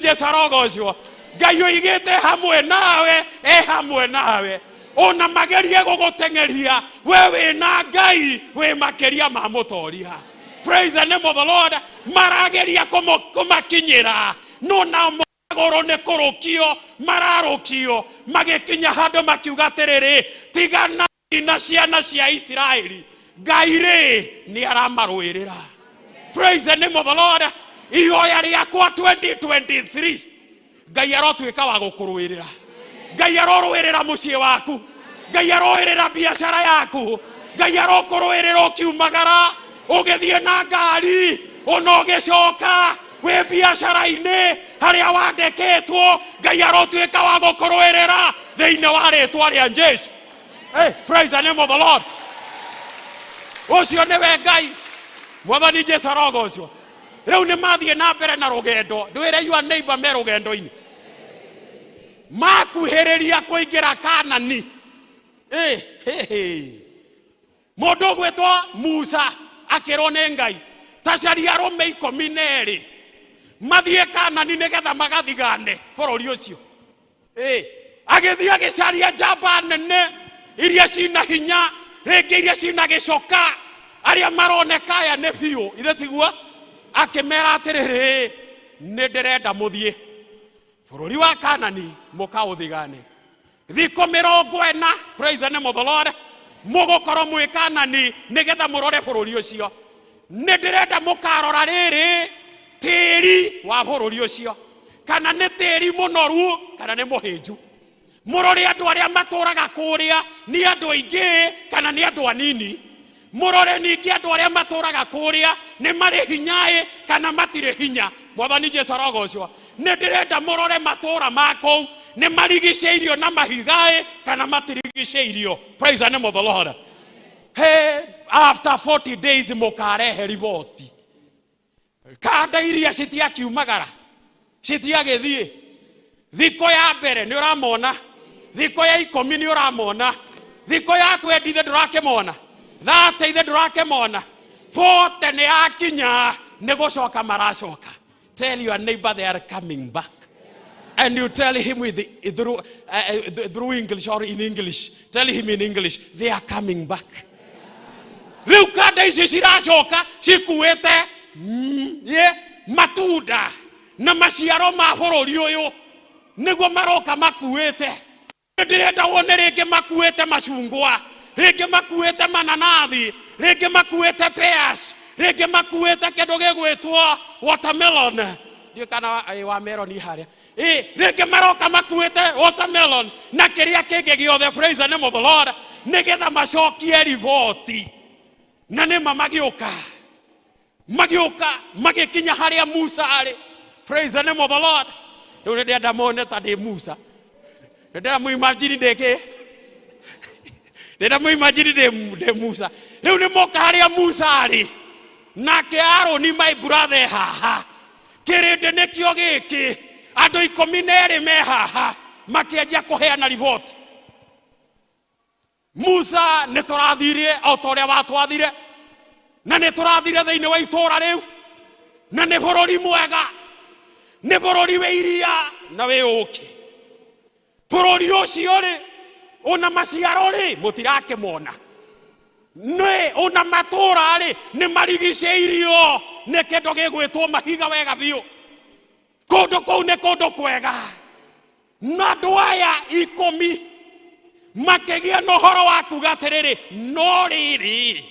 Jesu arogocwo. Ngai oigĩte hamwe nawe, e hamwe nawe. Ona magerie gũgũteng'eria, we wĩna Ngai wĩ makĩria ma mũtoria. Praise the name of the Lord. Marageria kũmakinyĩra, no nao magũrũ nĩ kũrũkio mararũkio, magĩkinya handũ makiuga atĩrĩrĩ, tigana na ciana cia Isiraeli, Ngai rĩ nĩ aramarũĩrĩra. Praise the name of the Lord. Ihoya rĩakwa 2023 Ngai arotuĩka wa gũkũrũĩrĩra. Ngai arorũĩrĩra mũciĩ waku. Ngai aroĩrĩra biacara yaku. Ngai arokũrũĩrĩra ũkiumagara, ũgĩthiĩ na ngari, ona ũgĩcoka wĩ biacara-inĩ harĩa wandĩkĩtwo. Ngai arotuĩka wa gũkũrũĩrĩra thĩinĩ wa rĩtwa rĩa Jesu. Hey, praise the name of the Lord. Ũcio nĩwe Ngai. Mwathani Jesu arogocwo. Rĩu nĩ mathiĩ na mbere na rũgendo. Ndwĩre your neighbor me rũgendo-inĩ. Makuhĩrĩria kũingĩra Kanani. Eh, he, he. Mũndũ ũgwĩtwo Musa akĩrwo nĩ Ngai, ta caria arũme ikũmi na erĩ mathiĩ Kanani nĩgetha magathigane bũrũri ũcio. Agĩthiĩ agĩcaria njamba nene iria cina hinya, rĩngĩ iria cina gĩcoka, arĩa maroneka aya nĩ biũ, ithe tiguo? Akĩmera atĩrĩrĩ, nĩ ndĩrenda mũthiĩ bũrũri wa Kanani mũkaũthigane thikũ mĩrongo ĩna. Praise the name of the Lord. Mũgũkorwo mwĩ Kanani nĩgetha mũrore bũrũri ũcio. Nĩ ndĩrenda mũkarora rĩrĩ tĩri wa bũrũri ũcio, kana nĩ tĩri mũnoru kana nĩ mũhĩnju. Mũrore andũ arĩa matũraga kũrĩa nĩ andũ aingĩ kana nĩ andũ anini. Mũrore ningĩ andũ arĩa matũraga kũrĩa nĩ marĩ hinya-ĩ kana matirĩ hinya. Mwathani Jesu arogocwo. Nĩ ndĩrenda mũrore matũra ma kũu nĩ marigicĩirio na mahiga-ĩ kana matirigicĩirio. Praise the name of the Lord. Hey, after 40 days mũkarehe riboti. Kanda iria citiakiumagara, citiagĩthiĩ. Thikũ ya mbere nĩ ũramona, thikũ ya ikũmi nĩ ũramona, thikũ ya 20 ithe ndũrakĩmona, 30 ithe ndũrakĩmona, 40 nĩ yakinya nĩ gũcoka maracoka. Tell your neighbor they are coming back. And you tell him with the, through, through English or in English. Tell him in English, they are coming back. Rĩu kanda icio ciracoka cikuĩte ye matunda na maciaro ma bũrũri ũyũ nĩguo maroka makuĩte. Ndĩrenda wone rĩngĩ makuĩte macungwa, rĩngĩ makuĩte mananathi, rĩngĩ makuĩte pears, rĩngĩ makuĩte kĩndũ gĩgwĩtwo watermelon. Ndiũĩ kana wa melon harĩa. Rĩngĩ maroka makuĩte watermelon na kĩrĩa kĩngĩ gĩothe. Praise the name of the Lord. Nĩgetha macokie riboti. Na nĩma magĩũka. Magĩũka magĩkinya harĩa Musa arĩ. Praise the name of the Lord. Rĩu nĩ ndĩrenda mone ta ndĩ Musa. Nĩ ndĩrenda mũimagine ndĩ kĩ? Ndĩrenda mũimagine ndĩ Musa. Rĩu nĩ moka harĩa Musa arĩ. Nake Aroni my brother haha. Kĩrĩndĩ nĩkĩo gĩkĩ. Andũ ikũmi na erĩ me haha. Makĩanjia kũheana riboti. Musa, nĩ tũrathire o ta ũrĩa watwathire, na nĩ tũrathire thĩinĩ wa itũũra rĩu, na nĩ bũrũri mwega, nĩ bũrũri wĩ iria na wĩ ũũkĩ. Bũrũri ũcio rĩ, ũna maciaro rĩ, mũtirakĩmona. Nĩ ũna matũũra rĩ, nĩ marigicĩirio nĩ kĩndũ gĩgwĩtwo mahiga wega biũ. Kũndũ kũu nĩ kũndũ kwega. Na andũ aya ikũmi makĩgĩa na ũhoro wa kuga atĩrĩrĩ, no rĩrĩ,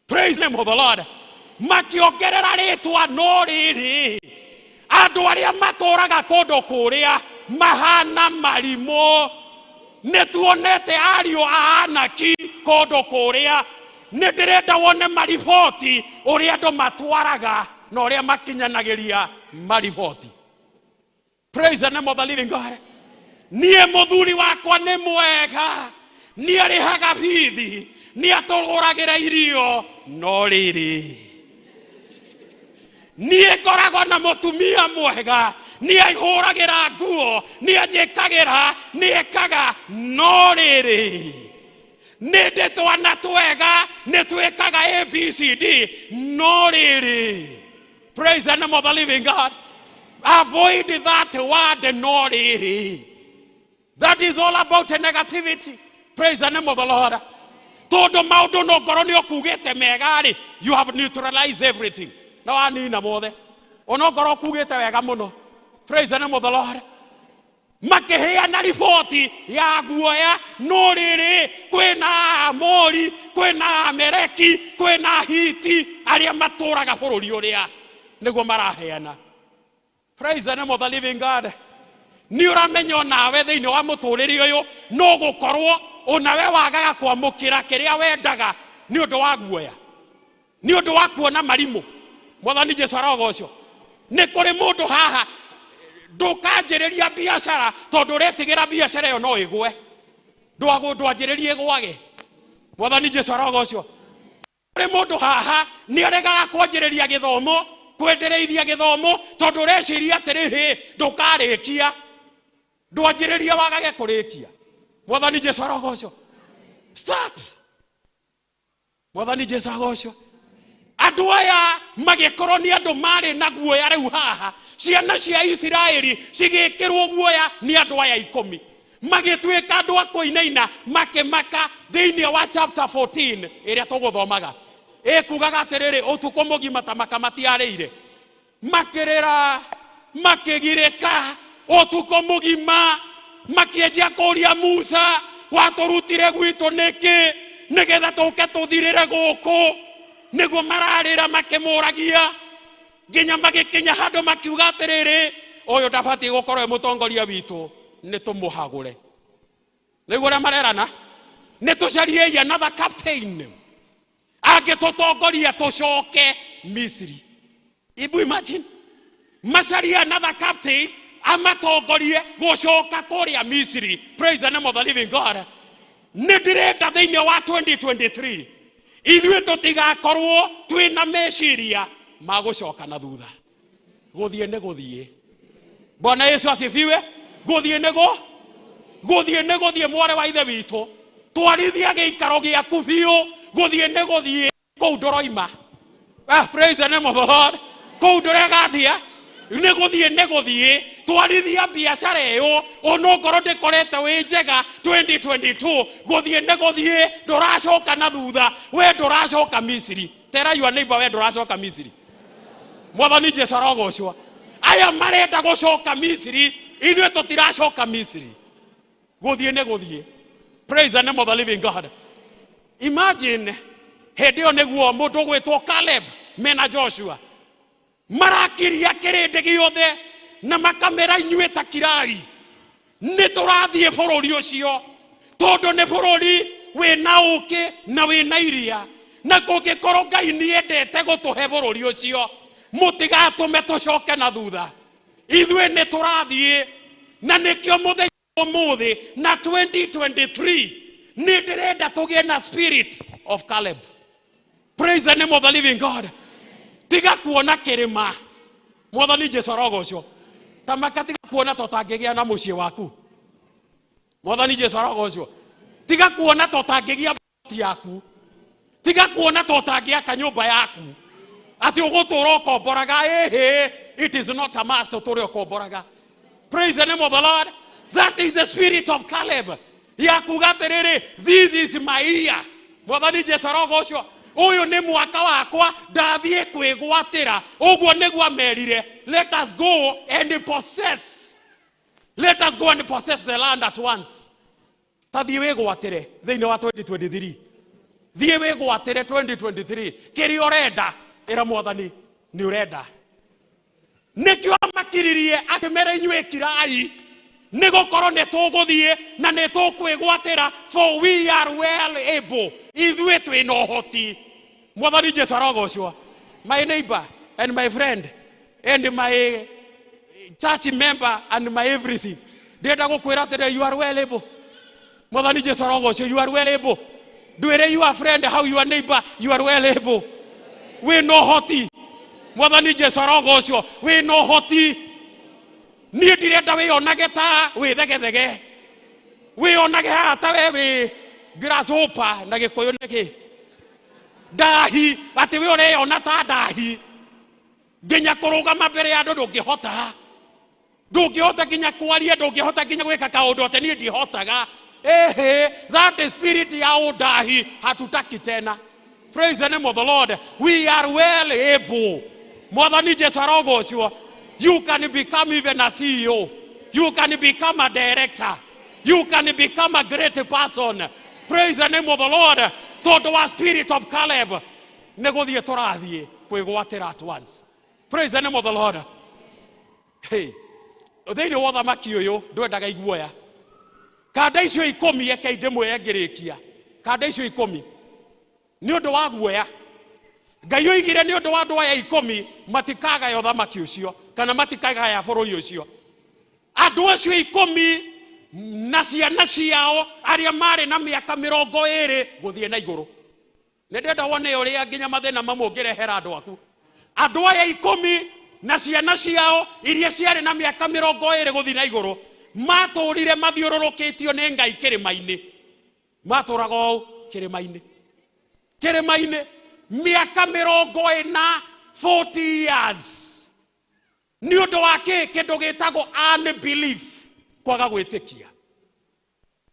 praise the name of the Lord, makĩongerera rĩtwa no rĩrĩ, andũ arĩa matũraga kũndũ kũrĩa mahana marimũ. Nĩ tuonete ariũ a Anaki kũndũ kũrĩa. Nĩ ndĩrenda wone mariboti ũrĩa andũ matwaraga na ũrĩa makinyanagĩria mariboti. Praise the name of the living God. Niĩ mũthuri wakwa nĩ mwega, nĩ arĩhaga bithi, nĩ atũgũragĩra irio, no rĩrĩ, niĩ ngoragwo na mũtumia mwega, nĩ ahũragĩra nguo, nĩ anjĩkagĩra, nĩ ekaga, no rĩrĩ, nĩ ndĩ twana twega, nĩ twĩkaga ABCD, no rĩrĩ. Praise the name of the living God. Avoid that word, no rĩrĩ. That is all about negativity. Praise the name of the Lord. Tondũ maũndũ no ngorwo nĩ ũkugĩte mega rĩ, you have neutralized everything. Na wanina mothe. Ona ngorwo ũkugĩte wega mũno. Praise the name of the Lord. Makĩheana riboti ya guoya, no rĩrĩ, kwĩna Amori, kwĩna Ameleki, kwĩna Hiti arĩa matũraga bũrũri ũrĩa nĩguo maraheana. Praise the name of the living God. Nĩ ũramenya onawe thĩinĩ wa mũtũrĩre ũyũ no gũkorwo onawe wagaga kwamũkĩra kĩrĩa wendaga nĩ ũndũ wa guoya, nĩ ũndũ wa kuona marimũ. Mwathani Jesu arogocwo. Nĩ kũrĩ mũndũ haha ndũkanjĩrĩria biacara tondũ ũretigĩra biacara ĩyo no ĩgwe, ndwanjĩrĩrie ĩgwage. Mwathani Jesu arogocwo. Kũrĩ mũndũ haha nĩ aregaga kwanjĩrĩria gĩthomo, kwendereithia gĩthomo tondũ ũreciria atĩrĩrĩ, ndũkarĩkia, ndwanjĩrĩria wagage kũrĩkia. Mwathani Jesu arogocwo. Start. Mwathani Jesu agocwo. Andũ aya magĩkorwo nĩ andũ marĩ na guoya rĩu haha, ciana cia Isiraeli cigĩkĩrwo guoya nĩ andũ aya ikũmi, magĩtuĩka andũ a kũinaina, makĩmaka. Thĩinĩ wa chapter 14 ĩrĩa tũgũthomaga ĩkugaga atĩrĩrĩ, ũtukũ mũgima ta maka matiarĩire, makĩrĩra, makĩgirĩka ũtukũ mũgima, makĩanjia kũria Musa, watũrutire gwitũ nĩkĩ nĩgetha tũke tũthirĩre gũkũ? Nĩguo mararĩra makĩmũragia nginya magĩkinya handũ makiuga atĩrĩrĩ, ũyũ ndabatiĩ gũkorwo e mũtongoria witũ, nĩ tũmũhagũre. Nĩguo ũrĩa marerana, nĩ tũcariei another captain angĩtũtongoria tũcoke Misiri. Ibu imagine macarie another captain amatongorie gũcoka kũrĩa Misiri. Praise the name of the living God. Nĩ ndĩrenda thĩinĩ wa 2023 ithuĩ tũtigakorwo twĩna meciria ma gũcoka na thutha. Gũthiĩ nĩ gũthiĩ. Bwana Yesu asifiwe. Gũthiĩ nĩ gũ gũthiĩ nĩ gũthiĩ, mwarĩ wa ithe witũ, twarithia gĩikaro gĩaku biũ. Gũthiĩ nĩ gũthiĩ, kũu ndũroima. Praise the name of the Lord. Kũu ndũrega atia, nĩ gũthiĩ nĩ gũthiĩ. Twarithia biacara ĩyo onokorwo ndĩkorete wĩ njega 2022, gũthiĩ nĩ gũthiĩ, ndũracoka na thutha. We ndũracoka Misiri. Tera your neighbor, we ndũracoka Misiri. Mwathani Jesu arogocwo. Aya marenda gũcoka Misiri, ithuĩ tũtiracoka Misiri. Gũthiĩ nĩ gũthiĩ. Praise the name of the living God. Imagine hĩndĩ ĩyo nĩguo mũndũ ũgwĩtwo Caleb mena Joshua marakiria kĩrĩndĩ gĩothe na makamera, inyuĩ ta kirai, nĩ tũrathiĩ bũrũri ũcio tondũ nĩ bũrũri wĩna ũkĩ na wĩna iria, na kũngĩkorwo Ngai nĩendete gũtũhe bũrũri ũcio, mũtigatũme tũcoke na thutha, ithuĩ nĩ tũrathiĩ. Na nĩkĩo mũthenya ũmũthĩ na 2023 nĩ ndĩrenda tũgĩe na spirit of Caleb. Praise the name of the living God. Tiga kuona kĩrĩma. Mwathani Jesu arogocwo. Tamaka, tiga kuona ta ũtangĩgĩa na mũciĩ waku. Mwathani Jesu arogocwo. Tiga kuona ta ũtangĩgĩa boti yaku. Tiga kuona ta ũtangĩaka nyũmba yaku, atĩ ũgũtũra ũkomboraga. Ĩhĩ, it is not a must ũtũre ũkomboraga. Praise the name of the Lord. That is the spirit of Caleb ya kuga atĩrĩrĩ, this is my year. Mwathani Jesu arogocwo. Ũyũ nĩ mwaka wakwa, ndathiĩ kwĩgwatĩra. Ũguo nĩguo amerire, let us go and possess. Let us go and possess the land at once. Ta thiĩ wĩgwatĩre thĩinĩ wa 2023. Thiĩ wĩgwatĩre 2023. Kĩrĩa ũrenda ĩra mwathani nĩ ũrenda. Nĩkĩo amakiririe akĩmera inyuĩ kirai nĩ gũkorwo nĩ tũgũthiĩ na nĩ tũkwĩgwatĩra, for we are well able. Ithuĩ twĩna ũhoti. Mwathani Jesu arogocwo. My neighbor and my friend and my church member and my everything, ndĩrenda gũkwĩra atĩrĩ, you are well able. Mwathani Jesu arogocwo. You are well able. Ndwĩre your friend, how your neighbor, you are well able. Wĩna ũhoti. Mwathani Jesu arogocwo. Wĩna ũhoti. Niĩ ndirenda wĩyonage ta wĩthegethege, wĩyonage haha ta we wĩ grasshopper na gĩkũyũ nĩkĩ ndahi, atĩ we ũreyona ta ndahi, nginya kũrũgama mbere ya andũ ndũngĩhota, ndũngĩhota nginya kwaria, ndũngĩhota nginya gwĩka kaũndũ, atĩ niĩ ndihotaga. Ehe, that is spirit ya ũndahi, hatutaki tena. Praise the name of the Lord. We are well able. Mwathani Jesu arogocwo. You can become even a CEO, you can become a director, you can become a great person. Praise the name of the Lord. Tondũ wa spirit of Caleb, nĩ gũthiĩ tũrathiĩ kwĩgwatĩra at once. Praise the name of the Lord. Hey, thĩinĩ wa ũthamaki ũyũ ndwendaga iguoya. Kanda icio 10, eke ndĩmwĩre ngĩrĩkia, kanda icio 10 nĩ ũndũ wa guoya Ngai oigire nĩ ũndũ wa andũ aya 10 matikagaya ũthamaki ũcio kana matikagaya bũrũri ũcio. Andũ acio 10 na ciana ciao arĩa marĩ na mĩaka 20 gũthiĩ na igũrũ. Nĩ ndĩrenda wone ũrĩa nginya mathĩna mamwe ũngĩrehera andũ aku. Andũ aya 10 na ciana ciao iria ciarĩ na mĩaka 20 gũthiĩ na igũrũ matũrire mathiũrũrũkĩtio nĩ Ngai kĩrĩma-inĩ. Matũraga ũũ kĩrĩma-inĩ, kĩrĩma-inĩ mĩaka 40, 40 years, nĩ ũndũ wa kĩ? Kĩndũ gĩtagwo unbelief, kwaga gwĩtĩkia,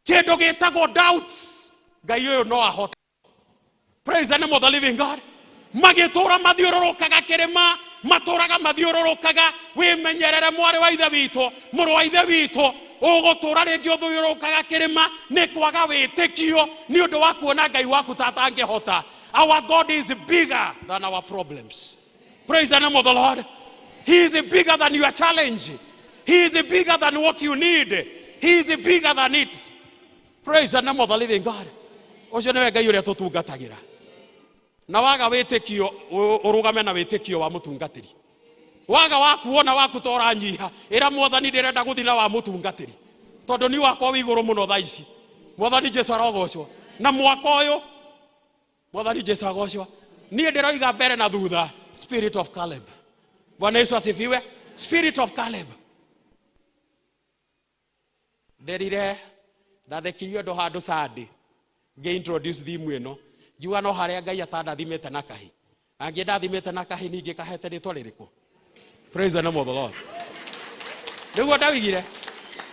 kĩndũ gĩtagwo doubts, Ngai ũyũ no ahote. Praise the name of the living God. Magĩtũra mathiũrũrũkaga kĩrĩma, matũraga mathiũrũrũkaga. Wĩmenyerere, mwarĩ wa ithe witũ, mũrũ wa ithe witũ, ũgũtũra rĩngĩ ũthiũrũrũkaga kĩrĩma nĩ kwaga wĩtĩkio, nĩ ũndũ wa kuona Ngai waku ta atangĩhota. Our God is bigger than our problems. Praise the name of the Lord. He is bigger than your challenge. He is bigger than what you need. He is bigger than it. Praise the name of the living God. Ũcio nĩwe Ngai ũrĩa tũtungatagĩra. Na waga wĩtĩkio, ũrũgame na wĩtĩkio wa mũtungatĩri. Waga waku wona waku ta ũranyiha, ĩra mwathani ndĩrenda gũthiĩ na wa mũtungatĩri, tondũ ni wakwa wĩ igũrũ mũno thaa ici. Mwathani Jesu arogocwo. Na mwaka ũyũ, mwathani Jesu agocwo, niĩ ndĩroiga mbere na thutha, spirit of Caleb. Bwana Yesu asifiwe. Spirit of Caleb. Nderire ndathekirio andũ handũ Sunday ngĩ introduce theme ĩno, ngiuga no harĩa Ngai atandathimĩte na kahi, angĩ ndathimĩte na kahi, ningĩ kahete rĩtwa rĩrĩkũ? Praise the name of the Lord. Nĩguo ndawigire,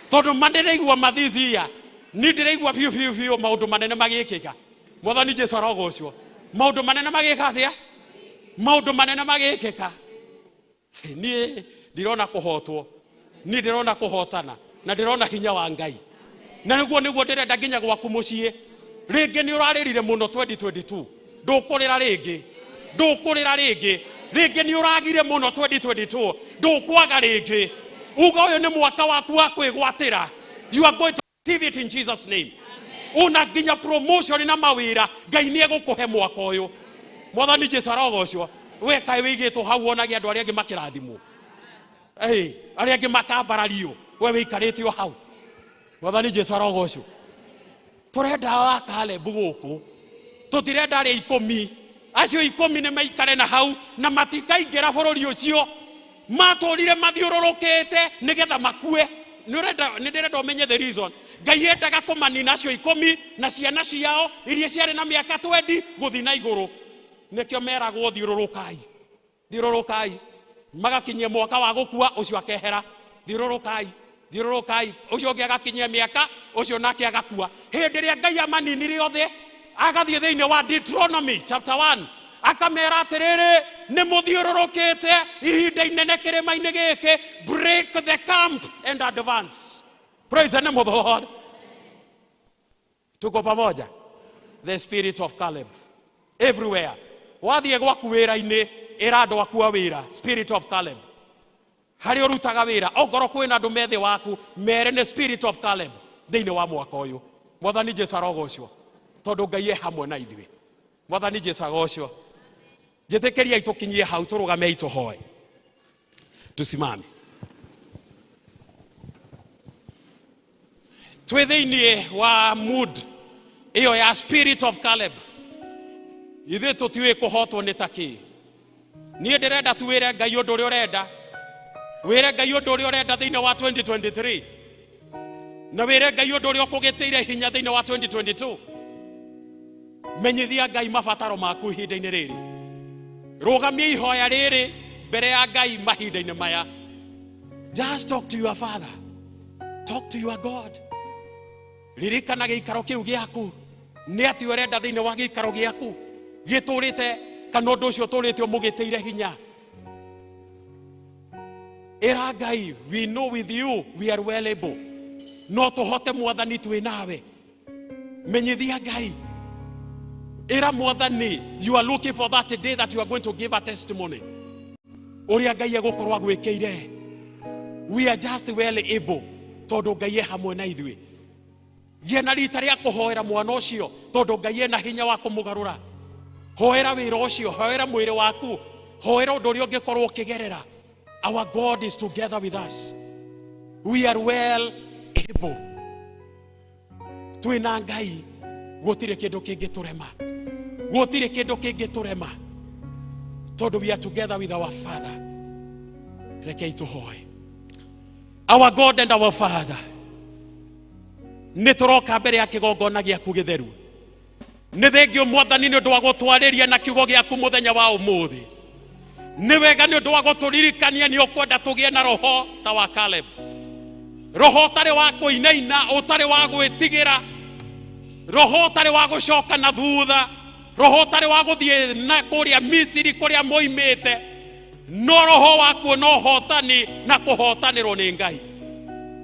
tondũ ma ndĩraigua mathizia, ni ndĩraigua biũ biũ biũ maũndũ manene magĩkĩka. Mwathani Jesu arogocwo. Maũndũ manene magĩka atĩa? Maũndũ manene magĩkĩka. Niĩ ndirona kũhotwo, niĩ ndĩrona kũhotana na ndĩrona hinya wa Ngai, na nĩguo ndĩrenda nginya gwaku mũciĩ. Rĩngĩ nĩ ũrarĩrire mũno 2022, ndũkũrĩra rĩngĩ, ndũkũrĩra rĩngĩ. Rĩngĩ nĩ ũragire mũno 2022, ndũkwaga rĩngĩ. Uga ũyũ nĩ mwaka waku wa kwĩgwatĩra. You are going to receive it in Jesus' name. Una nginya promotion na mawĩra Ngai nĩ egũkũhe mwaka ũyũ. Mwathani Jesu arogocwo. We kaĩ wĩigĩtwo hau wonage andũ arĩa angĩ makĩrathimwo, hey, arĩa angĩ makambarario, we wĩikarĩte o hau. Mwathani Jesu arogocwo. Tũrenda wa Caleb gũkũ, tũtirenda arĩa 10. Acio 10 nĩ maikare na hau na matikaingĩra bũrũri ũcio matũrire mathiũrũrũkĩte nĩgetha makue. Nĩ ndĩrenda ũmenye the reason Ngai endaga kũmanina acio 10 na ciana ciao iria ciarĩ na mĩaka 20 gũthiĩ na igũrũ. Nĩkĩo meragwo thiũrũrũkai, thiũrũrũkai, magakinyia mwaka wa gũkua, ũcio akehera. Thiũrũrũkai, thiũrũrũkai, ũcio ũngĩ agakinyia mĩaka, ũcio nake agakua. Hĩndĩ ĩrĩa Ngai amaninire othe, agathiĩ thĩinĩ wa Deuteronomy chapter 1 akamera atĩrĩrĩ, Nĩ mũthiũrũrũkĩte ihinda inene kĩrĩma-inĩ gĩkĩ. Break the camp and advance. Praise the name of the Lord. Tuko pamoja. The spirit of Caleb everywhere. Wathiĩ gwaku wĩra-inĩ, ĩra andũ aku a wĩra, spirit of Caleb. Harĩa ũrutaga wĩra, ongorwo kwĩna andũ me thĩ waku, mere nĩ spirit of Caleb thĩinĩ wa mwaka ũyũ. Mwathani Jesu arogocwo, tondũ Ngai e hamwe na ithuĩ. Mwathani Jesu agocwo. Njĩtĩkĩriai tũkinyie hau, tũrũgamei tũhoe. Tusimame. Twĩ thĩinĩ wa mood ĩyo ya spirit of Caleb. Ithuĩ tũtiũĩ kũhotwo nĩ ta kĩ. Niĩ ndĩrenda tu wĩre Ngai ũndũ ũrĩa ũrenda. Wĩre Ngai ũndũ ũrĩa ũrenda thĩinĩ wa 2023. Na wĩre Ngai ũndũ ũrĩa ũkũgĩtĩire hinya thĩinĩ wa 2022. Menyithia Ngai mabataro maku ihinda-inĩ rĩrĩ. Rũgamia ihoya rĩrĩ mbere ya Ngai mahinda-inĩ maya. Just talk to your father. Talk to your God. Ririkana gĩikaro kĩu gĩaku. Nĩ atĩ ũrenda thĩinĩ wa gĩikaro gĩaku gĩtũrĩte kana ũndũ ũcio ũtũrĩte ũmũgĩtĩire hinya. Ĩra Ngai, we know with you we are well able. No tũhote Mwathani twĩ nawe. Menyithia Ngai. Ĩra Mwathani, you are looking for that day that you are going to give a testimony. Ũrĩa Ngai egũkorwo agwĩkĩire. We are just well able tondũ Ngai e hamwe na ithuĩ. Gĩa na rita rĩa kũhoera mwana ũcio tondũ Ngai ena hinya wa kũmũgarũra. Hoera wĩra ũcio, hoera mwĩrĩ waku, hoera ũndũ ũrĩa ũngĩkorwo ũkĩgerera. Our God is together with us. We are well able. Twĩna Ngai, gũtirĩ kĩndũ kĩngĩtũrema. Gũtirĩ kĩndũ kĩngĩtũrema tondũ we are together with our Father. Rekei tũhoe. Our God and our Father, nĩ tũroka mbere ya kĩgongona gĩaku gĩtheru. Nĩ thengio Mwathani nĩ ũndũ wa gũtwarĩria na kiugo gĩaku mũthenya wa ũmũthĩ. Nĩ wega nĩ ũndũ wa gũtũririkania nĩ ũkwenda tũgĩe na roho ta wa Caleb. Roho ũtarĩ wa kũinaina, ũtarĩ wa gwĩtigĩra, roho ũtarĩ wa gũcoka na thutha, roho ũtarĩ wa gũthiĩ na kũrĩa Misiri kũrĩa moimĩte, no roho wa kuona ũhotani na kũhotanĩrwo nĩ Ngai.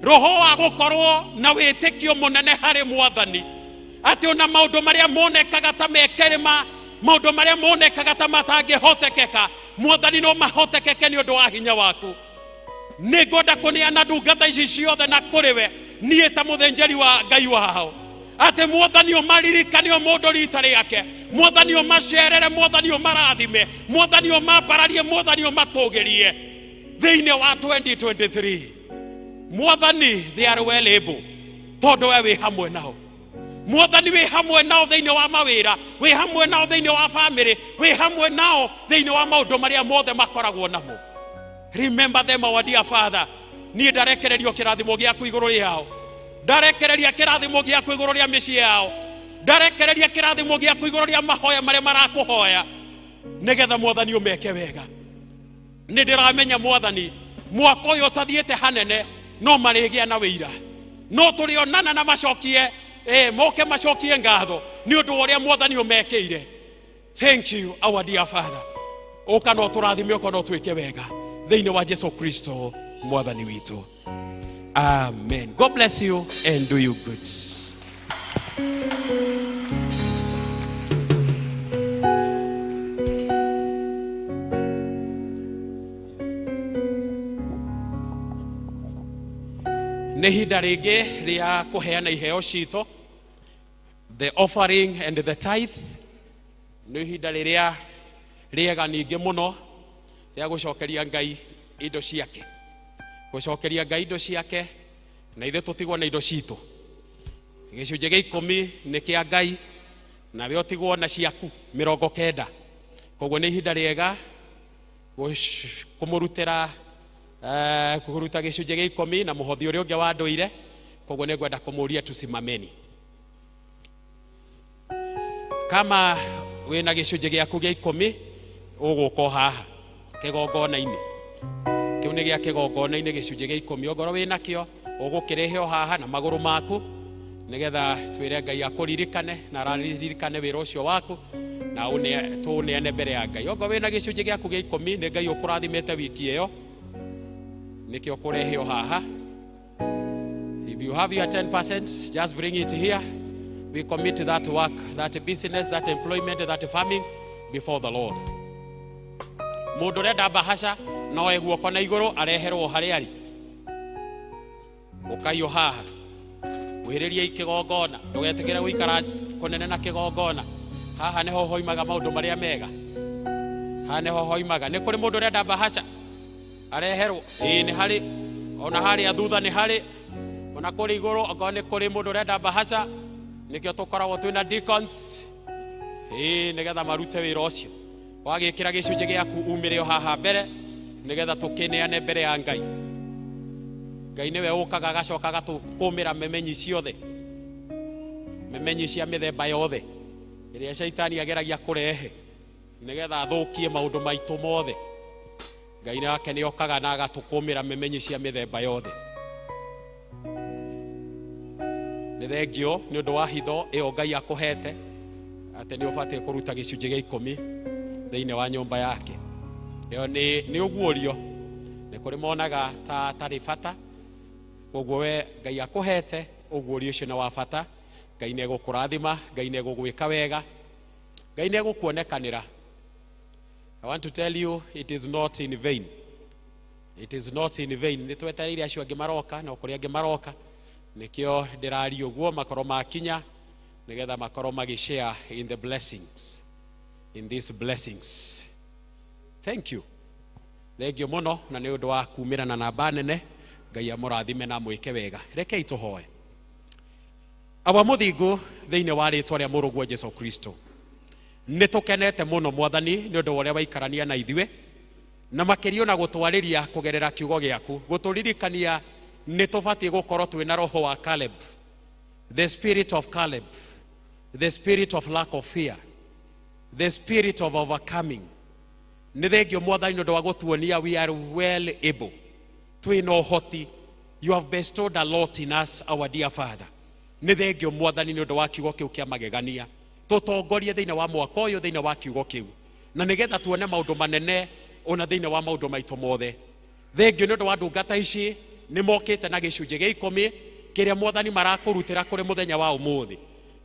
Roho wa gũkorwo na wĩtĩkio mũnene harĩ Mwathani, atĩ ona maũndũ marĩa monekaga ta me kĩrĩma, maũndũ marĩa monekaga ta matangĩhotekeka, Mwathani no mahotekeke nĩ ũndũ wa hinya waku. Nĩ ngwenda kũneana ndungata ici ciothe na kũrĩ we, niĩ ta mũthĩnjĩri wa Ngai wao, atĩ Mwathani ũmaririkane o mũndũ rita rĩake, Mwathani ũmacerere, Mwathani ũmarathime, Mwathani ũmambararie, Mwathani ũmatũgĩrie thĩinĩ wa 2023. Mwathani, they are well able tondũ we wĩ hamwe nao. Mwathani wĩ hamwe nao thĩinĩ wa mawĩra, wĩ hamwe nao thĩinĩ wa bamĩrĩ, wĩ hamwe nao thĩinĩ wa maũndũ marĩa mothe makoragwo namo. Remember them, our dear Father. Niĩ ndarekererio kĩrathimo gĩaku igũrũ rĩao, ndarekereria kĩrathimo gĩaku igũrũ rĩa mĩciĩ yao, ndarekereria kĩrathimo gĩaku igũrũ rĩa mahoya marĩa marakũhoya, nĩgetha Mwathani ũmeke wega. Nĩ ndĩramenya Mwathani, mwaka ũyũ ũtathiĩte hanene no marĩgĩa na wĩira, no tũrĩonana na macokie, moke macokie ngatho nĩ ũndũ wa ũrĩa Mwathani ũmekĩire. Thank you, our dear Father. Ũka no tũrathime, ũka no twĩke wega thĩinĩ wa Jesu Kristo Mwathani witũ. Amen. God bless you and do you good. Nĩ ihinda rĩngĩ rĩa kũheana iheo citũ, the offering and the tithe. Nĩ ihinda rĩrĩa rĩega ningĩ mũno rĩa gũcokeria Ngai indo ciake, gũcokeria Ngai indo ciake, na ithuĩ tũtigwo na indo citũ. Gĩcunjĩ gĩa ikũmi nĩ kĩa Ngai, nawe ũtigwo na ciaku 90. Koguo nĩ ihinda rĩega kũmũrutĩra, kũruta gĩcunjĩ gĩa ikũmi na mũhothi ũrĩa ũngĩ wa ndũire. Koguo nĩ ngwenda kũmũria tusimameni. Kama wĩna gĩcunjĩ gĩaku gĩa ikũmi, ũgũka o haha kĩgongona-inĩ. Kĩu nĩ gĩa kĩgongona-inĩ, gĩcunjĩ gĩa ikũmi. Ongorwo wĩnakĩo, ũgũkĩrehe o haha na magũrũ maku, nĩgetha twĩre Ngai akũririkane na aririkane wĩra ũcio waku. Na tũũneane mbere ya Ngai. Okorwo wĩna gĩcunjĩ gĩaku gĩa 10 nĩ Ngai ũkũrathimĩte wiki ĩyo, nĩkĩo kũreheo haha. If you have your 10%, just bring it here. We commit that work, that business, that employment, that farming before the Lord. Mũndũ ũrenda bahasha no oe guoko na igũrũ areherwo harĩa arĩ. Ũkaiyũ haha. Wĩrĩrie kĩgongona, ndũgetĩkĩre gũikara kũnene na kĩgongona. Haha nĩho hoimaga maũndũ marĩa mega. Haha nĩho hoimaga. Nĩ kũrĩ mũndũ ũrenda bahasha areherwo. Ĩĩ nĩ harĩ, ona harĩa thutha nĩ harĩ, ona kũrĩ igũrũ okorwo nĩ kũrĩ mũndũ ũrenda bahasha, nĩkĩo tũkoragwo twĩna deacons. Ĩĩ nĩgetha marute wĩra ũcio. Wagĩkĩra gĩcunjĩ gĩaku umĩre o haha mbere nĩgetha tũkĩneane mbere ya Ngai. Ngai nĩwe ũkaga agacoka agatũkũmĩra memenyi ciothe, memenyi cia mĩthemba yothe ĩrĩa caitani ageragia kũrehe nĩgetha athũkie maũndũ maitũ mothe. Ngai nake nĩ okaga na agatũkũmĩra memenyi cia mĩthemba yothe. Nĩ thengio nĩ ũndũ wa hitho ĩyo Ngai akũhete atĩ nĩ ũbatiĩ kũruta gĩcunjĩ gĩa 10 thĩinĩ wa nyũmba yake. Ĩyo nĩ ũguũrio, nĩ kũrĩ monaga ta tarĩ bata, koguo we Ngai akũhete ũguũrio ũcio nĩ wa bata. Ngai nĩ egũkũrathima, Ngai nĩ egũgwĩka wega, Ngai nĩ egũkuonekanĩra. I want to tell you it is not in vain. It is not in vain. Nĩ twetereire acio angĩ maroka na kũrĩ angĩ maroka, nĩkĩo ndĩraria ũguo makorwo makinya nĩgetha makorwo magĩshare in the blessings, in these blessings. Thank you. Thengio mũno na nĩ ũndũ wa kumĩra na namba nene. Ngai amũrathime na amwĩke wega. Rekei tũhoe. Awa mũthingu thĩinĩ wa rĩtwa rĩa mũrũguo Jesu Kristo, nĩ tũkenete mũno Mwathani nĩ ũndũ wa ũrĩa waikarania na ithuĩ, na makĩria ona gũtwarĩria kũgerera kiugo gĩaku, gũtũririkania nĩ tũbatiĩ gũkorwo twĩna roho wa Caleb, the spirit of Caleb, the spirit of lack of fear, the spirit of overcoming. Nĩ thengio Mwathani nĩ ũndũ wa gũtuonia we are well able, twĩna ũhoti. You have bestowed a lot in us, our dear Father. Nĩ thengio Mwathani nĩ ũndũ wa kiugo kĩu kĩa magegania. Tũtongorie thĩinĩ wa mwaka ũyũ thĩinĩ wa kiugo kĩu, na nĩgetha tuone maũndũ manene ona thĩinĩ wa maũndũ maitũ mothe. Thengio nĩ ũndũ wa ndungata ici nĩ mokĩte na gĩcunjĩ gĩa 10 kĩrĩa Mwathani marakũrutĩra kũrĩ mũthenya wa ũmũthĩ.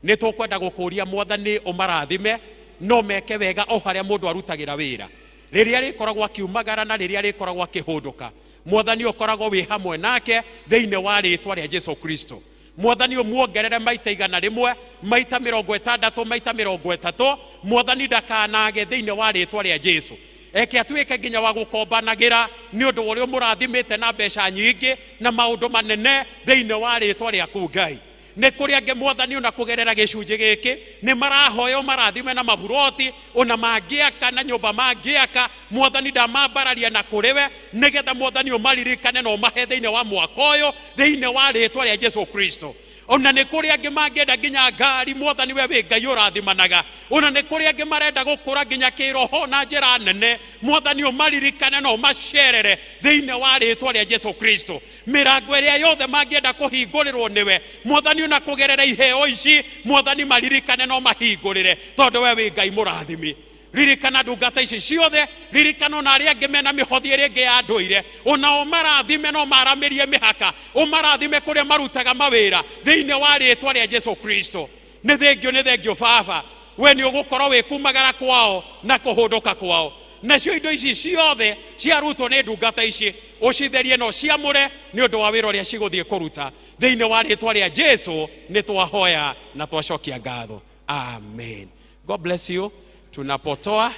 Nĩ tũkwenda gũkũria Mwathani ũmarathime, no meke wega o harĩa mũndũ arutagĩra wĩra, rĩrĩa rĩkoragwo akiumagara na rĩrĩa rĩkoragwo akĩhũndũka. Mwathani ũkoragwo wĩ hamwe nake thĩinĩ wa rĩtwa rĩa Jesu Kristo. Mwathani ũmuongerere maita 100, maita 60, maita 30. Mwathani ndakanage thĩinĩ wa rĩtwa rĩa Jesu. Eke atuĩke nginya wa gũkombanagĩra nĩ ũndũ wa ũrĩa ũmũrathimĩte na mbeca nyingĩ na maũndũ manene thĩinĩ wa rĩtwa rĩaku Ngai. Nĩ kũrĩ angĩ Mwathani ona kũgerera gĩcunjĩ gĩkĩ nĩ marahoya ũmarathime na maburoti ona mangĩaka na nyũmba mangĩaka. Mwathani ndamambararia na kũrĩ we nĩgetha Mwathani ũmaririkane na ũmahe thĩinĩ wa mwaka ũyũ thĩinĩ wa rĩtwa rĩa Jesu Kristo. Ona nĩ kũrĩ angĩ mangĩenda nginya ngari, Mwathani we wĩ Ngai ũrathimanaga. Ona nĩ kũrĩ angĩ marenda gũkũra nginya kĩroho na njĩra nene, Mwathani ũmaririkane na ũmacerere thĩinĩ wa rĩtwa rĩa Jesu Kristo. Mĩrango ĩrĩa yothe mangĩenda kũhingũrĩrwo nĩwe Mwathani, ona kũgerera iheo ici Mwathani maririkane na ũmahingũrĩre, tondũ we wĩ Ngai mũrathimi. Ririkana ndungata ici ciothe, ririkana ona arĩa angĩ mena mĩhothi ĩrĩa ĩngĩ ya ndũire, ona ũmarathime na ũmaramĩrie mĩhaka, ũmarathime kũrĩa marutaga mawĩra thĩinĩ wa rĩtwa rĩa Jesu Kristo. Nĩ thengio, nĩ thengio Baba, we nĩ ũgũkorwo wĩ kumagara kwao na kũhũndũka kwao. Nacio indo ici ciothe ciarutwo nĩ ndungata ici ũcitherie na ũciamũre nĩ ũndũ wa wĩra ũrĩa cigũthiĩ kũruta thĩinĩ wa rĩtwa rĩa Jesu. Nĩ twahoya na twacokia ngatho, amen. God bless you. Tunapotoa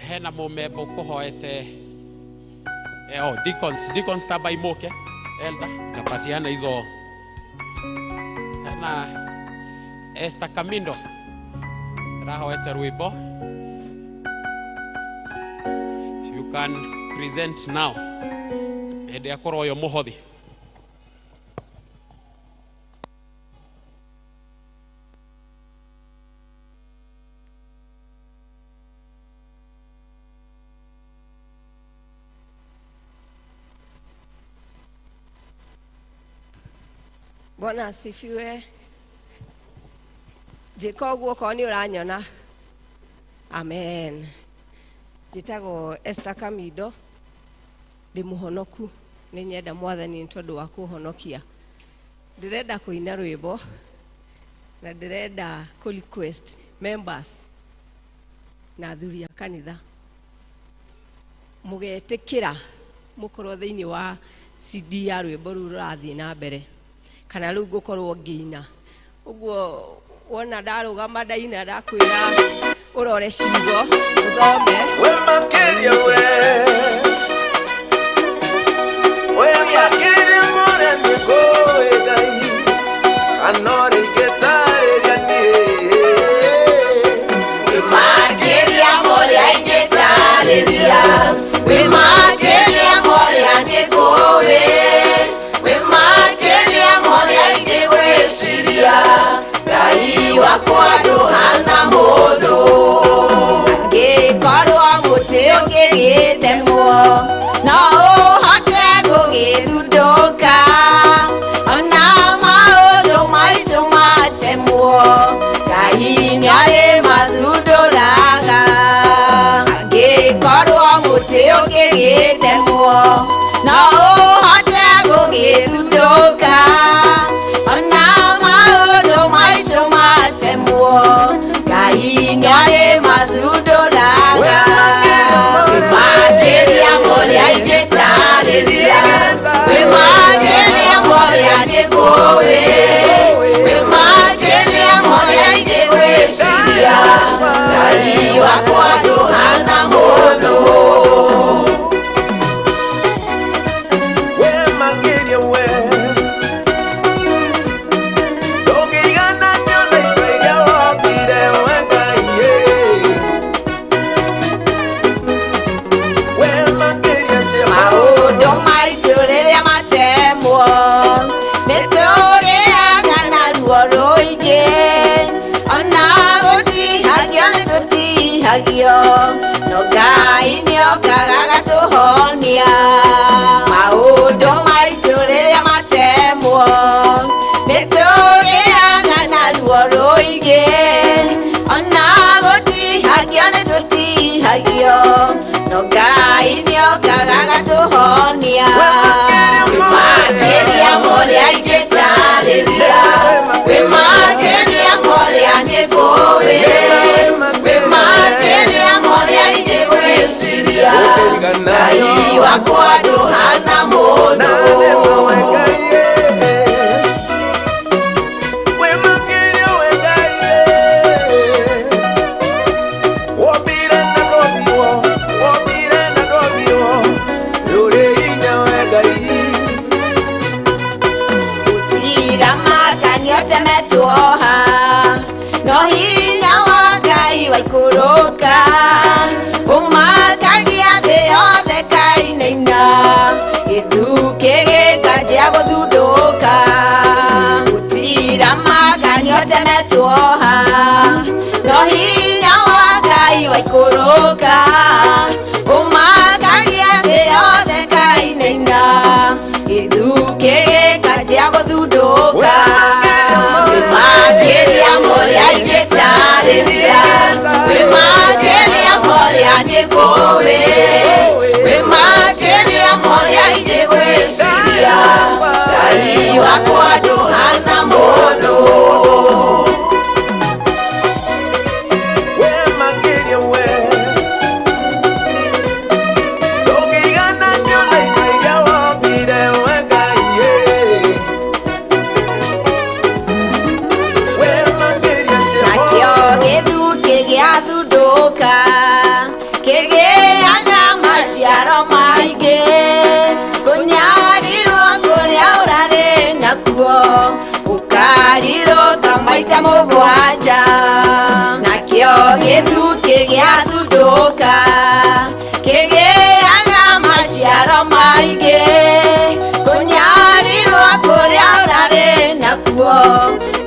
hena mumembo kuhoete oh, deacons taba imoke elder tapatiana hizo. Hena Esther Kamindo rahoete rwimbo. You can present now hĩndĩ ya kũroyo mũhothi. Bwana asifiwe. Njĩka ũguo okorwo nĩ ũranyona. Amen. Njĩtagwo Esther Kamindo, ndĩ mũhonoku, nĩ nyenda mwathani nĩ tondũ wa kũhonokia. Ndĩrenda kũina rwĩmbo na ndĩrenda kũ request members na athuri a kanitha mũgetĩkĩra mũkorwo thĩinĩ wa CD ya rwĩmbo rũu rũrathiĩ na mbere kana rĩu ngũkorwo ngĩina ũguo wona ndarũgama ndaina ndakwĩra ũrore ciugo ũthome. We makĩria we, we makĩria mũrĩa nĩngũĩ Ngai, kana ũrĩa ingĩtarĩria niĩ. Wĩ makĩria mũrĩa ingĩtarĩria, wĩ makĩria mũrĩa nĩngũĩ, wĩ makĩria mũrĩa ingĩgwĩciria, Ngai wakwa ndũhana mũndũ. Angĩkorwo mũtĩ ũngĩgĩtemwo, no ũhote gũgĩthundũka, ona maũndũ maitũ matemwo, Ngai nĩarĩ mathundũraga. Angĩkorwo mũtĩ ũngĩgĩtemwo, no ũhote gũgĩthundũka, ona maũndũ maitũ matemwo, Ngai nĩarĩ mathundũraga. Wĩ makĩria mũrĩa ingĩtarĩria, wĩ makĩria mũrĩa nĩngũĩ, wĩ makĩria mũrĩa ingĩgwĩciria, Ngai wakwa ndũhana mũndũ. We makĩria we, ndũngĩigananio na indo iria wombire we Ngai ĩ. We makĩria Jehova. Maũndũ maitũ rĩrĩa matemwo, nĩtũgĩaga na ruo rũingĩ, ona gũtihagio nĩtũtihagio, no Ngai nĩokaga agatũhonia. Maũndũ maitũ rĩrĩa matemwo, nĩtũgĩaga na ruo rũingĩ, ona gũtihagio nĩtũtihagio, no Ngai nĩokaga agatũhonia. Wĩ makĩria mũrĩa ingĩtarĩria, wĩ makĩria mũrĩa nĩngũĩ, wĩ makĩria mũrĩa ingĩgwĩciria, Ngai wakwa ndũhana mũndũ. We makĩria we Ngai ĩ. Wombire na ndwombirwo, wombire na ndwombirwo, nĩũrĩ hinya we Ngai. Gũtira makanio temetwoha, no hinya wa Ngai waikũrũka, ũmakagia thĩ yothe kainaina, gĩthukĩ gĩkanjia gũthundũka. Gũtira makanio temetwoha, no hinya wa Ngai waikũrũka, ũmakagia thĩ yothe kainaina, gĩthukĩ gĩkanjia gũthundũka. Wĩ makĩria mũrĩa ingĩtarĩria, wĩ makĩria mũrĩa nĩngũĩ, wĩ makĩria mũrĩa ingĩgwĩciria, Ngai wakwa ndũhana mũndũ. We makĩria we, ndũngĩigananio na indo iria wombire we Ngai ĩ. We makĩria Nakĩo Jehova. gĩthukĩ gĩathundũka, kĩgĩaga maciaro maingĩ, kũnyarirwo kũrĩa ũrarĩ nakuo, ũkarirũka maita mũgwanja. Nakĩo gĩthukĩ gĩathundũka, kĩgĩaga maciaro maingĩ, kũnyarirwo kũrĩa ũrarĩ nakuo,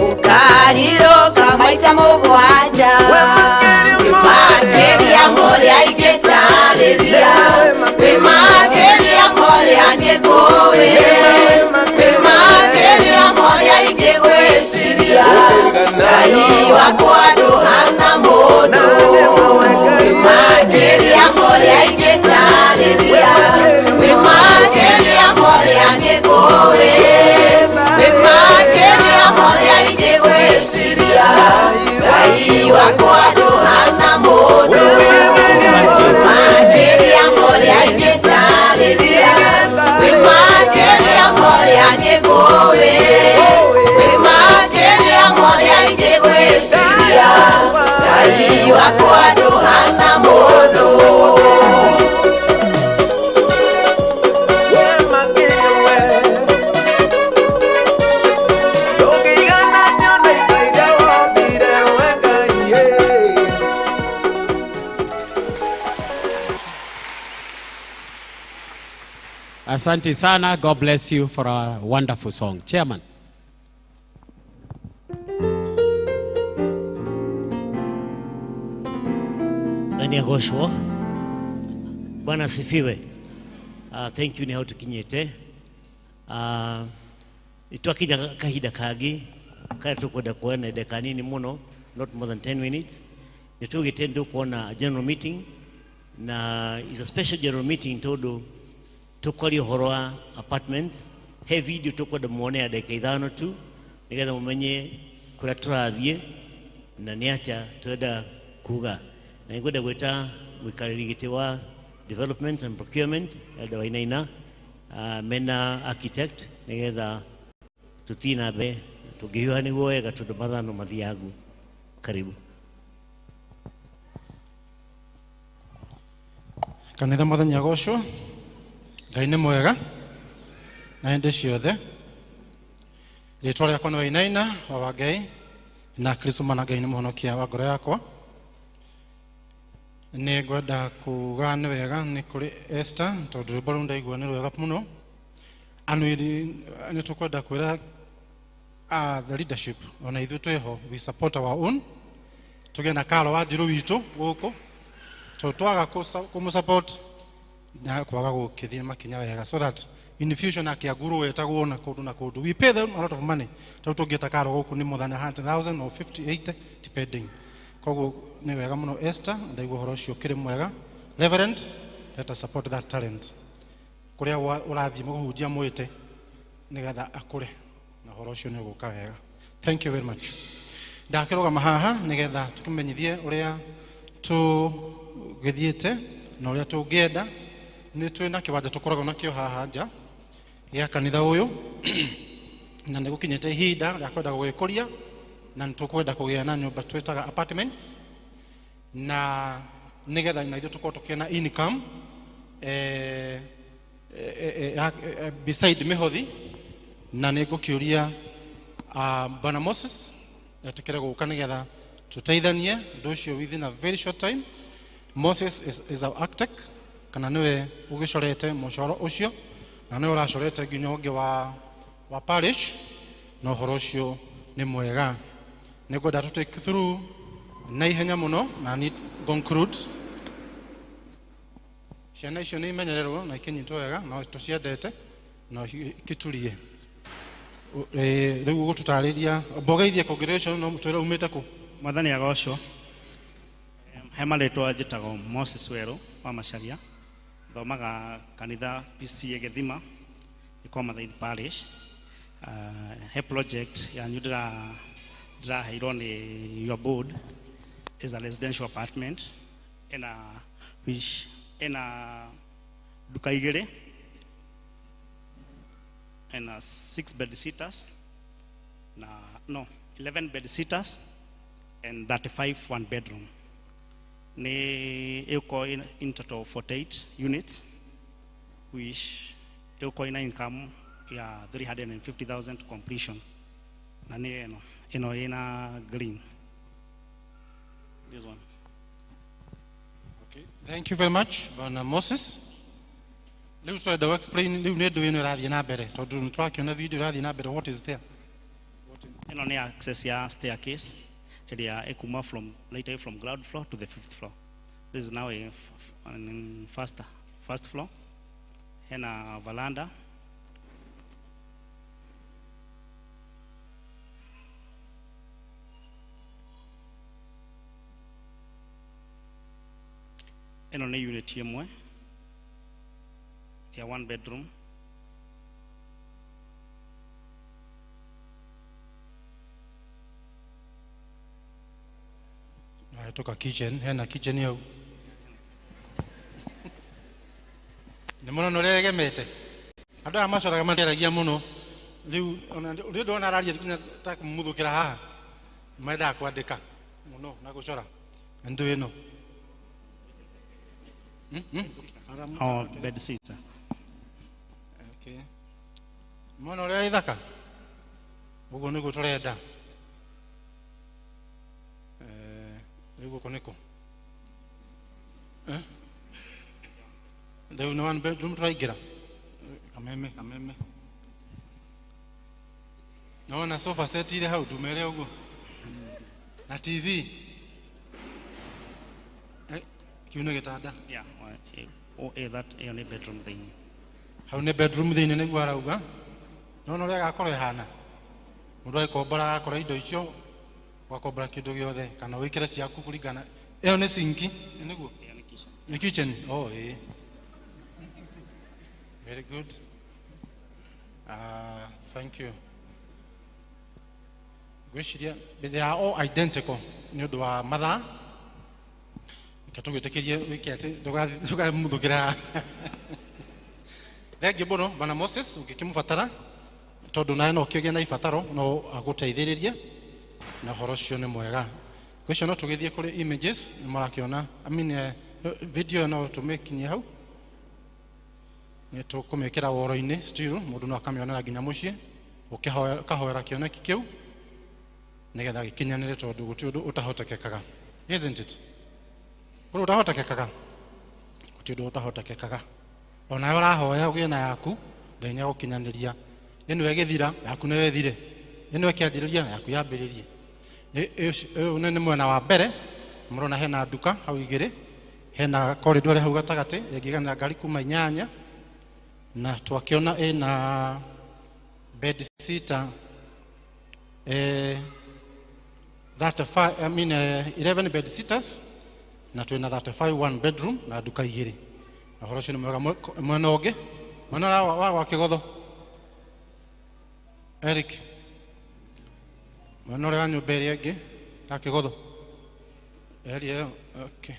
ũkarirũka maita mũgwanja. Wĩ makĩria mũrĩa ingĩtarĩria, wĩ makĩria mũrĩa nĩngũĩ, wĩ makĩria mũrĩa Wakwa ndũhana mũndũ. Makĩria marĩa ingĩtarĩria, wĩ makĩria marĩa nyĩngũĩ, wĩ makĩria marĩa ingĩgwĩciria. Ngai wakwa ndũhana mũndũ. Asante sana. God bless you for a wonderful song. Chairman. Ndani ya goshwo. Bwana asifiwe. Thank you nĩ hau tũkinyĩte. Twakinya kahinda kangĩ karĩa tũkwenda kuoya na ndagĩka nini mũno, not more than 10 minutes. Nĩ tũgĩte nĩ tũkuona general meeting, na is a special general meeting tondũ tũkwaria ũhoro wa apartments. He video tũkwenda muone ya ndagĩka 5 tu nĩgetha mũmenye kũrĩa tũrathiĩ na nĩ atĩa tũrenda kuga. Na nĩngwenda gwĩta mũikarĩri gĩtĩ wa development and procurement Elder Wainaina, mena architect nĩgetha tũthiĩ na mbere tũngĩhiũha nĩguo wega tondũ mathaa no mathiangu. Karibu. Kanitha mwathani agocwo. Ngai nĩ mwega na hĩndĩ ciothe. Rĩtwa rĩakwa nĩ Wainaina wa Ngai na Kristo mwana Ngai nĩ mũhonokia wa ngoro yakwa. Nĩ ngwenda kuga nĩ wega nĩ kũrĩ Esther tondũ rwĩmbo rũu ndaigua nĩ rwega mũno. Anuiri nĩ tũkwenda kwĩra the leadership ona ithuĩ twĩho, we support our own. Tũgĩe na Karo wa Njirũ witũ gũkũ, tondũ twaga kũmũ support na kwaga gũkĩthiĩ makinya wega, so that in future akĩangurwo wetagwo na kũndũ na kũndũ. We pay them a lot of money. Tondũ tũngĩeta Karo gũkũ nĩ more than 100,000 or 50, 80 depending. Koguo nĩ wega mũno Esther, ndaigua ũhoro ũcio ũkĩrĩ mwega. Reverend, let us support that talent. Kũrĩa ũrathiĩ mũhunjia mwĩte nĩgetha akũre na ũhoro ũcio nĩ ũgũka wega. Thank you very much. Ndakĩrũgama haha nĩgetha tũkĩmenyithie ũrĩa tũgĩthiĩte na ũrĩa tũngĩenda. Nĩ twĩ na kĩwanja tũkoragwo nakĩo haha nja gĩa kanitha ũyũ, na nĩ gũkinyĩte ihinda rĩa kwenda gũgĩkũria, na nĩ tũkwenda kũgĩa na nyũmba twĩtaga apartments, na nĩgetha na ithuĩ tũkorwo tũkĩona income beside mĩhothi. Na nĩ ngũkĩũria Bwana Moses etĩkĩre gũka nĩgetha tũteithanie ũndũ ũcio within a very short time. Moses is our architect, kana nĩwe ũgĩcorete mũcoro ũcio, na nĩwe ũracorete nginya ũngĩ wa parish, na ũhoro ũcio nĩ mwega. Nĩ ngwenda tũ take through na ihenya mũno na ni conclude. Ciana icio nĩ imenyererwo na ikinyitwo wega, no tũciendete no ikĩturie. Rĩu ũgũtũtarĩria mbogeithie congregation no twĩre umĩte kũ. Mwathani agocwo. He marĩtwa njĩtagwo Moses Werũ wa Macharia, thomaga kanitha PCA Gĩthima ĩkorwo Mathaithi Parish. He project yanyu ndĩraheirwo nĩ your board is a residential apartment ena which ena nduka igĩrĩ, ena 6 bed sitters na no 11 bed sitters and 35 one bedroom. Ni ĩgũkorwo in total 48 units, which ĩgũkorwo ina income ya 350,000 to completion. Na nĩ ĩno ĩna green, this one. Okay. Thank you very much, Bwana Moses. Rĩu tũrenda explain rĩu nĩ ndũ ĩno ĩrathiĩ na mbere tondũ nĩ tũrakĩona video ĩrathiĩ na mbere. What is there? Ĩno nĩ access ya staircase ĩrĩa ĩkuma from right from ground floor to the fifth floor. This is now a first floor. Hena veranda. Ĩno nĩ unit ĩmwe ya one bedroom. Twahĩtũka kitchen, hena kitchen hau. Nĩ mũno ũrĩa ĩgemete. Andũ aya macoraga matiaragia mũno. Rĩu ona rĩu ndona araria nginya ta kũmũthũkĩra haha. Mendaga kwandĩka mũno na gũcora. Ndũ ĩno. Oh, bed sitter. Okay. Mwana ũrĩa ithaka. Ũguo nĩguo tũrenda. Rĩu gũkũ nĩkũ? Rĩu nĩ one bedroom tũraingĩra. Kameme, kameme. Naona sofa set ile hau ndumere ũguo. Na TV. Kiu nĩ gĩtanda. Yeah, that ĩyo nĩ bedroom thĩinĩ. Hau nĩ bedroom thĩinĩ nĩguo arauga. Nona ũrĩa agakorwo ĩhana. Mũndũ agĩkombora agakora indo icio, ũgakombora kĩndũ gĩothe kana wĩkĩre ciaku kũringana. Ĩyo nĩ sinki, nĩguo? Nĩ kitchen. Oh, ĩĩ. Very good. Thank you. Ngwĩciria they are all identical nĩ ũndũ wa mathaa. Reke tũgwĩtĩkĩrie wĩke atĩ ndũgamuthũkĩra. Thengiũ mũno Bwana Moses ũngĩkĩmũbatara tondũ nawe no ũkĩgĩe na ibataro no agũteithĩrĩrie na ũhoro ũcio nĩ mwega. Ngwĩciria no tũgĩthiĩ kũrĩ images nĩ mũrakĩona, I mean, video no tũmĩkinyie hau. Nĩ tũkũmĩkĩra woro-inĩ still mũndũ no akamĩonera nginya mũciĩ ũkahoera kĩoneki kĩu nĩgetha gĩkinyanĩre tondũ gũtirĩ ũndũ ũtahotekekaga. Isn't it? Kũrĩ ũtahotekekaga? Gũtirĩ ũndũ ũtahotekekaga. Onawe ũrahoya ũgĩe na yaku, Ngai nĩegũkinyanĩria. Ĩno ĩgĩthira, yaku nĩyo ĩthire. Ĩno ĩkĩanjĩrĩria, yaku yambĩrĩrie. Ũyũ nĩ mwena wa mbere, mũrona hena nduka hau igĩrĩ, hena corridor ĩrĩa hau gatagatĩ ĩngĩiganĩra ngari kuma 8, na twakĩona ĩna bed sitter, 35, I mean, 11 bed sitters na twĩna 35 one bedroom na nduka igĩrĩ. Na ũhoro ũcio nĩ mwega. Mwena ũngĩ, mwena ũrĩa wa gwa Kĩgotho. Eric, mwena ũrĩa wa nyũmba ĩrĩa ĩngĩ ya Kĩgotho. Area ĩyo, okay.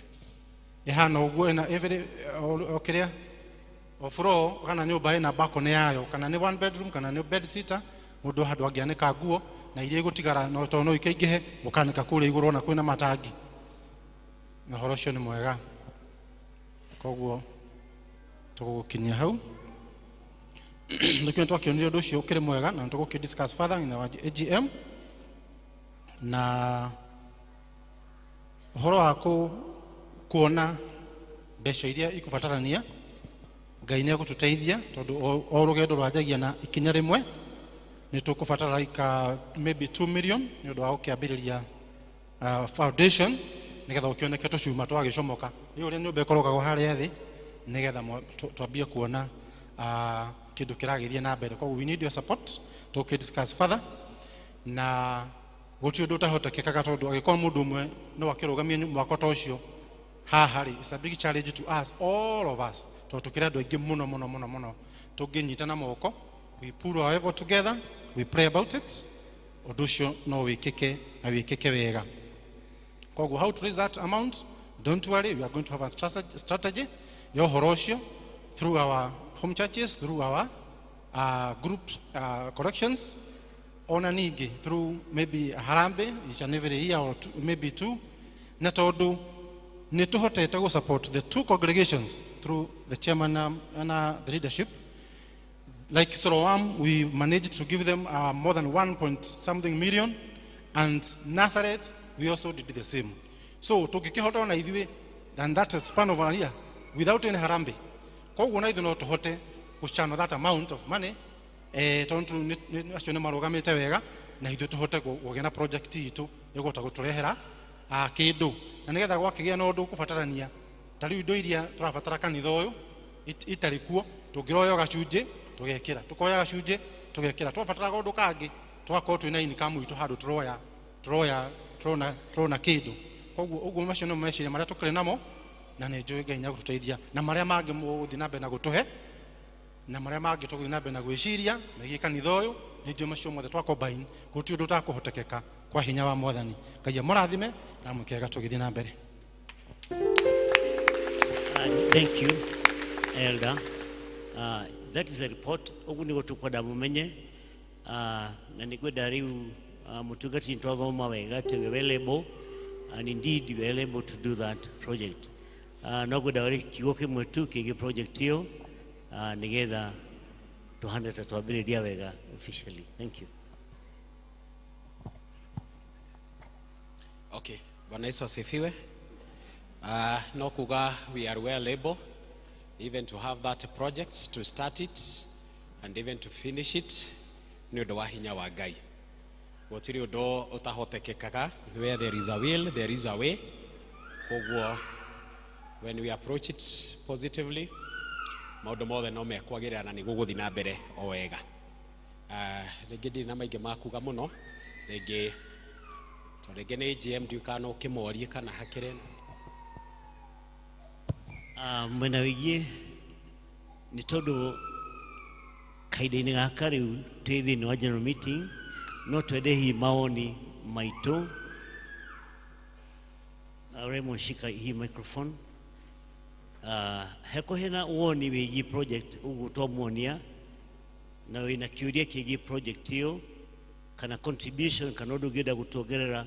Ĩhana ũguo ĩna every o kĩrĩa o floor kana nyũmba ĩna balcony yayo, kana nĩ one bedroom kana nĩ bed sitter, mũndũ handũ angĩanĩka nguo na iria igũtigara no tondũ no ikĩingĩhe mũkanĩka kũrĩa igũrũ ona kwĩna matangi. Na ũhoro ũcio nĩ mwega. Koguo tũgũkinyia hau. Nĩkĩo twakĩonire ũndũ ũcio ũkĩrĩ mwega na nĩtũgũkĩ discuss further in our AGM na ũhoro wa kuona mbeca iria ikũbatarania. Ngai nĩ egũtũteithia tondũ o rũgendo rwanjagia na ikinya rĩmwe. Nĩ tũkũbatara like maybe 2 million nĩ ũndũ wa gũkĩambĩrĩria foundation nĩgetha gũkĩoneke tũcuma twagĩcomoka. Rĩu ũrĩa nyũmba ĩkorogagwo harĩa thĩ nĩgetha twambie kuona kĩndũ kĩragĩthiĩ na mbere. Koguo we need your support tũkĩ discuss further na gũtirĩ ũndũ ũtahotekekaga tondũ angĩkorwo mũndũ ũmwe no akĩrũgamie mwako ta ũcio haha rĩ, it's a big challenge to us, all of us, tondũ tũkĩrĩ andũ aingĩ mũno mũno mũno mũno. Tũngĩnyitana moko, we pull our effort together, we pray about it, ũndũ ũcio no wĩkĩke na wĩkĩke wega. Koguo how to raise that amount, don't worry, we are going to have a strategy ya ũhoro ũcio through our home churches, through our group collections, ona ningĩ through maybe harambee each and every year or two, maybe two, na tondũ nĩ tũhotete gũ support the two congregations through the chairman and the leadership. Like Soroam, we managed to give them more than 1 point something million, and Nazareth, we also did the same. So tũngĩkĩhota ona ithuĩ, and that is span of a year without any harambee. Koguo na ithuĩ no tũhote gũchannel that amount of money, tondũ acio nĩ marũgamĩte wega, na ithuĩ tũhote kũgĩa na project itũ ĩgũhota gũtũrehera kĩndũ. Na nĩgetha gwakĩgĩa na ũndũ ũkũbatarania, ta rĩu indo iria tũrabatara kanitha ũyũ itarĩ kuo, tũngĩroya gacunjĩ tũgekĩra, tũkoya gacunjĩ tũgekĩra, twabatara kaũndũ kangĩ tũgakorwo twĩna income itũ handũ tũroya tũroya tũrona tũrona kĩndũ. Koguo ũguo macio nĩmo meciria marĩa tũkĩrĩ namo, na nĩ njũĩ Ngai nĩegũtũteithia na marĩa mangĩ mũgũthiĩ na mbere na gũtũhe, na marĩa mangĩ tũgũthiĩ na mbere na gwĩciria megiĩ kanitha ũyũ, nĩ njũĩ macio mothe twa combine gũtirĩ ũndũ ũtakũhotekeka kwa hinya wa Mwathani. Ngai amũrathime, Ndamwĩkĩraga tũgĩthiĩ na mbere. Thank you, Elder. That is a report. Ũguo nĩguo tũkwenda mũmenye. Na nĩngwenda rĩu mũtungati nĩtwathoma wega atĩ we well able, and indeed we are able to do that project. No ngwenda ũrĩ kiugo kĩmwe tu kĩgiĩ project ĩyo, nĩgetha tũhane ta twambĩrĩria wega officially. Thank you. Okay, Bwana Yesu asifiwe. No kuga we are well able even to have that project, to start it and even to finish it nĩ ũndũ wa hinya wa Ngai. Gũtirĩ ũndũ ũtahotekekaga. Where there is a will, there is a way. Koguo when we approach it positively, maũndũ mothe no mekwagĩrĩra na nĩ gũgũthiĩ na mbere o wega. Rĩngĩ ndirĩ na maingĩ ma kuga mũno, rĩngĩ tondũ rĩngĩ nĩ GM ndiũĩ kana no ũkĩmorie kana hakĩrĩ. Mwena wĩgiĩ nĩ tondũ kahinda-inĩ gaka rĩu twĩ thĩinĩ wa general meeting, no twende hihi maoni maitũ. Raymond, shika hii microphone. Heko hena woni wĩgiĩ project ũguo twamuonia, na wĩna kĩũria kĩgiĩ project ĩyo kana contribution kana ũndũ ũngĩenda gũtuongerera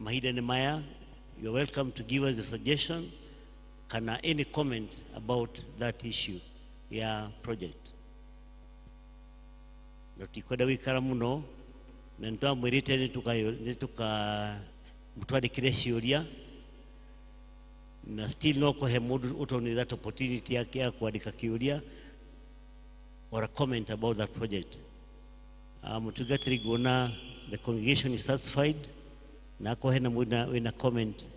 mahinda-inĩ maya, you're welcome to give us a suggestion kana any comment about that issue ya project. Na tikwenda gũikara mũno, na nĩtwamwĩrĩte nĩtũka mũtwandĩkĩre ciũria, na still no kũhe mũndũ ũtonire that opportunity yake ya kwandĩka kĩũria or a comment about that project. Mũtungatĩri, nguona the congregation is satisfied, na akorwo hena mũndũ wĩna comment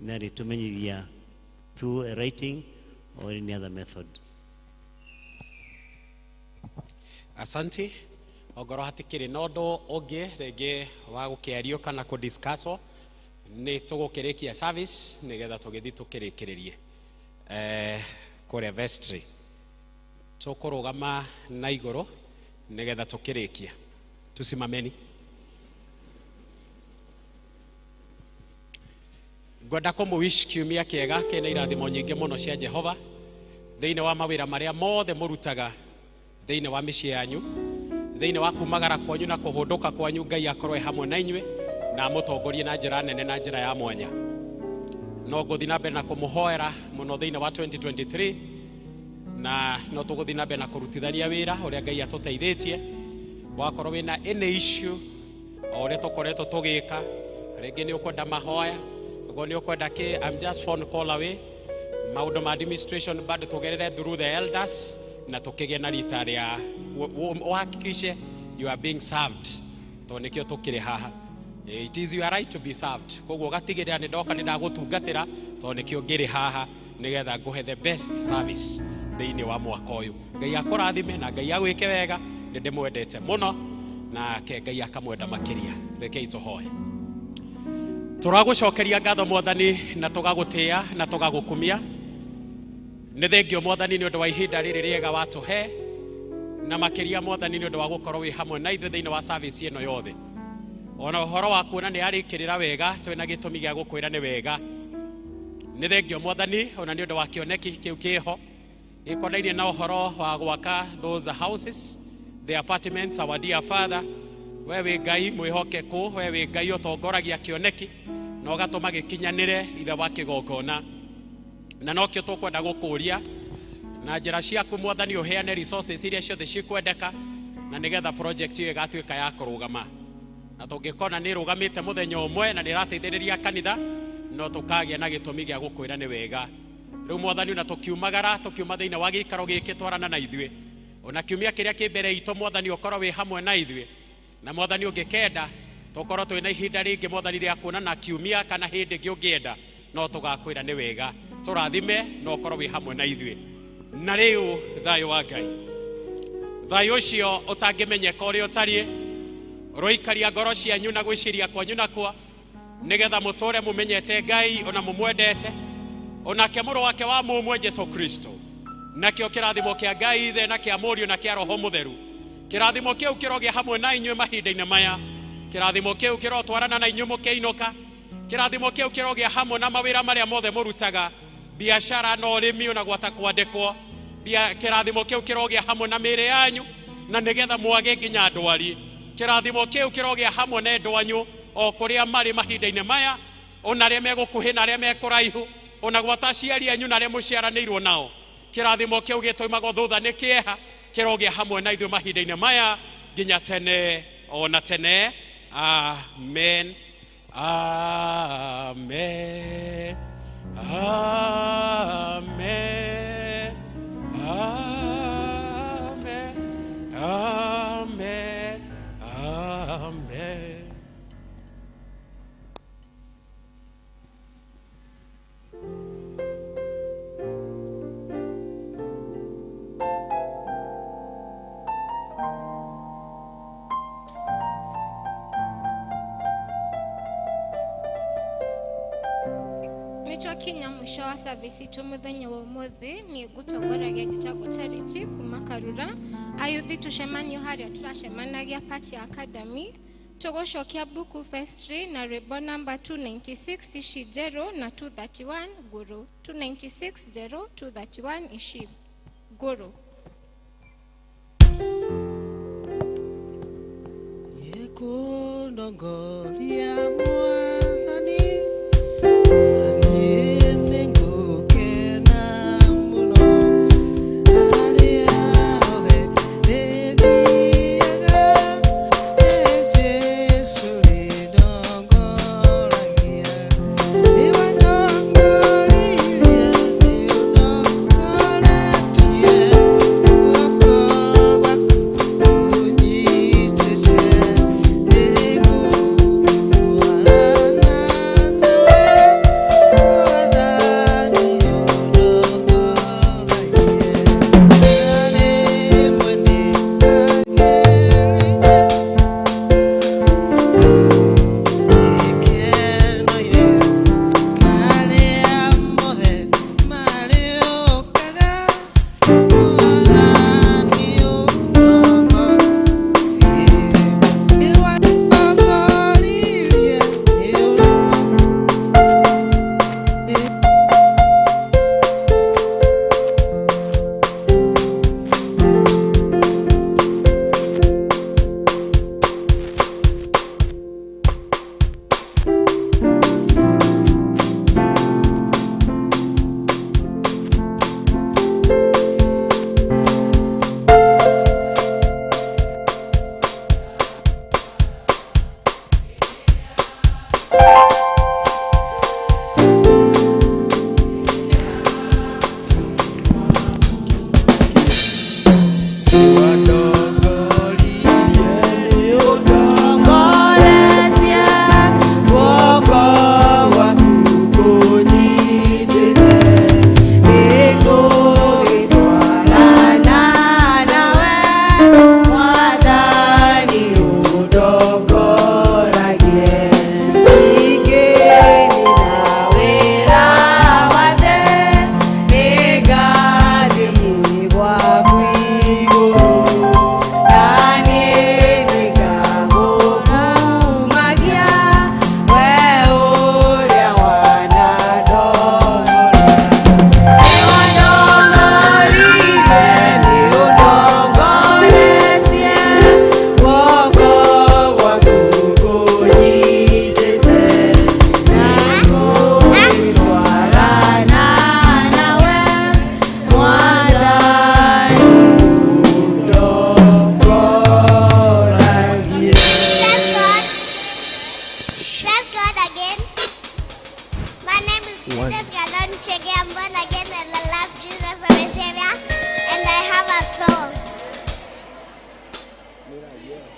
nĩ arĩtũmenyithia through a writing or any other method. Asante. Ongorwo hatikĩrĩ na ũndũ ũngĩ rĩngĩ wa gũkĩario kana kũdiscusswo, nĩ tũgũkĩrĩkia service nĩgetha tũgĩthiĩ tũkĩrĩkĩrĩrie kũrĩa vestry. Tũkũrũgama na igũrũ nĩgetha tũkĩrĩkie. Tusimameni. Ngwenda kũmũwish kiumia kĩega kĩna irathimo nyingĩ mũno cia Jehova thĩinĩ wa mawĩra marĩa mothe mũrutaga thĩinĩ wa mĩciĩ yanyu, thĩinĩ wa kumagara kwanyu na kũhũndũka kwanyu. Ngai akorwo e hamwe na inyuĩ na amũtongorie na njĩra nene na njĩra ya mwanya. No ngũthiĩ na mbere na kũmũhoera mũno thĩinĩ wa 2023, na no tũgũthiĩ na mbere na kũrutithania wĩra ũrĩa Ngai atũteithĩtie. Wakorwo wĩna any issue o ũrĩa tũkoretwo tũgĩka, rĩngĩ nĩ ũkwenda mahoya, ũguo nĩ ũkwenda kĩ, I'm just phone call away. Maũndũ ma administration bado tũgerere through the elders na tũkĩgĩe na rita rĩa ũhakikishe you are being served, tondũ nĩkĩo tũkĩrĩ haha. It is your right to be served. Koguo ũgatigĩrĩra nĩ ndoka nĩ ndagũtungatĩra, tondũ nĩkĩo ngĩrĩ haha nĩgetha ngũhe the best service thĩinĩ wa mwaka ũyũ. Ngai akũrathime na Ngai agwĩke wega. Nĩ ndĩmwendete mũno nake Ngai akamwenda makĩria. Rekei tũhoe. Tũragũcokeria ngatho Mwathani, na tũgagũtĩa na tũgagũkumia. Nĩ thengio Mwathani nĩ ũndũ wa ihinda rĩrĩ rĩega watũhe, na makĩria Mwathani nĩ ũndũ wa gũkorwo wĩ hamwe na ithuĩ thĩinĩ wa service ĩno yothe. Ona ũhoro wa kuona nĩ yarĩkĩrĩra wega, twĩna gĩtũmi gĩa gũkwĩra nĩ wega. Nĩ thengio Mwathani ona nĩ ũndũ wa kĩoneki kĩu kĩho gĩkonainie na ũhoro wa gwaka those houses, the apartments. Our dear Father, we wĩ Ngai mwĩhokeku, we wĩ Ngai ũtongoragia kĩoneki na ũgatũma gĩkinyanĩre ithe wa kĩgongona, na nokĩo tũkwenda gũkũria na njĩra ciaku Mwathani, ũheane resources iria ciothe cikwendeka na nĩgetha project ĩyo ĩgatuĩka ya kũrũgama. Na tũngĩkona nĩ ĩrũgamĩte mũthenya ũmwe na nĩ ĩrateithĩrĩria kanitha, no tũkagĩa na gĩtũmi gĩa gũkwĩra nĩ wega. Rĩu Mwathani, na tũkiumagara tũkiuma thĩinĩ wa gĩikaro gĩkĩ, twarana na ithuĩ ona kiumia kĩrĩa kĩ mbere itũ. Mwathani, ũkorwo wĩ hamwe na ithuĩ, na Mwathani, ũngĩkenda tũkorwo twĩna ihinda rĩngĩ Mwathani rĩa kuonana kiumia kana hĩndĩ ĩngĩ ũngĩenda, no tũgakwĩra nĩ wega. Tũrathime na ũkorwo wĩ hamwe na ithuĩ. Na rĩu thayũ wa Ngai, thayũ ũcio ũtangĩmenyeka ũrĩa ũtariĩ, ũroikaria ngoro cianyu na gwĩciria kwanyu nakwa, nĩgetha mũtũre mũmenyete Ngai ona mũmwendete onake mũrũ wake wa mũmwe Jesu Kristo. Nakĩo kĩrathimo kĩa Ngai Ithe na kĩa Mũriũ na kĩa Roho Mũtheru, kĩrathimo kĩu kĩrogĩa hamwe na inyuĩ mahinda-inĩ maya. Kĩrathimo kĩu kĩrotwarana na inyuĩ mũkĩinũka. Kĩrathimo kĩu kĩrogĩa hamwe na mawĩra marĩa mothe mũrutaga, biashara na ũrĩmi ona gwata kwandĩkwo. Kĩrathimo kĩu kĩrogĩa hamwe na mĩĩrĩ yanyu na nĩgetha mwage nginya ndwari. Kĩrathimo kĩu kĩrogĩa hamwe na endwa anyu o kũrĩa marĩ mahinda-inĩ maya, ona arĩa megũkuhĩ na arĩa mekũraihu, ona gwata aciari anyu na arĩa mũciaranĩirwo nao. Kĩrathimo kĩu gĩtũimagwo thutha nĩ kĩeha kĩrogĩa hamwe na ithuĩ mahinda-inĩ maya nginya tene ona tene. Amen. Amen. Amen. Amen. Amen. Amen. Nĩtwakinya mũico wa service itũ mũthenya wa ũmũthĩ. Niĩ ngũtongoragia njĩtagwo Charity kuma Karura. Ayuthi tũcemanio harĩa tũracemanagia Party Academy. Tũgũcokia Buku Vestry na rwĩmbo namba 296 ici njerũ na 231 ngũrũ. 296 njerũ, 231 ici ngũrũ. Kundongoria Mwathani, niĩ nĩngũkena mũno. Harĩa hothe ndĩthiaga, nĩ Jesũ rĩndongoragia. Nĩwe ndongoririe, nĩũndongoretie, guoko gwaku kũnyitĩte. Nĩngũtwarana nawe, Mwathani ũndongoragie. Na rĩmwe nĩndagĩrĩire gĩkeno-inĩ, marĩa mothe marĩũkaga, Mwathani ũndongoragie. Nĩwandongoririe, Ũndongoretie, guoko gwaku kũnyitĩte. Nĩngũgĩtwarana nawe, Mwathani ũndongoragie. Ningĩ nĩna wĩra wa thĩ, nĩngathiĩ gwaku igũrũ. Na niĩ nĩngagũkumagia, we ũrĩa wanandongoria. Nĩwandongoririe, nĩũndongoretie, guoko gwaku kũnyitĩte. Na ngũgĩtwarana nawe, Mwathani ũndongoragie. Praise God again. My name is One. Princess Galon Chege. I'm born again.